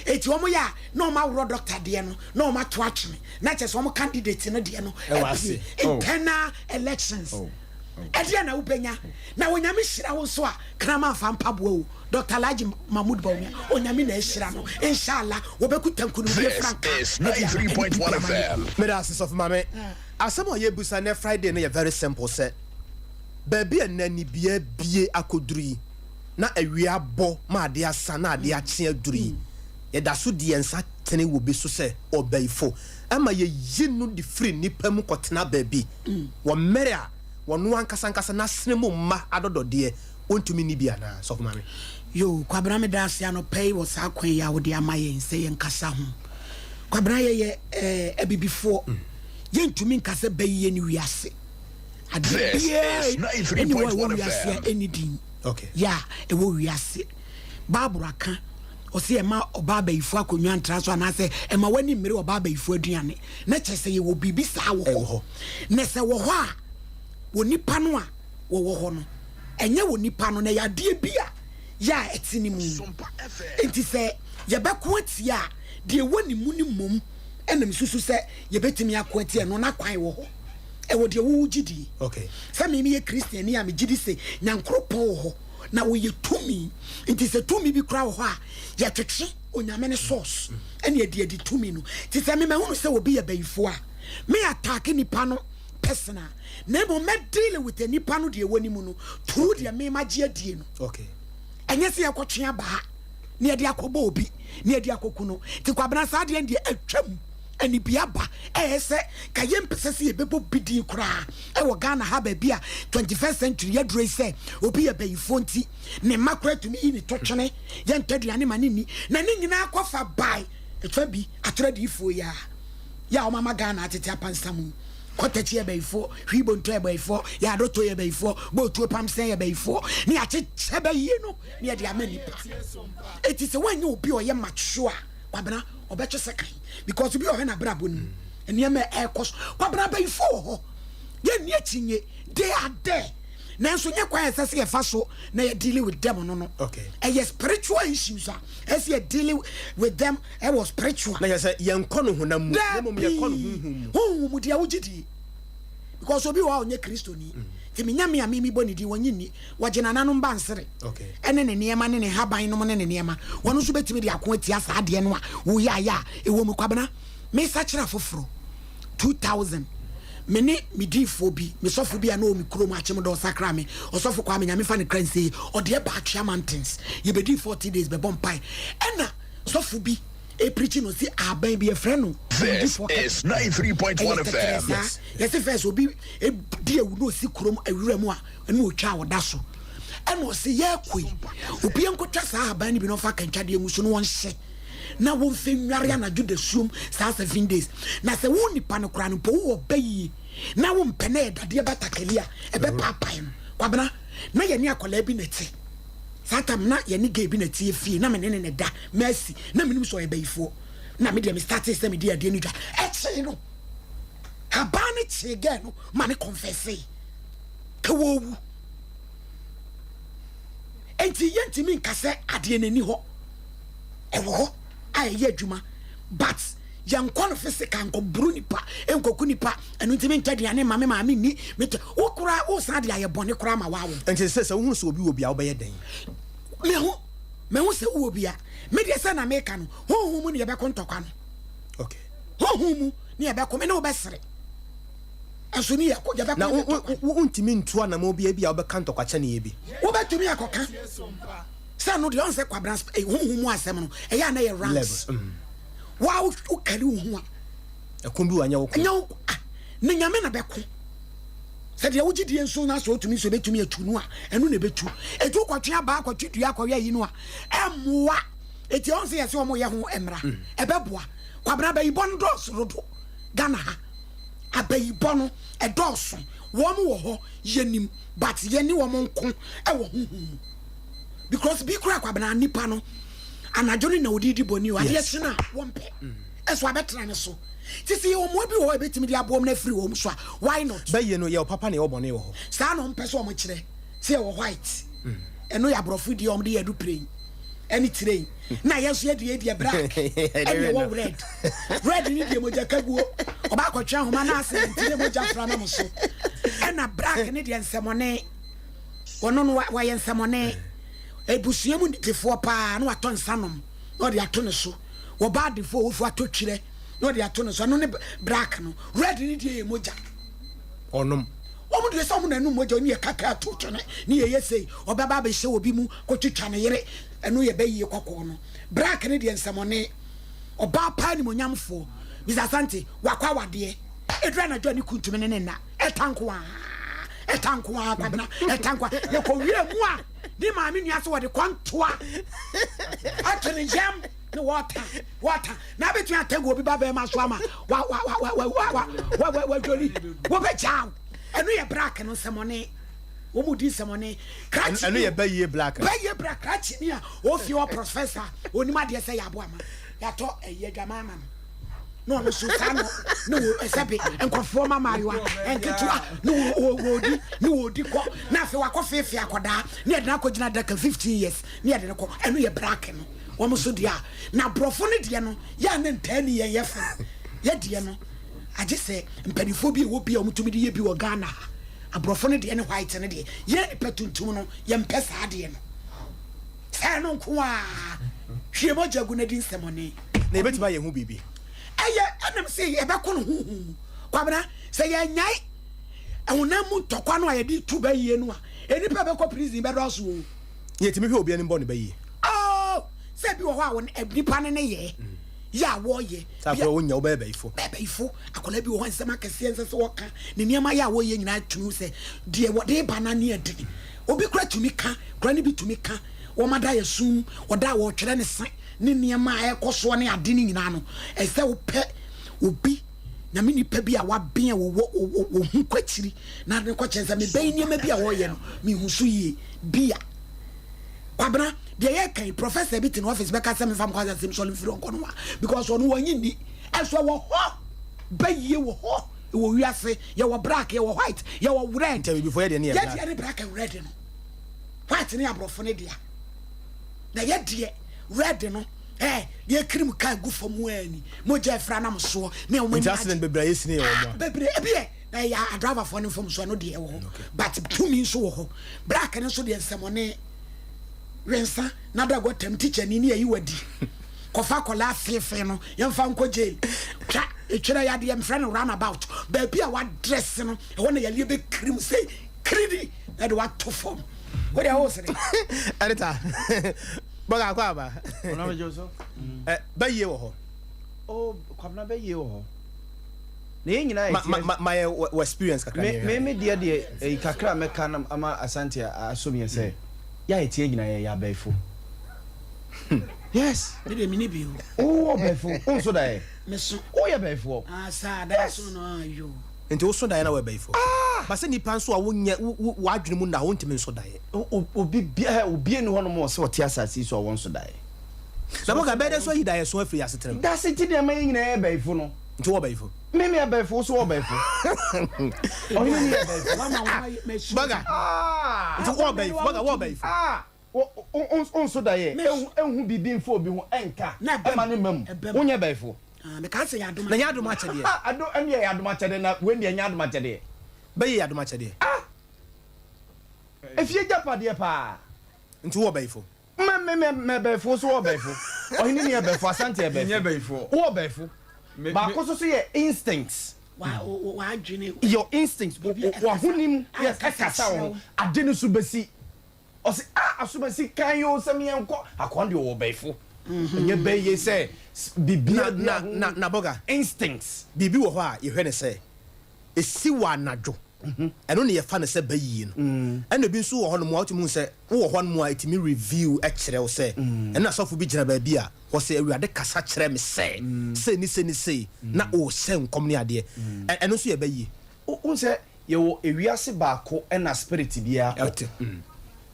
Eti wɔn yɛ a na wɔn aworɔ doctor deɛ no na wɔn ato atwene na kyerɛ sɛ wɔn candidate no deɛ no apue. Internal elections. Ɛdeɛ na wobɛnya. Na Onyame hyira wo nso a, kraman fa mpaboa o. Doctor Alhaji Mahmood Bawumia, Onyame na ahyira no. Inshallah, wɔbɛkuta nkunimdie frankaa de ama NPP amanyɔkuo. Meda ase Sɔfo Maame. Asɛm a yɛrebisa nnɛ Friday no yɛ very simple sɛ, baabi a nnɛ nibea abue akɔduru yi, na awia abɔ ma adeɛ asa na adeɛ akye aduru yi, yɛda so de yɛn nsa tene wɔ bi so sɛ ɔbayifo ma yɛyi no de firi nnipa mu kɔtena baabi wɔ mmerɛ a wɔno ankasa ankasa n'asene mu mma adɔdɔdeɛ ɔntumi nni bi anaa? Sɔfo Maame. Yoo, Kwabena meda ase anɔpa yi wɔ saa kwan yi a wode ama yɛn sɛ yɛnkasa ho. Kwabena yɛyɛ eh, abibifoɔ. Yɛntumi nka sɛ bayie ne wiase. Adeɛ biara nni hɔ a ɛwɔ wiase a ɛnni din. Yɛ a ɛwɔ wiase. Bible aka, ɔse ɛma ɔbaa bayifoɔ akonnwa ntra so anaasɛ ɛma w'ani mmere ɔbaa bayifoɔ aduane. Na kyerɛ sɛ yɛwɔ biribi saa wɔ hɔ. Na sɛ wɔ hɔ a, wɔ nipa no a wɔwɔ hɔ no, ɛnyɛ wɔ nipa no, na ɛyɛ adeɛ bi a yɛ a ɛte ne mu. Enti sɛ yɛbɛko atia a, deɛ ɛwɔ ne mu no mmom na mesusu sɛ yɛbɛtumi ako atia ɛno, na kwan wɔ hɔ. Ɛwɔ deɛ wo gye die. Sɛ me meyɛ Christiani a, megye di sɛ Nyankoropɔn wɔ hɔ, na ɔyɛ tumi. Nti sɛ tumi bi koraa wɔ hɔ a, yɛtwetwe Onyame ne source ɛne yɛde adi tumi no. Nti sɛ me mahunu sɛ obi yɛ bayifoɔ a, me attack nipa no personal, na mmom mɛ deal with nipa no deɛ ɛwɔ ne mu no through deɛ me magye adie no. Ɛnyɛ sɛ yɛkɔtwe abaa na yɛde akɔbɔ obi na yɛde akɔku no. Nti Kwabena saa adeɛ no deɛ atwam, anibia ba. Ɛyɛ sɛ ka yɛmpɛ sɛ sɛ yɛbɛbɔ bi din koraa ɛwɔ Ghana ha baabi a 21st century yɛaduro yi sɛ obi yɛ bayifoɔ nti ne mma koraa tumi yi ne to twene, yɛntɔ aduane ma no nni na ne nyinaa kɔfa by ɛfa bi atorɔ adiyifoɔ yi a yɛ a wɔama Ghana atete apansam yi. Kɔtakyi yɛ bayifoɔ, hwiibonto yɛ bayifoɔ, yaadoto yɛ bayifoɔ, bootuo pamsɛn yɛ bayifoɔ ne yɛakyekyɛ bayie no ne yɛde ama nipa. Eti sɛ woanyɛ obi a ɔyɛ mature a, Kwabena ɔbɛtwe sekan because obi a ɔhwɛ n'abrabɔ no mu nneɛma a ɛrekɔ so. Kwabena abayifoɔ wɔ hɔ, yɛnni akyinnye, they are there. Nanso nyɛ kwan a ɛsɛ sɛ yɛfa so na yɛ dealing with them no no. Ɛyɛ spiritual issues a ɛsɛ sɛ yɛ dealing with them ɛwɔ spiritual. Na kyerɛ sɛ yɛnkɔ no honam mu, na mmom yɛkɔ no honhom mu. Honhom mu deɛ wogye die. Because obi wɔ hɔ a ɔnyɛ Kristoni. Nti me Nyame a me mebɔ ne din wɔnye nni. Wɔgye nananom bansere ɛne ne nneɛma ne ne nhaban nom ne ne nneɛma. Wɔn nso bɛtumi de ako atia saa adeɛ no a woyɛ ayɛ a ɛwɔ mu. Kwabena, mesakyera foforɔ 2000 me ne me diifoɔ bi, me sɔfo bi a na ɔwɔ me kurom Akyem Dɔ ɔsakra me, Ɔsɔfo Kwame Nyame fa ne kra nsie, ɔde ɛba Atwea Mountains. Yɛbɛdii 40 days bɛbɔ mpae. Ɛna sɔfo bi. ɛpirikyi no, ɔsi ahaban bi yɛfrɛ no This owudifoɔ kɛtɛ. is 93.1 Ɛyɛ tɛtrɛ FM. saa. Yɛse first obi di awu na ɔsi kurom awura mu a ɛna ɔtwa a ɔda so. Ɛna ɔse yɛɛkɔ yi, obiara nkɔtwa saa ahaban no bi na ɔmfa akantwadeɛ ngu so na wɔnhye na wɔmfa nnware anadwo dasuom saa 7 days. Na sɛ wo nipa no koraa no mpo wowɔ ba yie na wompɛ na ɛyɛ dadeɛ batakali a ɛbɛpaapae no. Kwabena, na yɛne akwadaa bi na ɛte. Saa tam na yɛne gay bi na ɛte fie na me ne ne na ɛda Mercy na menim sɛ ɔyɛ bayifoɔ na me deɛ me startee sɛ medi adeɛ no dwa ɛkyee no habaa no kyee girl no ma ne confessee ka wɔwu enti yɛntumi nka sɛ adeɛ no ani hɔ ɛwɔ hɔ a ɛyɛ adwuma but yɛnkɔ no physical nkɔboro nipa nkɔku nipa ɛno nti mentɔ aduane ma me maame nni metɔ wo koraa wosan de ayɛ bɔne koraa ma wawo. Nti sɛ wohunu sɛ obi wɔ bi a wobɛyɛ dɛn? Mehu mehu sɛ wowɔ bi a medeɛ sɛ na meka no honhom mu ne yɛbɛko ntɔkwa no okay. Honhom mu ne yɛbɛko me ne wobɛsere ɛso ne yɛko yɛbɛko na ntɔkwa. Wontumi ntu anamɔ bi ebi a wobɛka ntɔkwa kyɛneɛ bi. Wobɛtumi akɔka sɛ no deɛ ɔn sɛ kwabena honhom mu asɛm no ɛyɛ a na yɛ ranks wa wokari wo ho a ɛko bi wanyɛ wo ko ɛnyɛ wo ah ne nyame na bɛko sɛ deɛ wogye die nso na sɛ wotumi nso bɛtumi atu no a ɛno na ɛbɛtu ɛtu kɔtwe abaa kɔtwe dua kɔyɛ yi no a ɛmmoa ɛti ɔn sɛ yɛsɛ ɔmo yɛ ho mmra ɛbɛboa kwabena abayibɔ no dɔɔso dodo Ghana ha abayibɔ no ɛdɔɔso wɔn wɔ hɔ yɛnim but yɛne wɔn nko ɛwɔ honhom mu because bi kura kwabena nipa no anadwo no na ɔde di bɔne o adeɛ kye no a wɔmpɛ ɛso abɛtena ne so nti sɛ yɛwɔ mmoa bi wɔ hɔ a ɛbɛtumi de aboɔ m no afiri wɔn so a why not. Bɛyɛ no yɛwɔ papa na yɛwɔ bɔne wɔ hɔ. Saa na ɔmpɛ sɛ ɔmo kyerɛ sɛ yɛwɔ white ɛno yɛ aborɔfo deɛ ɔmo de yɛ aeroplane ɛne train na yɛn nso yɛde yɛ deɛ black ɛne ɛwɔ red red ne deɛ mogya kaguo ɔba akɔtwe ahoma na ase nti ne mogya fra nam so ɛna black ne deɛ nsɛmɔne ɔno no wayɛ nsɛmɔne ebusua mu tefoɔ paa na watɔ nsa nom na ɔde ato ne so wɔba adefoɔ wofu atɔ twerɛ na ɔde ato ne so ɛno ne black no red ne deɛ yɛ mogya ɔnom wɔn deɛ sɛ wɔn na ɛnum mogya ne yɛ kaka ato twene ne yɛ yɛ sei ɔbɛba abɛhyɛ obi mu kɔtwitwa ne yere ɛno yɛ bɛyie kɔkɔɔ no black ne deɛ nsɛmɔne ɔbaa paa nimonyamfoɔ Mr. Asante wakɔ awadeɛ ɛduru anadwo a ne kuntumi ne ne nna ɛta nko a ɛta nko a kwabena ɛta nko a yɛkɔ wie mu a ne maame nua sɛ wɔde kɔntoa ato ne yam ne wɔta wɔta na abɛtumi atɛgu obi ba bɛrima so ama wa wa wa wa wa wa wa wa wadwori wɔbɛgyaw ɛno yɛ black no nsɛmɔne wɔn mu di nsɛmɔne krakye ɛno yɛ bɛyie black bɛyie black krakye ni a ofie wɔ professor onim adeɛ sɛ yɛ aboa ma yɛatɔ ɛyɛ adwaman ama no na ɔno so saa no ne wɔ ɛsɛbe nkurɔfoɔ ma maayewa nketewa ne wɔ wɔdi ne wɔdi kɔ na afei wakɔ feefee akɔdaa ne yɛde no akɔgyina adaka 15 years ne yɛde no kɔ ɛno yɛ black no wɔn so deɛ a na aborɔfo no deɛ no yɛ a ne ntaa ni yɛn yɛ fɛ yɛ deɛ no agye sɛ mpanimfoɔ bi a ɛwɔ bi a wɔtumi de yɛ bi wɔ Ghana ha aborɔfo no deɛ ne white no deɛ yɛn nipa tuntum no yɛmpɛ saa deɛ no sɛ ɛno nko a hwie mogya gu n'adi nsɛmɔne. Na yɛbɛtumi ayɛ ho biribi. Ɛyɛ ɛnam sɛ yɛbɛkɔ no honhom mu kwabena sɛ yɛnyae ɛhonam mu ntɔkwa no a yɛde tu bɛyie no a nnipa bɛkɔ prison bɛdɔɔso o. Yɛtumi hwɛ obi anim bɔ ne bɛyie. Oh, sɛ bi wɔ hɔ a wɔn nipa no ne yɛ yɛ a wɔyɛ. Sɛ akɔla wonya wobɛyɛ bɛyifo. Bɛyɛ bɛyifo akɔla bi wɔ hɔ nsɛm akɛseɛ nsɛ sɛ wɔka ne nneɛma yɛ a wɔyɛ nyinaa tumi sɛ deɛ wɔde ba no ani ɛdene obi kora tumi ka kora ne bi tumi ka wɔn ada yɛ sum ɔda a wɔtwerɛ ne se ne nneɛma a ɛkɔ soɔ ne ade ne nyinaa no ɛsɛ wopɛ obi nyame nipa bi a wabɛn a wɔwɔ wɔn ho kɔ akyiri na ne kɔkyɛn sɛ mebɛn nneɛma bi a wɔreyɛ no mehu so yie bi a kwabena deɛ yɛ kan professor bi te ne office bɛka sɛ mefa mkɔ asɛm sɔle mfiri ɔnkɔ no a because ɔno wɔnyi nni ɛso wɔ hɔ bɛyie wɔ hɔ wɔ wiase yɛwɔ black yɛwɔ white yɛwɔ red nkyɛn bibifo yɛ deɛ ne yɛ black yɛ deɛ ne black and red no white ne aborɔfo ne dea na yɛ deɛ red no ɛɛ deɛ kirim kaa gu fam ani mogya efra nam soɔ ne wɔn ani accident bebree a yɛsi ne yɛ wɔn a bebree ebi yɛ na ɛyɛ adravafoɔ ne fam so ɛno deɛ ɛwɔ hɔ but tumi nso wɔ hɔ black no nso deɛ nsɛmɔne wensa na dago tɛm teacher ni ne yɛyi wadi kɔfa akɔla afeefee no yɛmfa nkɔ jail twa etwerɛ yadeɛ mfrɛ no roundabout baabi a wadress no ɛhɔ na yɛleɛ bɛkirim sɛ kiridi na de wato fam wode ɛwɔ sere editor. Bɔga akɔ aba. Ɔno abɛgye so. Ɛ bɛyie wɔ hɔ. Oh, Kwabena bɛyie wɔ hɔ. Na yɛn nyinaa yɛ Ma ma ma yɛ wɔ experience kakra. Me me me deɛ deɛ ɛyi kakra a mɛka na ama Asante asom yɛ sɛ yɛ a yɛte yɛ nyinaa yɛyɛ abɛɛfo. Yes. Me deɛ me ni bi o. Wowɔ bɛɛfo, wo nso daeɛ. Me so. Woyɛ bɛɛfoɔ. Ah saa daeɛ so no ah yoo. Nti wo so daeɛ na woyɛ bɛyifoɔ. Ah! But sɛ nipa nso a wonyɛ wo wo w'adwene mu nna hɔ wontumi nso daeɛ. Obi biara obi nni hɔnom a ɔsɛ ɔte asase yi so a wɔnso daeɛ. Na bɔga bɛyɛ dɛ nso ayi daeɛ so afiri asetena mu. Dase nti deɛ ɛma yɛn nyinaa yɛ bɛyifo no. Nti wowɔ bɛyifo? Me meyɛ bɛyifo, wo nso wowɔ bɛyifo. Ɔhene ni yɛ bɛyifo. Bɔga nti wowɔ bɛyifo, bɔga wowɔ bɛyifo. Wonso daeɛ, nhu biribi mfa obi ho nka ɛma ne mma mu. Wonyɛ bɛyifo. Na ɛnyɛ adom akyɛdeɛ. Ado ɛndeɛ ɛyɛ adom akyɛdeɛ na wei deɛ ɛnyɛ adom akyɛdeɛ. Bɛyɛ yɛ adom akyɛdeɛ. Ah! Efie gyapadeɛ paa. Nti wowɔ bɛyifo? Me me me me bɛyifo so wɔ bɛyifo. Ɔhene ni yɛ bɛyifo, Asante yɛ Menyɛ bɛyifo. bɛyifoɔ. Wowɔ bɛyifo. Me me Baako so so yɛ instincts. Wa o w'adwene. Your instincts, Biribi ɛkasa w'ahonim, a yes, ɛkasa ɛkasa wo kyerɛ ho. wo. Ade no so bɛsi. Ɔse ah asomasi kan yi oo sɛ me yɛnkɔ akɔn deɛ ɔwɔ bɛyifo. Ɛnyɛ bɛyie sɛ biribiara Na bi na na ho na bɔga. instincts. Biribi wɔ hɔ a yɛhwɛ no sɛ ɛsi wɔ anadwo. Ɛno na yɛfa no sɛ bayie no. Ɛna ebi nso wɔ hɔnom a wotumi hu sɛ wowɔ hɔnom a ɛtumi review kyerɛ wo sɛ ɛno na sɔfo bi gyina baabi a hɔ sɛ Awurade kasa kyerɛ me sɛ sei ne sei ne sei na ɔrehyɛ nkɔm ne adeɛ. Ɛno nso yɛ bayie. Wohu sɛ yɛwɔ ewiase baako ɛna spirit biara kɔ.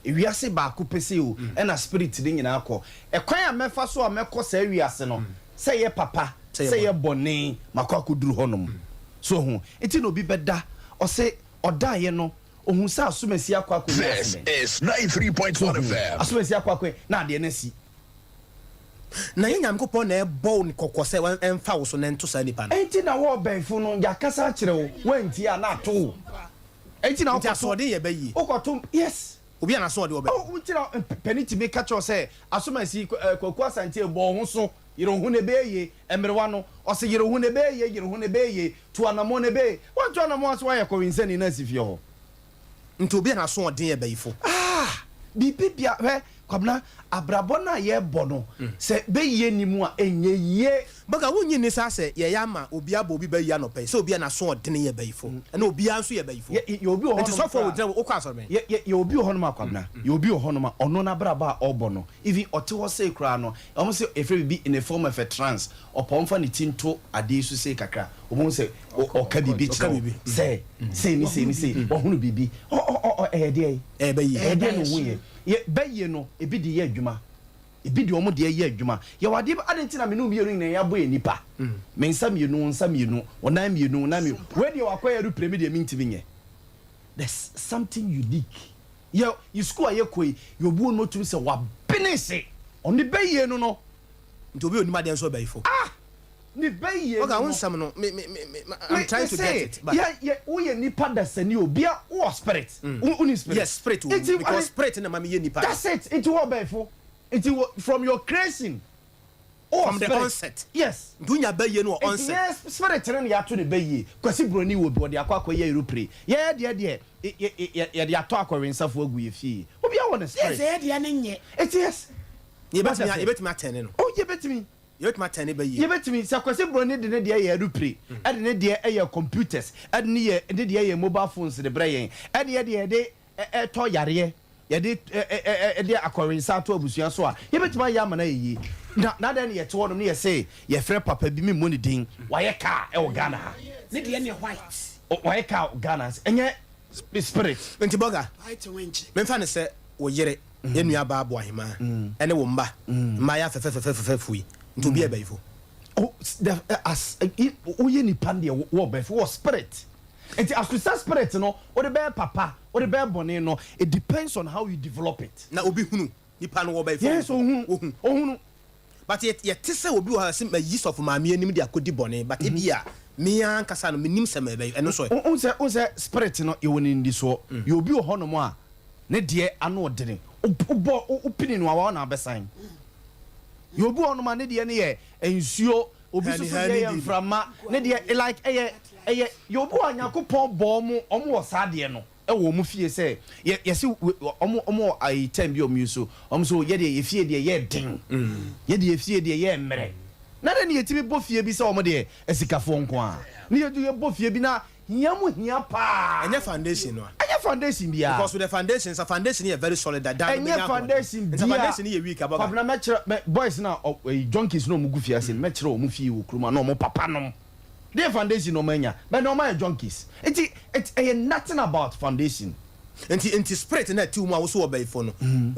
Ewiase baako pɛ sei o ɛna spirit no nyinaa kɔ. Ɛkwan a mɛfa so a mɛkɔ saa wiase no sɛ ɛyɛ papa sɛ ɛyɛ bɔne makɔ akɔduru hɔnom. So wahu? Nti na obi bɛda, ɔse ɔdaeɛ no, ɔhuu sɛ asomasi akɔ akɔnya This accident. is 93.1 So wahu? FM. Asomasi akɔ akɔnya, na adeɛ no asi. Na ɛnyɛ Nyankopɔn na ɛbɔ wo kɔkɔ sɛ ɛmfa wo so na ɛnto saa nipa no. Enti na wo ɔbɛnfo no, yɛakasa akyerɛ wo, woantie a, na ato wo. Enti na Nti wokɔto, asoɔden yɛ bɛ yie. wokɔto, yes. Obi a n'asoɔden wɔ bɛ. Oh, nti na panin tumi ka kyerɛ wo sɛ, asomasi, Kwaku Asante, bɔ wo ho so. Yere wo ho na ɛbɛyɛ yie. Mmerewa no, ɔse yere wo ho na ɛbɛyɛ yie, yere wo ho na ɛbɛyɛ yie, tu anamɔn na ɛbɛyɛ yie. Woantu anamɔn a so woayɛ kɔwensani na asi fie hɔ? Nti obi a n'asoɔden yɛ bayifo. Ah! Biribi bia, hwɛ Kwabena, abrabɔ no a yɛrebɔ no, sɛ bɛyie nni mu a, ɛnyɛ yie. Bɔga, wonnye nni saa sɛ yɛyɛ ama obi abɔ obi bayi anɔpa yi, sɛ obi a n'asoɔdene yɛ bayifo, ɛna obiara nso yɛ bayifo. Yɛ, yɛ obi wɔ Nti hɔnom sɔfo a koraa. ogyina hɔ, wokɔ asɔre bɛn? Yɛ, yɛ, yɛ obi wɔ hɔnom a, Kwabena, yɛ obi wɔ hɔnom a, ɔno n'abrabɔ a ɔrebɔ no, Even ɔte hɔ sei koraa no, wɔn se yɛfrɛ biribi in a form of a trance, ɔpɛ ɔmfa ne ti nto adeɛ yi so sei kakra, wobɛhu sɛ ɔka biribi kyerɛ wo sɛ sei ne sei ne sei, wahunu biribi. Ɔ ɔ ɔ ɔ ɛyɛ deɛn? Ɛyɛ bɛyie. Ɛyɛ deɛn na ɔhuiɛ? Yɛ bɛyie no, ebi de yɛ adwuma, ebi de wɔn deɛ yɛ adwuma. Yɛwɔ adeɛ bi, adɛn nti na me ne wo mmienu nyinaa yɛabɔ yɛn nipa? Me nsa mmienu, wo nsa mmienu, wo nan mmienu, wo nan mmienu. Wei deɛ wakɔyɛ aeroplane, me deɛ mentumi nyɛ. There's something unique. Yɛ yɛ sukuu a yɛkɔ yi, yɛ obi wɔ no otumi sɛ wabene se ɔne bɛyie no no. Nti obi a onim adeɛ nso ɔbɛyifo. Ah! Ne bɛyie Okay, no wo no. nsɛm no, me me me me I'm Me trying me to get se it, but. yɛ yɛ woyɛ nipa dasani o, bia wowɔ spirit, wo wonim spirit? Yes, spirit wɔ mu Nti because ade spirit na ɛma meyɛ nipa no. That's it, nti wowɔ bɛyifo, nti wɔ from your creation. Wowɔ From the spirit. onset. Yes. Nti wonya bɛyie no wɔ Nti onset. yɛn spirit no na yɛato no bɛyie. Kwasi Broni wɔ bi, ɔde akɔ akɔyɛ aeroplane. Yɛn deɛ deɛ, yɛ, yɛ, yɛ, yɛde atɔ akɔwensafo agu yɛn fie. Obiara wɔ ne spirit. Yes, yɛn deɛ no nyɛ. Nti yes. Yɛbɛtumi, Wate aseɛ? yɛbɛtumi atɛne no. Oh, yɛbɛtumi. Yɛbɛtumi atɛne bɛyie. Yɛbɛtumi. Sɛ Kwasi Broni de ne deɛ yɛ aeroplane, ɛde ne deɛ yɛ computers, ɛde ne yɛ, ne deɛ yɛ mobile phones de brɛ yɛn, ɛne yɛ deɛ yɛde ɛtɔ yareɛ, yɛde ɛde akɔwensa ato abusua so a, yɛbɛtumi ayɛ ama no ayɛ yie. Na na adɛn na yɛte hɔnom ne yɛse yɛfrɛ papa bi, memmɔ ne din, wayɛ car ɛwɔ Ghana ha. Ne deɛ neɛ white. Wayɛ car wɔ Ghana ha, ɛnyɛ spirit. Nti Bɔga, White wench. memfa no sɛ wo yere, yɛn nua baa Boahemaa, ɛne wo mma, mmayewa fɛfɛfɛfɛfɛfo yi, nti obiara yɛ bayifo? Oh, the, as, woyɛ nipa no deɛ, wɔ bayifo, wɔ spirit. Nti asosa spirit no wode bɛyɛ papa wode bɛyɛ bɔne no it depends on how you develop it. Na obi hunu nipa no wɔ bɛyɛ Yes ohunu ohun ohunu. But yɛ yɛte sɛ obi wɔ ha sɛ mayi sɔfo maame anim de akɔdi bɔne but ebi a me ankasa no menim sɛ mɛbɛyɛ ɛno nso ɛ. Wohu sɛ wohu sɛ spirit no yɛwɔ ne nnisoɔ yɛ obi wɔ hɔnom a ne deɛ ano ɔdene wobɔ wopini no awa na abɛsan yɛ obi wɔ hɔnom a ne deɛ no yɛ nsuo Obi Hani soso deɛ hani yɛ di. mframa ne deɛ like ɛyɛ ɛyɛ yɛ obi wɔ a Nyankopɔn bɔɔ ɔmo ɔmo wɔ saa deɛ no. wɔ wɔn fie sɛ yɛ yɛse wɔn wɔn wɔ ayi term bi a wɔn use wɔn so yɛ deɛ yɛ fie deɛ yɛ den yɛ deɛ yɛ fie deɛ yɛ mmerɛ na dɛn na yɛtumi bɔ fie bi sɛ wɔn deɛ asikafoɔ nko ara ne yɛ yɛbɔ fie bi na hia mu hia paa. Ɛnyɛ foundation no a. Ɛnyɛ foundation biara. Because with the foundation sɛ foundation no yɛ very solid a dan no Ɛnyɛ bɛnya ahoɔden. foundation Nti sɛ biara. foundation no yɛ weak a bɔga. Kwabena mɛkyerɛ mɛ boys no a ɔ ɛyi junkies no a wɔn gu fiase no mɛkyerɛ wɔn fie wɔ kurom a na wɔn papa nom. Deɛ foundation na wɔn anya but na wɔn ayɛ junkies nti it ɛyɛ nothing about foundation. Nti nti spirit no a ɛte wo mu a wo so wɔ bɛyifo no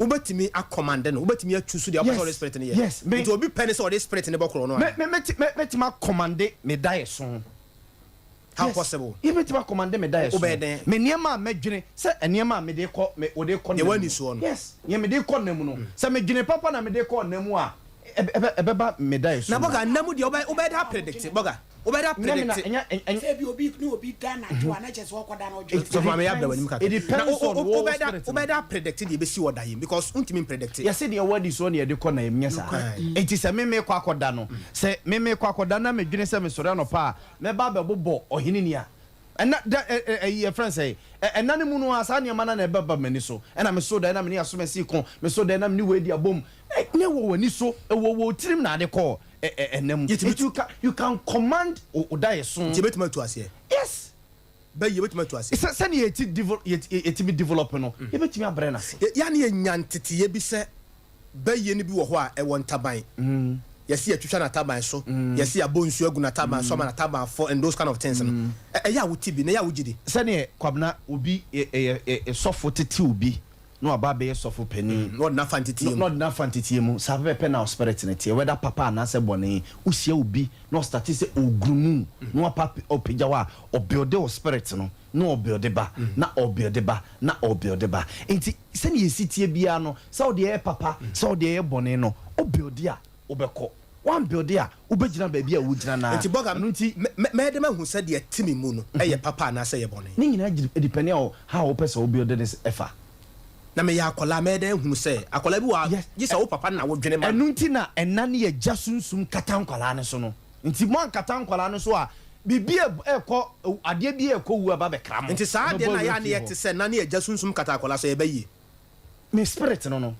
wobɛtumi a command no wobɛtumi a choose deɛ wopɛ sɛ ɔde spirit no yɛ Yes, me. nti obi pɛ ne sɛ ɔde spirit no bɔ korɔ no Me anaa? me mɛti mɛ mɛtumi a commande me daeɛso. How Yes, possible? yɛ mɛtumi a commande me daeɛso. Wobɛyɛ dɛn? Me nneɛma a mɛdwene sɛ nneɛma a mede kɔ me wode kɔ Deɛ nna mu w'ani no. soɔ no. Yes, nea mede kɔ nna mu no sɛ medwene papa na mede kɔ nna mu a ɛbɛ ɛbɛba me daeɛso Na mu. bɔga nna mu deɛ wobɛ wobɛyɛ dɛn a predict bɔga wobɛyɛ dɛn a Nyɛ me na predict. ɛnyɛ ɛnyɛ. Sɛ ebi obi ne obi da anadwo a na kyerɛ sɛ ɔkɔda na ɔdwene. It Sɔfo maame yɛ abira w'anim depends kakra. it Na depends wo on wo wo wobɛyɛ dɛn spirit no. wobɛyɛ dɛn a predict deɛ ɛbɛsi wɔ da yi mu because wontumi mpredict. Yɛse deɛ ɛwɔ adi soɔ na yɛde kɔ na yɛm nyɛ saa. Enti sɛ me mekɔ akɔda no sɛ me mekɔ akɔda na medwene sɛ mesɔre anɔpa a mɛba abɛbobɔ ɔhene ni a ɛna da ɛ ɛ ɛyi yɛfrɛ no sɛn ɛ ɛna no mu no ara saa nneɛma no ara na ɛbɛba m'ani so ɛna meso daeɛ na me ne asomasi ko meso daeɛ na me ne wei di abom ɛ na ɛwɔ w'ani so ɛwɔ wɔ tirim na ade kɔ ɛ ɛ ɛna mu Yɛtumi nti you can you can command wo wo daeɛso. Nti yɛbɛtumi atu aseɛ. Yes. Bɛyi yɛbɛtumi atu aseɛ. Sɛ sɛdeɛ yɛti devel yɛ yɛtumi develop no yɛbɛtumi abrɛ no ase. Yɛ yɛ a na yɛnya nteteeɛ bi sɛ Bayie no bi wɔ hɔ a, ɛwɔ ntaban. Yɛse yɛtwitwa n'ataban so, yɛse yɛabɔ nsuo agu n'ataban so ama n'ataban afɔ and those kind of things no. Ɛyɛ a wote bi na ɛyɛ a wogye di? Sɛdeɛ Kwabena obi yɛ yɛ sɔfo tete obi na waba abɛyɛ sɔfo panin. Na ɔde no afa nteteɛ mu. Na ɔde no afa nteteɛ mu. Saa pɛpɛpɛ na wo spirit no teɛ whether papa anaasɛ bɔne. Wohyia obi na ɔstarte sɛ ɔregroom wo na wapa ɔpagya wo a, ɔbuilde wo spirit no. Na ɔbuilde ba, na ɔbuilde ba, na ɔbuilde ba. Nti sɛnea esi teɛ biara no, sɛ wo deɛ yɛ papa, sɛ wo deɛ yɛ bɔne no, wo builde a, wobɛkɔ. Woambuilde a, wobɛgyina baabi a wogyina no ara. Nti Bɔga, Ɛno nti. mɛ, mɛ, mɛyɛ dɛn mahu sɛ deɛ ɛte me mu no yɛ papa anaasɛ ɛyɛ bɔne? Ne nyinaa gyina, depɛne on how wopɛ sɛ wo builde no fa. Na meyɛ akwadaa, mɛyɛ dɛn ahunu sɛ akwadaa bi wɔ ha, Yes. gye sɛ wo papa na wodwene ma no? Ɛno nti na ɛna ne agya sunsum kata nkwadaa no so no. Nti moankata nkwadaa no so a, biribi a ɛrekɔ, adeɛ bi a ɛrekɔ wu aba bɛkra mo. Nti saa adeɛ Ɛbɛbɔ no a ɛyɛ awura a na fie yɛte hɔ. sɛ na ne agya sunsum kata akwadaa so, ɛyɛ bayie? Me spirit no no,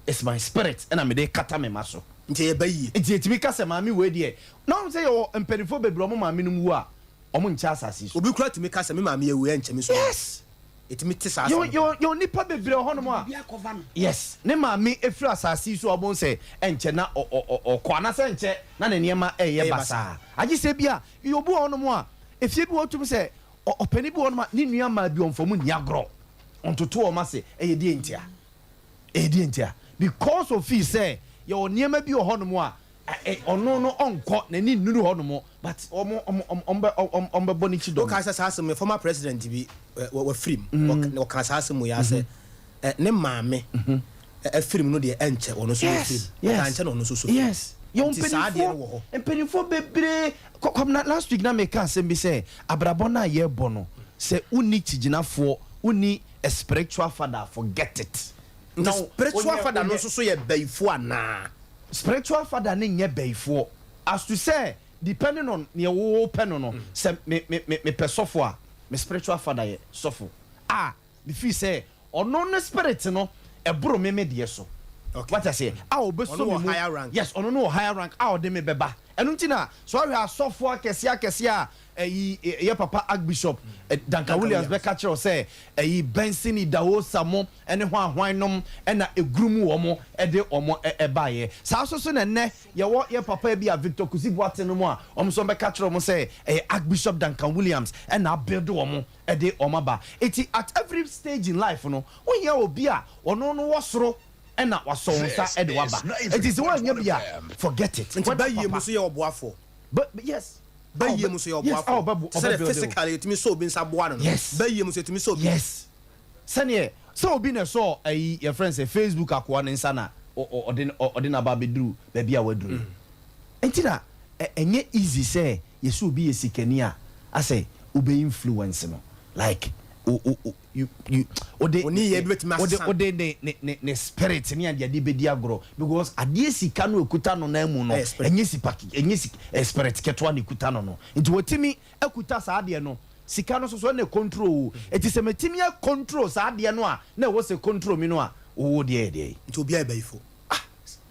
it's my spirit ɛna mede kata me mma so. Nti ɛyɛ bayie? Nti yɛtumi ka sɛ maame wei deɛ, na wohu sɛ yɛwɔ mpanimfoɔ bebree a wɔn maame nom wu a, wɔn nkyɛ asase yi so. Obi koraa tumi ka sɛ me maame awu ɛnkyɛ me nso mawu. Yes! Yɛtumi te saa Yɛwɔ asɛm no paa. yɛwɔ yɛwɔ nnipa bebree wɔ hɔnom a, Biribi akɔfa no. yes, ne maame firi asase yi so a wobɛhu sɛ ɛnkyɛ na ɔ ɔ ɔ ɔkɔ anaasɛ ɛnkyɛ na ne nneɛma reyɛ Ɛyɛ basaa. basaa. Agye sɛ bi a, yɛwɔ obi wɔ hɔnom a, efie bi wɔ hɔ wotumi sɛ ɔ ɔpanin bi wɔ hɔnom a, ne nua mmaa bi ɔmfa wɔn nni agorɔ, ɔntoto wɔn ase. Ɛyɛ deɛn ntia? Ɛyɛ deɛn ntia? Because ofii sɛ yɛwɔ nneɛma bi wɔ hɔnom a, Ɔno no ɔnkɔ n'ani nnuru hɔ nom but ɔmo ɔmo ɔmo bɛ ɔmo bɛbɔ ne kyi dɔm. Wokae sɛ saa asɛm yi former president bi wafiri mu ɔkaa saa asɛm yi ara sɛ ne maame afiri mu no deɛ ɛnkyɛ ɔno nso bɛfiri mu but ankyɛ na ɔno nso so firi mu Yɛwɔ nti saa adeɛ no wɔ hɔ. mpanimfoɔ bebree Kwabena last week na meka asɛm bi sɛ abrabɔ no a yɛrebɔ no sɛ wonni kyigyinafoɔ wonni a spiritual father forget it. Nti spiritual father no nso so yɛ bayifoɔ anaa? Spiritual father no nyɛ bayifoɔ as to sɛ depending on neɛ wo pɛ no no sɛ me me me mepɛ sɔfo a me spiritual father yɛ sɔfo a me feel sɛ ɔno ne spirit no ɛboro me me deɛ so wate aseɛ a ɔbɛsɔ Ɔno me wɔ mu higher rank. yes ɔno no wɔ higher rank a ɔde me bɛba ɛno nti na sɛ ɔhwɛ asɔfoɔ akɛseɛ akɛseɛ a Ɛyi yɛ papa Archbishop Duncan Williams bɛka kyerɛ wo sɛ ɛyi Benson Idahosa mo ne hwan hwan nom na ɛgrumu wɔn de wɔn baeɛ. Saa nso so na ɛnnɛ yɛwɔ yɛ papa bi a Victor Kusi Boateng nom a wɔn nso wɔbɛka kyerɛ wɔn sɛ ɛyɛ Archbishop Duncan Williams na abuild wɔn de wɔn aba. Enti at every stage in life no wohia obi a ɔno no wɔ soro na wasɔ wo nsa de wo aba. Enti sɛ woannya bi a forget it. Nti Whether bayie mu papa. nso yɛ ɔboafoɔ. But yes. Bayie mu nso yɛ ɔboafoɔ. Te sɛ deɛ physically yɛtumi sɔ obi nsa boa no no, bayie mu nso yɛtumi sɔ obi. Yes. Sɛdeɛ sɛ obi na ɛsɔɔ ayi yɛfrɛ no sɛ Facebook akoa no nsa na ɔde ɔde no aba abɛduru baabi a waduru no. Nti na ɛnyɛ easy sɛ yɛsɛ obi yɛ sikani a asɛ wobɛ influence no like o o o you you wode Wo nneyɛɛ bi bɛtumi wode asesa. wode ne ne ne ne spirit ne adeade bɛdi agorɔ because adeɛ sika no ɛkuta no nan mu no Ɛyɛ spirit. ɛnyɛ sipa ɛnyɛ sik ɛyɛ spirit ketewa na ɛkuta no no nti watumi akuta saa adeɛ no. Sika no nso so ɛna ɛcontrol wo. Enti sɛ matumi a control saa adeɛ no a na ɛwɔ sɛ control me no a, wo deɛ yɛ deɛn? Nti obiara yɛ bayifo? Ah!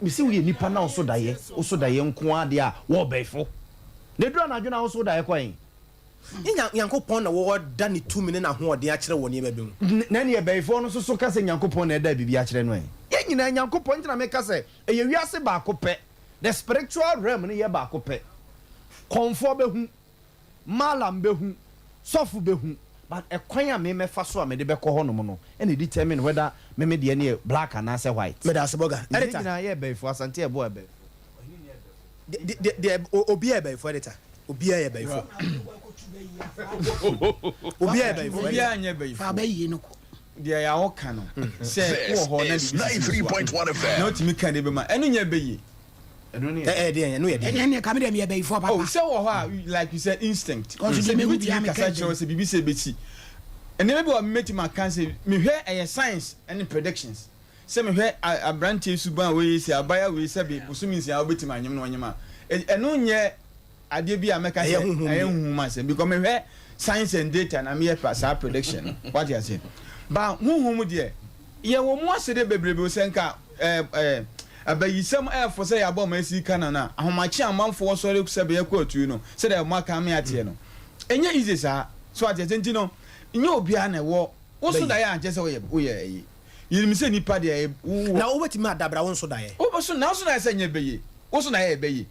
Mese woyɛ nipa na woso daeɛ, woso daeɛ nko ara deɛ a, wɔɔ bayifo. Na ɛduru anadwo no a woso daeɛ kɔ he? Nyɛ Nyankopɔn na wɔda ne tumi ne n'ahoɔden akyerɛ wɔ nneɛma bi mu. Na ɛneɛ bayifoɔ no nso so ka sɛ Nyankopɔn na ɛda biribi akyerɛ no ɛ? Yɛn nyinaa Nyankopɔn, nti na meka sɛ ɛyɛ wiase baako pɛ, the spiritual realm no yɛ baako pɛ. Kɔmfoɔ bɛhu, Mallam bɛhu, sɔfo bɛhu, but ɛkwan a me mɛfa so a mede bɛkɔ hɔ nom no na ɛdetermine whether me me deɛ no yɛ black anaasɛ white. Meda ase Bɔga. Nti yɛn Editor. nyinaa yɛ bɛyifoɔ, Asante yɛboa ɛbɛyifoɔ, Ɔhene nyɛ ɛbɛyifoɔ. De, de, deɛ, obiara yɛ bɛyifoɔ, Editor. Obiara yɛ bɛyifoɔ. Obiara yɛ bɛyifoɔ, Editor. Obiara nyɛ bɛyifoɔ. Fa bɛyie no kɔ. Deɛ yɛ a ɔka no, sɛ wowɔ hɔ na biribi sisi wo so a, na wotumi ka de bɛma, ɛno nyɛ bɛyie. Ɛno ne Ɛ, ɛyɛ deɛn? Ɛno yɛ deɛn? Ɛneɛ neɛ ka me deɛ meyɛ bɛyifoɔ papa. Oh, sɛ wɔ hɔ a, like you said, instinct. Cause Sɛ deɛ mehu biribi biara tumi meka kasa kyerɛ wo bi. sɛ biribi sɛ ɛbɛsi. Nneɛma bi wɔ hɔ a mɛtumi aka sɛ mehwɛ ɛyɛ science ne predictions. Sɛ mehwɛ a aberanteɛ suban a wei sɛ abaayewa wei sɛbe bosome nsia wobɛtumi anyem no ɔnyem a, ɛno nyɛ adeɛ bi a mɛka sɛ Ɛyɛ honhom ɛyɛ bi. honhom asɛm because mehwɛ science and data na meyɛ pa saa prediction no. Wate aseɛ? Ba honhom mu deɛ, yɛwɔ mu asɛdeɛ bebrebe o, sɛ nka ɛɛ ɛɛ abayisɛm ɛɛfo sɛ yɛabɔ ɔman asi Canaan a, ahomakye a amanfoɔ sɔre sɛ bɛyɛ kɔ atuo no, sɛdeɛ moaka ame ateɛ no, ɛnyɛ easy saa. So wate aseɛ? Nti no, nyɛ obiara na ɛwɔ, wo so daeɛ a nkyerɛ sɛ woyɛ woyɛ ɛyi. Yɛnim sɛ nipa deɛ ɛyɛ wowɔ. Na wobɛtumi adabra wo nso daeɛ. Wo so na wo so daeɛ sɛ nyɛ bɛye, wo so daeɛ yɛ bɛye.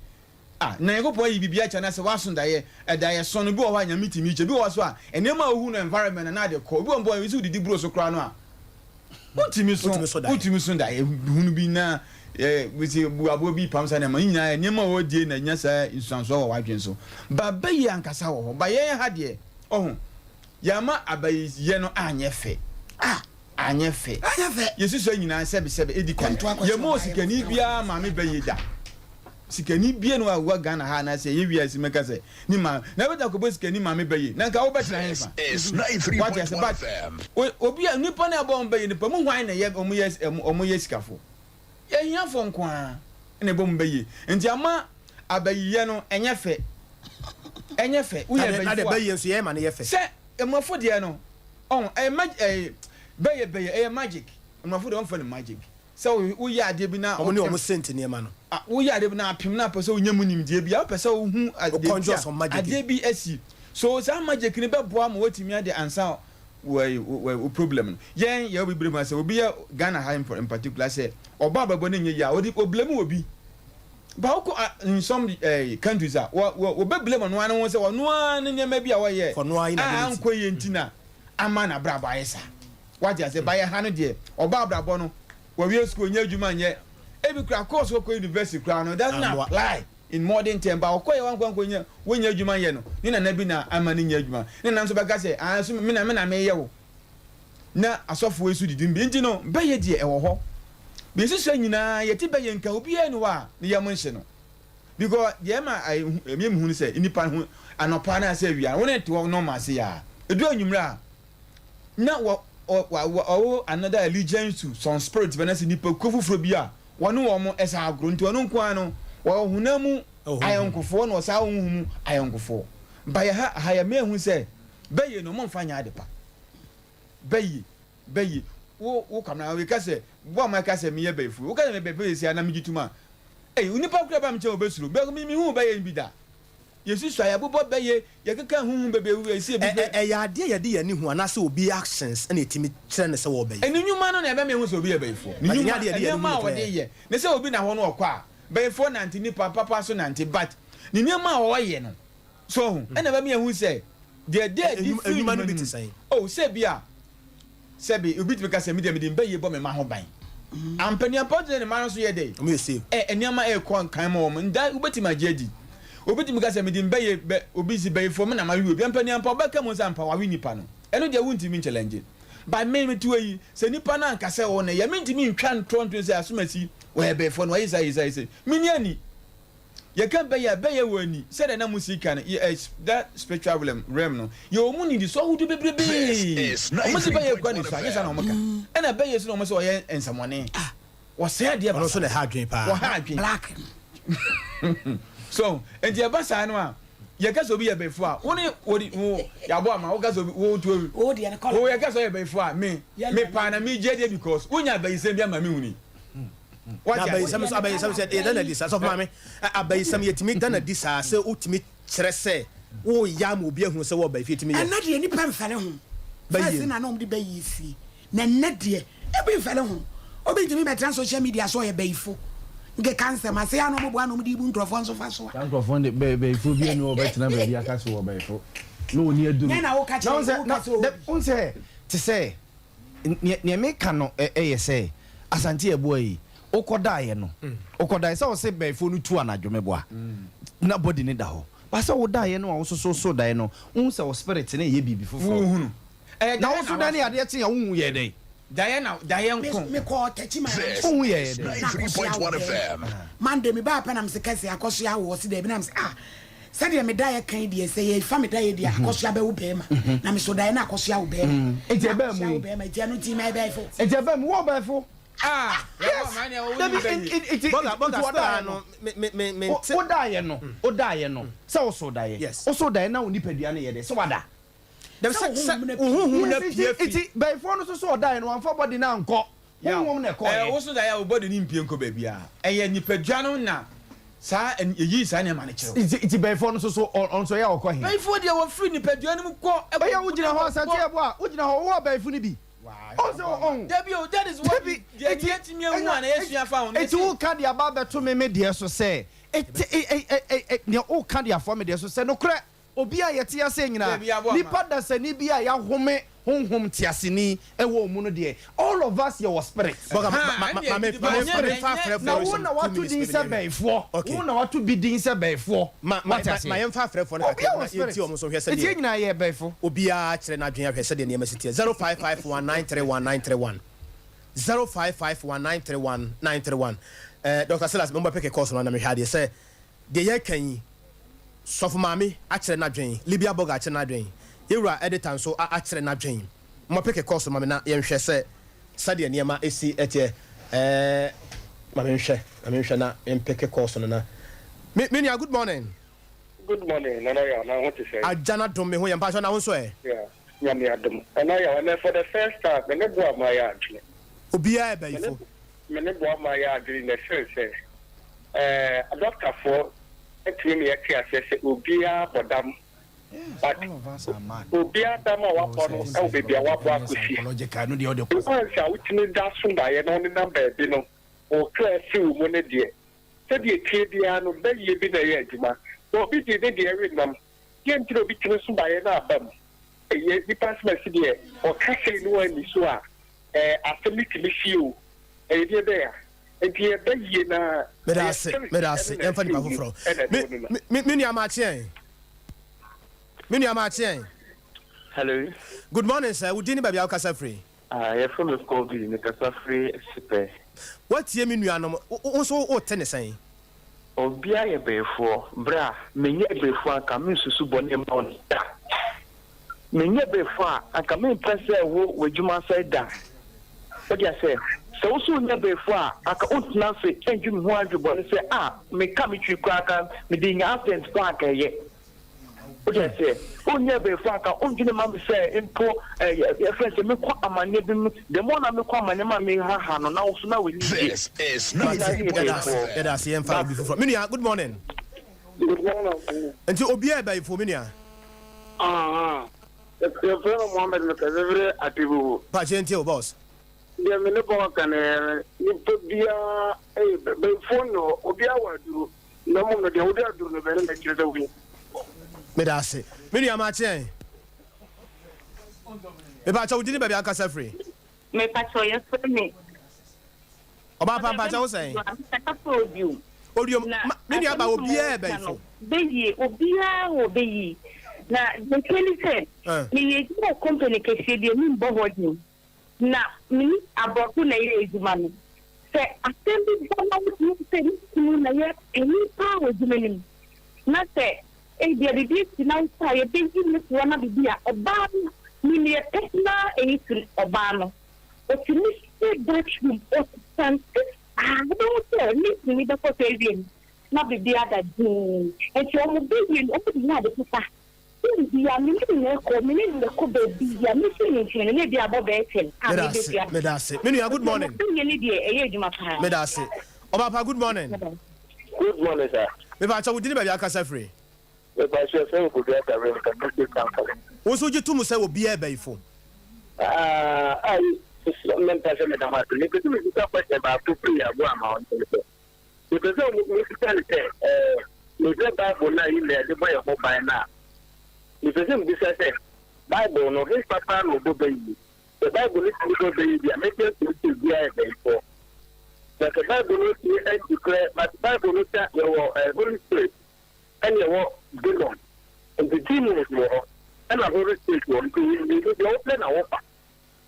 Ah, na Nyankopɔn ayi biribi akyɛ anaa sɛ w'aso daeɛ, ɛdaeɛso no, bi wɔ hɔ a Nyame tumi kyɛ, bi wɔ hɔ nso a nneɛma a wohu no environment no na ade kɔ, obi wɔ hɔ mpo a sɛ wodidi boro so koraa no a, wontumi so, Wontumi so daeɛ. wontumi so daeɛ hunu bi na eh, sɛ bu aboa bi pam saa nneɛma, ne nyinaa nneɛma a wɔdie na nya saa nsuansoɔ wɔ w'adwene so. Ba bɛyɛ ankasa wɔ hɔ, ba yɛn ha deɛ, ɔho, yɛama abayiyɛ no anyɛ fɛ. Ah! Anyɛ fɛ. Anyɛ fɛ. Yɛsusua nyinaa sɛbesɛbe, edi kan, Kɔntoa kɔhyɛ yɛmma ɔbaa osikani yɛ biara maame bɛyɛ da. Sikani bia ni hɔ a ɔwɔ Ghana ha anaasɛ ɛyɛ wiase mu mɛka sɛ ne maame na wobɛtumi akɔbɔ sikani maame bɛyɛ na nka wobɛtena he fa? Wate ase but obi a nipa no a ɛbɔ wɔn bɛyɛ nipa mu hwan na ɛyɛ wɔn yɛ wɔn yɛ sikafo? Yɛ ahiafoɔ nko ara na ɛbɔ wɔn bɛyɛ nti ama abayiyɛ no ɛnyɛ fɛ ɛnyɛ fɛ woyɛ Na de abayifoɔ a bɛyɛ nso yɛyɛ ma no yɛ fɛ. sɛ mmorɔfo deɛ no ɔho ɛyɛ mag ɛyɛ bɛyɛ bɛyɛ ɛyɛ magic mmorɔfo deɛ wɔmfrɛ no magic. Sɛ woyɛ adeɛ bi na Wɔn ne wopem wɔn scent nneɛma no. A, woyɛ adeɛ bi na apem na apɛ sɛ wonya mu nimdeɛ bi a, wopɛ sɛ wohu Wo adeɛ nti conjure a some magic. adeɛ bi asi. So saa magic no bɛboa ma woatumi ade ansa wo ɛyi wo wo problem no. Yɛn yɛwɔ bibire mu ha sɛ obi yɛ Ghana ha in in particular sɛ ɔbɔ abrabɔ no nyɛ yie a ɔde ɔblame obi. But wokɔ a in some ɛyi countries a wɔ wɔ wɔbɛ blame ɔno ara ne ho sɛ ɔno ara ne nneɛma bi a ɔyɛ For ɔno ara a inability. ankɔ yie nti na ama n'abrabɔ ayɛ saa. Wate aseɛ? But yɛ ha no deɛ, ɔba abrabɔ no, wawie sukuu, ɔnya adwuma nyɛ. Ebi koraa course ɔkɔ university koraa no, it doesn't Amboa. apply in modern term. But ɔkɔeɛ wankɔ ankɔ nya, wanya adwuma nyɛ no, ne nana bi na ama no nya adwuma. Ne nana nso bɛka sɛ, ah, so me na, me na meyɛ wo. Na asɔfoɔ yi nso didi mu bi. Nti no, bɛyɛ deɛ ɛwɔ hɔ. Deɛ ɛsusua nyinaa, yɛte bɛyɛ nka, obiara nni hɔ a ne yam nhye no. Because deɛ ɛma ɛyɛ me hu ne sɛ, nnipa ho anɔpa anaasɛ awia, wo ne no te hɔ normal sei a, ɛduru anwummerɛ a, na wɔ wɔ wɔ ɔwɔ another allegiance to some spirit bi anaasɛ nipakuo foforɔ bi a wɔne wɔn ɛsa agorɔ nti ɔno nko ara no wɔwɔ honam mu ayɔnkofoɔ na ɔsaa honhom mu ayɔnkofoɔ ba yɛ ha aha yɛ mɛ hu sɛ bɛyɛ no wɔn mfa nyɛ ade pa bɛyɛ bɛyɛ wo wo kwamina wo ka sɛ wo a mo ɛka sɛ meyɛ bɛyifoɔ wo ka sɛ meyɛ bɛyifoɔ yɛ si anam gye tum a ɛyi nipa kura ba mi kyɛn obesuro bɛ mi mi hu bɛyɛ bi da. Yɛsusua, yɛbobɔ bɛ, yɛkeka huhu bebree, yɛsi ebi bɛ. Ɛyɛ adeɛ a yɛde yɛn ani hu anaasɛ obi actions na ɛtumi kyerɛ no sɛ ɔɔbɛyɛ? Ne nnwuma no na ɛbɛma yɛahu sɛ obi yɛ bayifoɔ. Ne But ɛnyɛ nnwuma, adeɛ a yɛde yɛn ani hu nneɛma no a ɔde pɛɛ. yɛ. Ne sɛ obi na hɔ no ɔkɔ a, bayifoɔ nante, nipa papa nso nante, but ne nneɛma a ɔyɛ no, so woahu, ɛna ɛbɛma yɛahu sɛ deɛ ɛda adi firi Nnwuma nnwuma no no bi te mu. sɛn? Oh, sɛ ebia Sɛbe, obi tumi ka sɛ, Me deɛ, mede mba yie bɔ me mma ho ban. Ampa, nea Paul kyerɛ ne mma no nso yɛ dɛn? Wɔyɛ safe. Ɛ, nneɛma rekɔ nkan ma wɔn. Nda, wobɛtumi agye adi. Obi tumi ka sɛ, Mede mba yie bɛ, obi si bayifoɔ, me na mawe obi. Ampa, nea ampa, ɔbɛka mu sɛ ampa, wawe nipa no. Ɛno deɛ, wontumi nkyɛlɛngye. But me, mete hɔ yi, sɛ nipa no anka sɛ ɔwɔ no ɛyɛ, mentumi ntwa ntorɔ nto no sɛ asomasi, ɔyɛ bayifoɔ no, wayɛ sei, ayɛ sei, ayɛ sei. Menni ani. Yɛka bɛyɛ a, bɛyɛ wɔ ani, sɛdeɛ na Mose ka no, yɛ ɛ, that spiritual realm, realm no, yɛwɔ mu nnidisoɔ ahodoɔ bebrebee. Wɔn se bɛyɛ kura ne su, anyɛ saa na wɔn ka. Ɛna bɛyɛ nso na wɔn se ɔyɛ nsɛmɔne. Wɔsɛe adeɛ Ɔno nso basaa. na ɛha adwene paa. Wɔha adwene. Black. So, nti ɛba saa no a, Yɛka sɛ obi yɛ bɛyifo a, wo ne wodi wo yɛabɔ ama woka sɛ obi wo to obi. Wo deɛ no kɔla. Wo yɛka sɛ ɔyɛ bɛyifo a, me me paa na me gye die because wonya abayisɛm bi ama me huni. Na abayisɛm nso abayisɛm nso yɛda no adi saa sɔfo maame abayisɛm yɛtumi da no adi saa sɛ wotumi kyerɛ sɛ woyɛ ama obi ahunu sɛ wɔ bayifie tumi yɛ. Ɛnɛ deɛ nipa mfɛre ho. First na na wɔn de bayi sie. Na ɛnnɛ deɛ, ebi mfɛre ho. Obi ntumi bɛtena social media so ɔyɛ bayifo nkeka nsɛm ase a na wɔn boa na wɔn de bu nkurɔfoɔ nso fa so a. Saa nkurɔfoɔ no de, bɛ, bayifoɔ biara nni hɔ a ɔbɛtena baabi aka sɛ ɔwɔ bayifo na ɔnni aduro. Dɛn na woka Na kyerɛ wohu sɛ, woka na, sɛ ɔwɔ dɛ, bi? wohu sɛ, te sɛ, neɛ, neɛ meka no ɛ, ɛyɛ sɛ, Asante Yeboah yi, wokɔdaeɛ no, wokɔdaeɛ, sɛ wɔse bayifoɔ no tu anadwo, meboa, na body no da hɔ. But sɛ wodaeɛ no a wososo so daeɛ no, wohu sɛ wo spirit no reyɛ biribi foforɔ. Wohunu. Ɛyɛ Na daeɛ wo nso na dɛn ne waso. adeɛ kye a wonhu yɛɛ dɛn? Daeɛ na daeɛ nko. Me kɔɔ Techiman na me This Wonhu yɛɛ is dɛn? na akɔsoa wo 93.1 bɛɛma. FM. Monday me baa pɛ na me se kɛse akɔsoa wo ɔse daabi na me se ah sɛdeɛ me daeɛ kan deɛ sɛ yɛ fa me daeɛ deɛ akɔsoa bɛwo bɛɛma na me so daeɛ na akɔsoa wo bɛɛma Nti na ɛbaa mu akɔsoa wo yi. bɛɛma nti ɛno nti mɛyɛ bɛɛfo. Nti ɛbaa mu wo ɔbɛɛfo. Ah Yes. yɛbɔ ma ɛneɛ wo Dabi nim bɛyie. nti Bɔga nti bɔga ɔdaeɛ star no. no me me me me Wo nte. wodaeɛ no wodaeɛ no sɛ wosoo daeɛ. Yes. Wosoo daeɛ na wo nipadua no yɛ dɛ sɛ wada. Dabi Sɛ sɛ wo honhom sɛ no wo honhom no Yes, apue nti afi. nti bɛyifoɔ no nso so ɔdaeɛ no wamfa body no ankɔ. Yaw. Honhom na Ɛɛ ɛkɔeɛ. wo so daeɛ a wo body no mpue nkɔ baabiara. Ɛyɛ nipadua no na saa ɛyi saa nneɛma no kyerɛ wo. Nti nti bɛyifoɔ no nso so ɔ ɔno nso ɛyɛ a ɔkɔ he? Bɛyifoɔ deɛ wɔfiri nipadua no mu kɔ ɛkɔ Ɛyɛ wogyina hɔ Asante kɔ. Yeboah wogyina hɔ wowɔ bɛyifo no bi? Ɔn sɛ ɔn. Dabi o that is what Dabi deɛ nti yɛatumi ahu ɛna a na yɛasua afa ho no nti yɛse. woka de aba abɛto me me deɛ so sɛ ɛte ɛ ɛ ɛ ɛ ɛ nea woka de afoa me deɛ so sɛ nokorɛ Obi a yɛte ase nyinaa, Dabi aboa ma. nipa dasani bi a yɛahome honhom teaseni wɔ wɔn mu no deɛ, all of us yɛwɔ spirit. Bɔga, ma, Ahaa, ma, ma, ɛndeɛ ma me, nti ma me, ɛnyɛ ma me fa ɛnyɛ. afrɛfoɔ Na no wo some na two wato minutes din bi sɛ na yɛnhwɛ. bɛyifoɔ, Okay. wo na wato bi din sɛ bɛyifoɔ. Ma, ma, Wate ma, ma aseɛ? yɛmfa afrɛfoɔ no kakra Obiara bi na wɔ spirit. yɛntie wɔn nso nhwɛ Nti yɛn sɛdeɛ nyinaa yɛ bɛyifo. obiara kyerɛ n'adwene ahwɛ sɛdeɛ nneɛma si teɛ. 0551 931 931. 0551 931 931. Eh, Dr. Silas, mo bɛpeke course no na mehwɛ adeɛ sɛ Deɛ yɛreka yi, Sɔfo Maame akyerɛ n'adwen, Libya Burger akyerɛ n'adwen, Yɛwura Editor nso akyerɛ n'adwen. Momma peke kɔ so ma me na yɛnhwɛ sɛ sɛdeɛ nneɛma si teɛ. Ɛɛ, ma menhwɛ, ma menhwɛ na mempeke kɔ so no na. Me, me nua, good morning. Good morning, Nana Yaw, na ho te sɛn? Agya no adom, me ho yɛ, mpakyɛw na wo nso ɛ? Yeah, Nyame adom. Nana Yaw, ɛnɛ for the first time, me ne Boa mayɛ adwene. Obiara yɛ bayifo. Me ne Boamah yɛ adwene in the sense sɛ eh, adɔktafoɔ tumi ma yɛte aseɛ sɛ obiara bɔ dam but obiara dam a wabɔ no wɔ baabi a wabɔ akɔsi. Once a wotumi da so daeɛ na wonenam baabi no, wo kra fi wo mu no deɛ, sɛdeɛ ɛteɛ biara no, bayie bi na ɛyɛ adwuma. Na obi de ne deɛ renam, deɛ nti na obi tumi so daeɛ na aba mu? Ɛyɛ nipa asɛm asi deɛ ɔka sei no anni so a, Eh asɛm no tumi sie o, ɛyɛ deɛ bɛn a? Nti yɛba yie na Meda ɛyɛ ase, spirit meda ase. ɛno na Yɛmfa ɛte nipa wo mu foforɔ. ɛna ɛde Me, wo nenam. me, me, me nua maakye ɛn. Me nua maakye ɛn. Hello. Good morning sir, wo din ne baabi a wokasa firi? Ah, yɛfrɛ me Kobe, mekasa firi Sepɛ. Woatie me nuanom, wo wo nso wote ne sɛn? Obia yɛ berefoɔ, bra, menyɛ berefoɔ a anka mensusu bɔne mma wo da. Menyɛ berefoɔ a anka mempɛ sɛ wo w'adwuma asɛe da. Wode aseɛ? Sɛ wo nso wonyɛ berefoɔ a anka wontena ase ndwe me ho adwe bɔne sɛ ah meka me twi koraa anka mede nya accent koraa anka ɛyɛ. Wode aseɛ? Wonyɛ berefoɔ a anka wondwene mma me sɛ mpo eh, yɛfrɛ sɛ mekɔ amanneɛ bi mu, the more na mekɔ amanneɛ mu a mehaha no na wo nso na w'ani gye. This is Yɛn nyinaa yɛ Yɛda ase, berefoɔ. yɛda ase, yɛmfa obi foforɔ. Me nua, good morning. Good morning. Nti obiara yɛ bayifo, me nua. Ahaa yɛfrɛ me Mohammed mekasa firi Atebubu. Pakyɛ ntie o boss. Deɛ me ne Paul ka no yɛ nipa biara yɛ bɛyifoɔ nni hɔ obiara wɔ aduro na mmom no deɛ wode aduro no bɛyɛ no na kyerɛ sɛ woyɛ. Meda ase me nua makye ɛn. Mepakyɛ wo din ne baabi a wokasa firi. Mepakyɛ yɛfrɛ me. Ɔbaa pa mpakyɛ wo sɛn? Mekasa firi Odiom. Odiom Na ma me nua asɛm ba no obiara mo ka ɛbɛyifo. no bɛyie obiara wɔ bɛyie na deɛ ɛteɛ ne sɛ meyɛ adwuma wɔ company kɛseɛ bi a membɔ hɔ din na me ne aborɔfo na ɛyɛ adwuma no sɛ asɛm bi ba na wotumi hu sɛ me kunu na yɛ panin paa wɔ adwuma no mu na sɛ ebia biribi asi na wokɔ a yɛbɛyi me toɔ na biribi a ɔbaa no me meyɛ personal ayi to ɔbaa no ɔtumi stay back room ɔsante saa wobɛhu sɛ meeting yi bɛkɔ so awie no. na biribiara da dinn. Enti wɔn bɛwie no, wɔde yɛ ade papa. Wonim bia, me ne no na ɛkɔ, me ne no na ɛkɔ baabi a, mefiri ne nkyɛn no, na ebia abɔ bɛyɛ ten a Meda ase, mebɛdua. meda ase. Me nua, good Nti morning. wɔn bɛwie no deɛ, ɛyɛ adwuma paa. Meda ase. Ɔbaapa, good morning. Good morning sir. Mepakyɛ wo din ne baabi a wokasa firi? Mepakyɛ yɛfrɛ me Kojo Asare meka District Council. Wo nso wogye to mu sɛ obiara bayifo? Ah ayi mempɛ sɛ meda mo ase. Mepɛ sɛ mebisa question baako firi Aboa ama wo nkyɛn sɛ mepɛ sɛ mebisa no sɛ ɛɛ mehwɛ Bible no a yi na yɛde bɔ yɛn ho ban no a mepɛ sɛ mebisa sɛ Bible no hefa paa na ɔbɔ bɛ yie? Sɛ Bible no tumi bɔ bɛ yie bi a mɛgye atom sɛ obiara yɛ bɛyifoɔ. Na sɛ Bible no tumi declare but Bible no sɛ yɛwɔ Holy Spirit ɛna ɛwɔ demon nti demons wɔ hɔ ɛna holy spirit wɔ hɔ nti mmienu deɛ wopɛ na wofa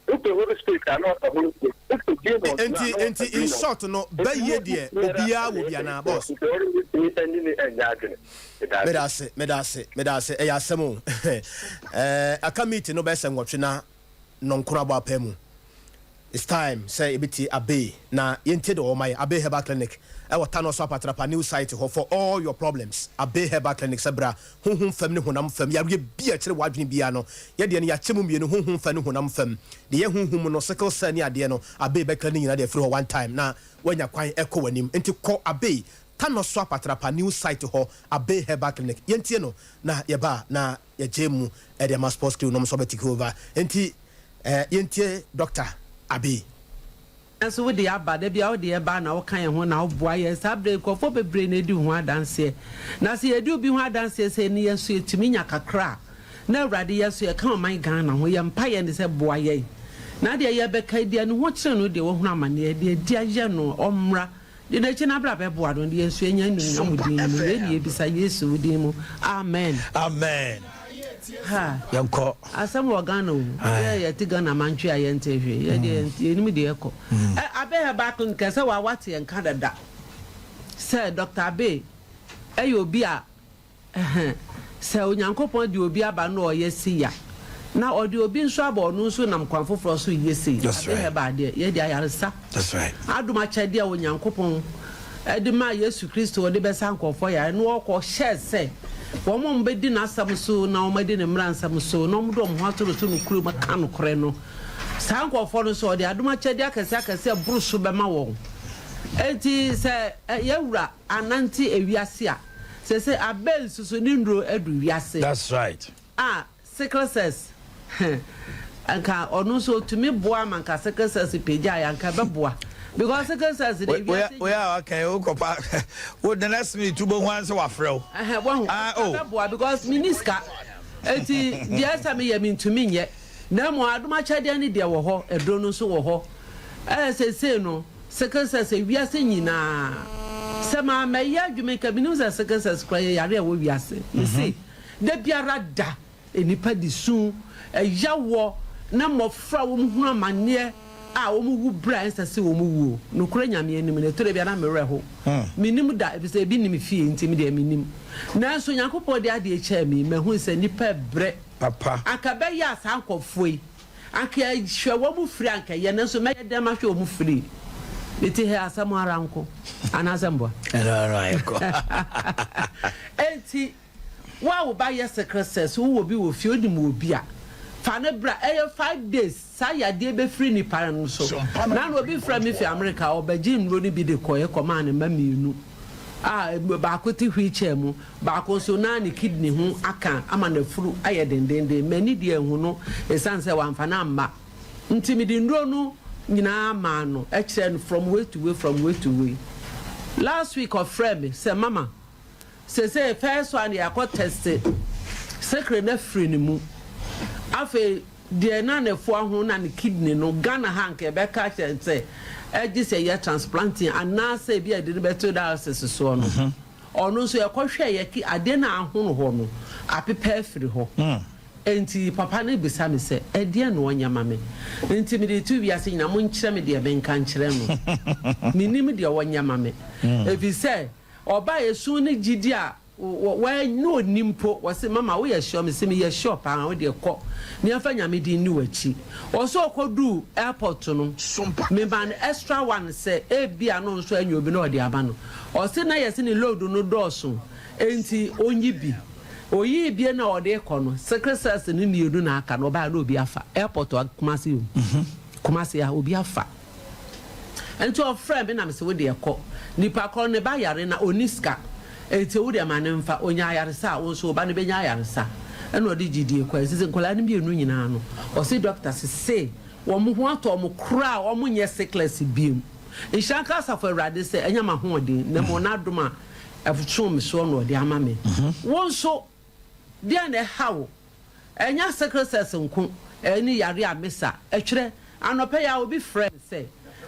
wopɛ holy spirit a na wafa holy spirit wopɛ demons no a Nti na wafa nti in demons short no nti bɛyie mu deɛ biara obiara ɛna wɔ bi ɛyɛ anaa bɛyifoɔ boss? nti ɔno bɛtumi ɛne ne ɛnyɛ adwene meda Meda ase. ase meda ase meda ase ɛyɛ asɛm o ɛɛ aka meeting no bɛyɛ sɛ nwɔtwe na nɔnkoro abɔ apaa mu. It's time sɛ yɛbɛtie Abbey na yɛntie deɛ ɔwɔ ma yɛn. Abbey Herbal Clinic ɛwɔ Tanoso Apatrapa new site hɔ for all your problems. Abbey Herbal Clinic sɛ bra honhom fam ne honam fam yareɛ bi a ɛkyere w'adwene biara no yɛdeɛ no yɛakyɛ mu mmienu honhom fam ne honam fam. Deɛ ɛyɛ honhom mu no sickle cell ne adeɛ no Abbey bɛkra ne nyinaa de afiri hɔ one time na woanya kwan ɛkɔ w'anim. Nti kɔ Abbey Tanoso Apatrapa new site hɔ Abbey Herbal Clinic yɛntie no na yɛba a na yɛgye mu de ama sports crew nom nso abɛ take over nti eh, yɛntie Doctor Abbey. Nanso wo de aba, da biara wo deɛ ba na woka yɛn ho na woboa yɛn. Saa berɛ yi nkurɔfoɔ bebree na ɛdi wo ho adanseɛ. Na sɛ yɛdi obi ho adanseɛ sei no yɛn nso yɛtumi nya kakra a, na Awurade yɛn nso yɛka ɔman Ghana ho. Yɛn mpaeɛ ne sɛ boa yɛn. Na deɛ yɛbɛka yi deɛ ne ho kyere no deɛ wahunu amaneɛ, deɛ adi ayɛ no ɔmmra. Di n'akyi na bra bɛboa no na yɛn nso yɛnya animuonyam wo din mu. Wei na yɛbisa Yesu wo din mu. Amen. Amen. Ha. Yɛnkɔ. Asɛm wɔ Ghana o. Yɛ yɛte Ghana mantwe a yɛnte hwee. Yɛ deɛ mm. yɛnim deɛ ɛkɔ. Mm. Ɛ Abe Herbal Clinic sɛ wa wate yɛn ka dada. Sɛ Dr. Abe ɛyɛ obi a Ɛhɛ, sɛ Onyankopɔn de obi aba na ɔyɛ sei a, na ɔde obi nso aba ɔno nso nam kwan foforɔ so reyɛ sei. That's Ade right. hɛba adeɛ, yɛde ayaresa. That's right. Adom akyɛdeɛ a Onyankopɔn de maa Yesu Kristo ɔde bɛsa nkurɔfoɔ yare na ɔkɔ hyɛɛ sɛ wɔn a wɔbɛdi n'asɛm so na wɔadi ne mmara nsɛm so na wɔde wɔn ho ato no so nokorɛ mu aka nokorɛ no, saa nkurɔfoɔ no nso ɔde adom akyɛdeɛ akɛseɛ akɛseɛ boro so bɛma wɔn. Enti sɛ yɛn Wura anante ewiase a, Sese abɛ nsusu ne nnuro adu wiase. That's right. Ah sickle cells heh nka ɔno nso otumi boa ma nka sickle cells pagya yɛ anka ɛbɛboa because sickle cells de wiase. Oya a waka yi wokɔ pa wo the next minute wobɛhu ara sɛ wafrɛ wo. Ɛhɛn wahu Ah oh. ɛbɛboa because menni sika eti deɛ ɛsɛ meyɛ mentumi nyɛ na mmom adom akyɛdeɛ no deɛ wɔ hɔ aduro no nso wɔ hɔ ɛɛ sesei no. Sickle cells wiase nyinaa. Sɛ mammɛyɛ adwuma yi nka mennim sɛ sickle cells koraa yɛ yare a ɛwɔ wiase. Mese da biara da nnipa de su, ɛyawɔ ne mmɔfra a wɔhunu amaneɛ a wɔwu berɛ a ɛnsɛ sɛ wɔwuo. Nokorɛ Nyame anim no, ɛtɔ da bi a na me werɛ ho. Mennim da ɛfiri sɛ ebi nni me fie nti me deɛ mennim. Nanso Nyankopɔn de adeɛ kyɛɛ me yi, mahunu sɛ nnipa rebrɛ. Anka ɛbɛyɛ a saa nkurɔfoɔ yi Anka yɛhwɛ wɔn firi anka ɛyɛ, nanso mɛyɛ dɛn mahwɛ wɔn firi? Mete ha yi, asɛm ara nko, anaasɛ mboa? Ɛno ara ɛkɔ. Enti, wo a wo ba yɛ sickle cell, sɛ wowɔ bi wɔ fie, wonim obi a, fa no bra. Ɛyɛ 5 days, saa yadeɛ bɛfiri nipa no so. Na na obi frɛ me fi Amerika, ɔbɛgye nnuro no bi de kɔeɛ kɔmaa ne mma mmienu a baako te wheelchair mu. Baako nso, na ne kidney ho aka ama n'afuru ayɛ dendeenden. M'ani deɛ anhu no esiane sɛ wamfa no amma nti. Mede nnuro no nyinaa maa no kyerɛɛ no from way to way, from way to way. Last week ɔfrɛɛ me sɛ, Mama, seesei first one yɛakɔ test sekre no afiri ne mu. Afei deɛ na n'afua ho na ne kidney no, Ghana ha anka yɛbɛka akyerɛ no sɛ ɛgye sɛ yɛyɛ transplanting anaasɛ ebi a yɛde no bɛto dialysis soɔ no. Ɔno nso yɛkɔhwɛɛ yɛ ki adeɛ no a ahono hɔ no apepa afiri hɔ. Enti papa no bisa me sɛ, ɛdeɛn na ɔnyɛ ma me? Enti mede reto wiase nyinaa, monkyerɛ me deɛ menka nkyerɛ no. Mennim deɛ ɔnyɛ ma me. Ɛfiri sɛ ɔbaa esu ne gyidie a. wɔ wɔ na ɔnni mpo, ɔse mama woyɛ sure? Mese meyɛ sure paa, wo deɛ kɔ na yɛmfa Nyame din nni w'akyi. Ɔse ɔkɔduu airport no, memaa no extra one sɛ ebia na ɔnso anya obi na ɔde ama no. Ɔse na yɛse ne load no dɔɔso enti ɔnyi bi. Oyii bie na ɔde rekɔ no, secret cells no mmienu na aka no, ɔbaeɛ na obi afa. Airport hɔ, Kumasi o, Kumasi ha, obi afa. Nti ɔfrɛɛ me na mese wo deɛ kɔ. Nipa korɔ no ne ba yare na ɔnni sika, nti wo deɛ ma no mfa, ɔnya ayaresa a, wo nso wo ba no bɛnya ayaresa. Ɛna ɔde gyidie kɔeɛ. Sese nkwadaa no mmienu nyinaa no, ɔse doctor sese wɔn ho atɔ wɔn koraa a wɔnyɛ sickles biom. Nhyira nka Asafo Awurade sɛ ɛnyɛ m'ahoɔden na mmom n'adom a ɛsoo me soɔ na ɔde ama me. Wo nso, deɛn na ɛha wo? Ɛnyɛ sickle cells nko ne yareɛ a mesa twerɛ. Anɔpa yi ara obi frɛɛ me sɛ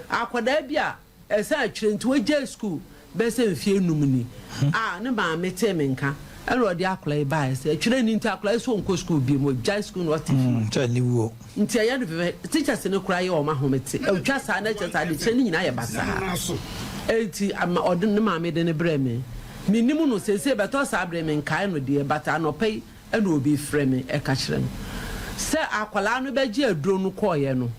akwadaa bi a ɛsan twerɛ nti wagyae sukuu bɛyɛ sɛ mfeɛ nnum ni a ne maame tee me nka ɛna ɔde akwadaa yi baeɛ sɛ twerɛ ni nti akwadaa yi sɛ ɔnkɔ sukuu biom, wagyae sukuu na ɔte fie. Sɛ aniwuo. Nti ɛyɛ no fɛfɛ. Teachers no koraa yɛ wɔn ahomete. Ɛtwa saa na kyerɛ sɛ adekyerɛ no nyinaa yɛ basaa. Enti ama ɔde ne maame de no brɛɛ me. Mennim no seesei bɛtɔ saa bere menkae no deɛ but anɔpa yi ɛna obi frɛ me ɛka kyerɛ me sɛ akwadaa no bɛgye aduro no kɔeɛ no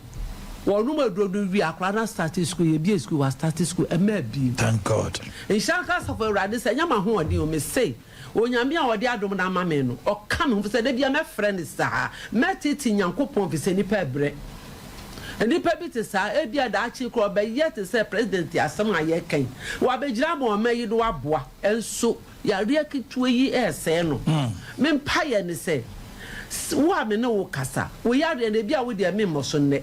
wɔnom aduro no wie akwadaa no astarte school yɛbie school wastarte school ɛma abie. Thank God. Nhyira nka Asafo Awurade sɛ ɛnyɛ m'ahoɔden o mese Onyame a ɔde adom no ama me no, ɔka me ho, fisɛ da biara mɛfrɛ no saa. Mɛtete Nyankopɔn fisɛ nnipa ɛbrɛ. Nnipa bi te saa, ebia daakye koraa ɔbɛyɛ te sɛ President asɛm a yɛka yi, wabɛgyina ama ɔman yi na waboa, nso yareɛ ketewa yi ɛresɛe no. Me mpaeɛ ne sɛ, wo a me ne wo kasa, wo yareɛ no ebia wo deɛ memmɔ so nnɛ,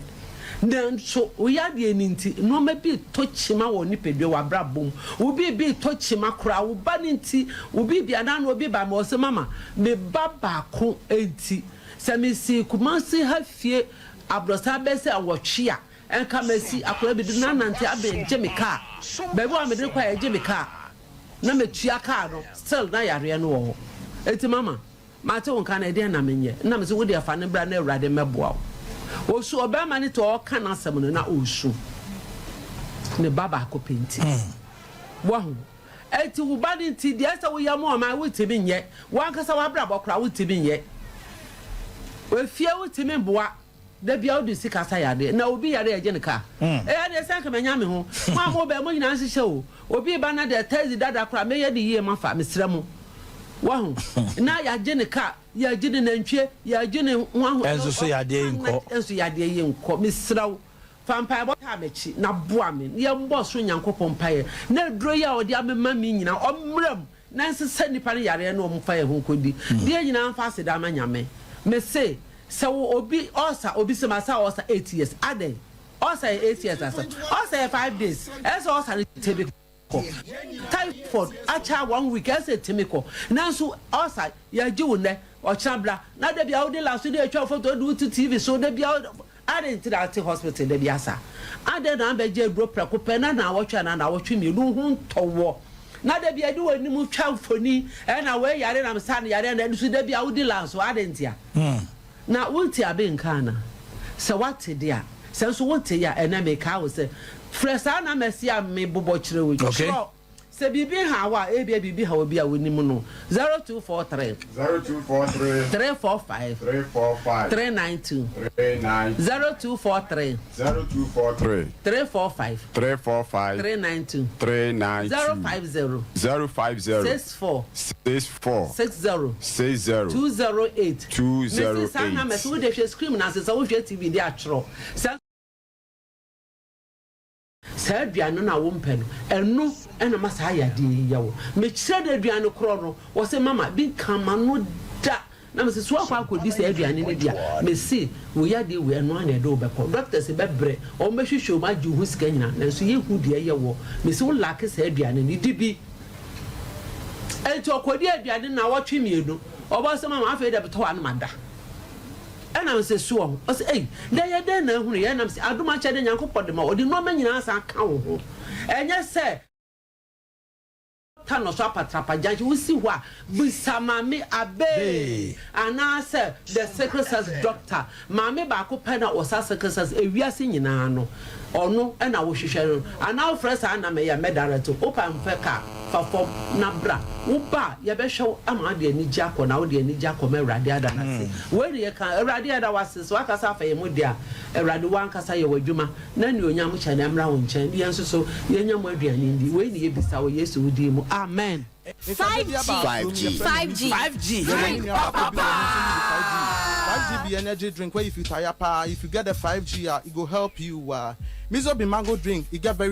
Nanso wo yadeɛ no nti, nnoɔma bi retɔ kyima wɔ wo nipadua, w'abrabɔ mu. Wo biribi retɔ kyima koraa, wo ba no nti, wo biribi, anaa na obi ba ma ɔse, Mama, me ba baako nti, sɛ mesii Kumasi ha fie abrɔsan bɛyɛ sɛ nwɔtwe a, nka masi akwadaa bi de no anante abɛgye me kaa. Baabi a mede no kɔ a, yɛgye me kaa, na metua kaa no, still na yareɛ no wɔ hɔ. Enti mama, Mate wo nka no, ɛdeɛn na menyɛ? Ɛna mese, Wo deɛ fa no bra na Awurade mmɛboa wo. Ɔsu, ɔbarima no te hɔ ɔreka n'asɛm no, na ɔresu. Ne ba baako pɛ nti. Wahu? Enti wo ba no nti, deɛ ɛsɛ woyɛ ma ɔman, wontumi nyɛ. W'ankasa w'abrabɔ koraa, wontumi nyɛ. Efie wontumi mmoa. Da biara wode sika sa yadeɛ na obi yare a yɛgye no ka. Ɛyɛ deɛ sɛ nka manya me ho. Mo a mobɛn mo nyinaa nhyehyɛ o. Obi reba na deɛ taxi dada koraa mɛyɛ no yie mafa mesrɛ mo. Wahu? Na yɛagye no ka, yɛagye no nantwie, yɛagye no ho aho. Ɛnso so yadeɛ yi nkɔ. Ɛnso yadeɛ yi nkɔ. Mesrɛ wo fa mpaebɔ taa m'akyi na boa me na yɛmmɔ ɔsoro Nyankopɔn mpaeɛ na aduro yi a ɔde amema me nyinaa ɔmmra mu na ɛnsesa nnipa no yareɛ na wɔmfa yɛn ho nkɔdi. Deɛ nyinaa mfa aseda ma Nyame. Mese Sɛ wo obi ɔsa obi sɛ masa ɔsa 8 years adɛn ɔsa yɛ 8 years asɛm ɔsa yɛ 5 days ɛsɛ ɔsa no tumi kɔ typhoid akyɛ one week ɛsɛ tumi kɔ nanso ɔsa yɛgye wo nnɛ ɔkyena bra na da bia wode laso de atwa foto de wo to TV so da bia adɛn nti na ate hospital da bia sa adɛn na abɛgye aduro prɛko pɛ na naawɔtwe anaa naawɔtwe mmienu ho ntɔwɔ na da bia de w'anim twa mfoni ɛna wei yare na mesa no yare na ɛno so da bia wodi lanso adɛn ntia Na wonte abe nka anaa? Sɛ woate de a, sɛ nso wontee a, ɛnnɛ mekaa wo sɛ, frɛ saa numbers yi a mebobɔ kyerɛ wo yi. Twerɛ. Sɛ biribi ha wo a, ebia biribi ha obi a wonim no, 0243. 0243. 345. 345. 392. 392. 0243. 0243. 345. 345. 392. 392. 050. 050. 64. 64. 60. 60. 208. 208. Mese saa numbers wo de hwɛ screen no ase sɛ wohwɛ TV de atwerɛ. Sɛ saa aduane no a wompɛ no, ɛno na ma saa yadeɛ yi yɛ wo. Mekyerɛ no aduane korɔ no, ɔse mama bi nka m'ano da. Na mese so woakɔ akɔdi saa aduane no bi a? Mese wo yadeɛ wei ɛno ara na ɛde wo bɛkɔ. Doctors bɛbrɛ, wɔbɛhwehwɛ wo mu agye wo ho sika nyinaa nanso yɛnhu deɛ ɛyɛ woɔ. Mese wo lacke saa aduane no, di bi. Enti ɔkɔdii aduane no nnawɔtwe mmienu. Ɔbaa sɛ mama afei deɛ metɔ hɔ a na mada. Ɛna mese soɔ ho. Ɔse ei na ɛyɛ dɛn na ahunu yɛ? Ɛna mese adom akyɛde Nyankopɔn de ma wo. Ɔde nnoɔma nyinaa san ka wo ho. Ɛnyɛ sɛ ta no so apatrapa junction wosi hɔ a bisa maame Abee anaasɛ the sickle cells doctor. Maame baako pɛ na ɔsa sickle cells ewiase nyinaa no ɔno na wohwehwɛ no anaa wofrɛ saa number yi a mɛ direct wo. Wopɛ a mfɛ car. Fa fam na bra. Wo ba a, yɛbɛhwɛ wo ama wode anigye akɔ na wode anigye akɔ ma Awurade ada no ase. Wei ne yɛka, Awurade yɛda wo ase sɛ woakasa afa yɛn mu deɛ a, Awurade wo ankasa yɛ w'adwuma na anuonyam hyɛ no mmra wo nkyɛn ne yɛn nso so yɛnya mu aduane ndi. Wei ne yɛbisa wɔ Yesu wo din mu, amen. 5G 5G 5G 5G drink papa paa. 5G be energy drink wey if you tire paa, if you get the 5G ah, e go help you ah. Mizo be mango drink, e get very.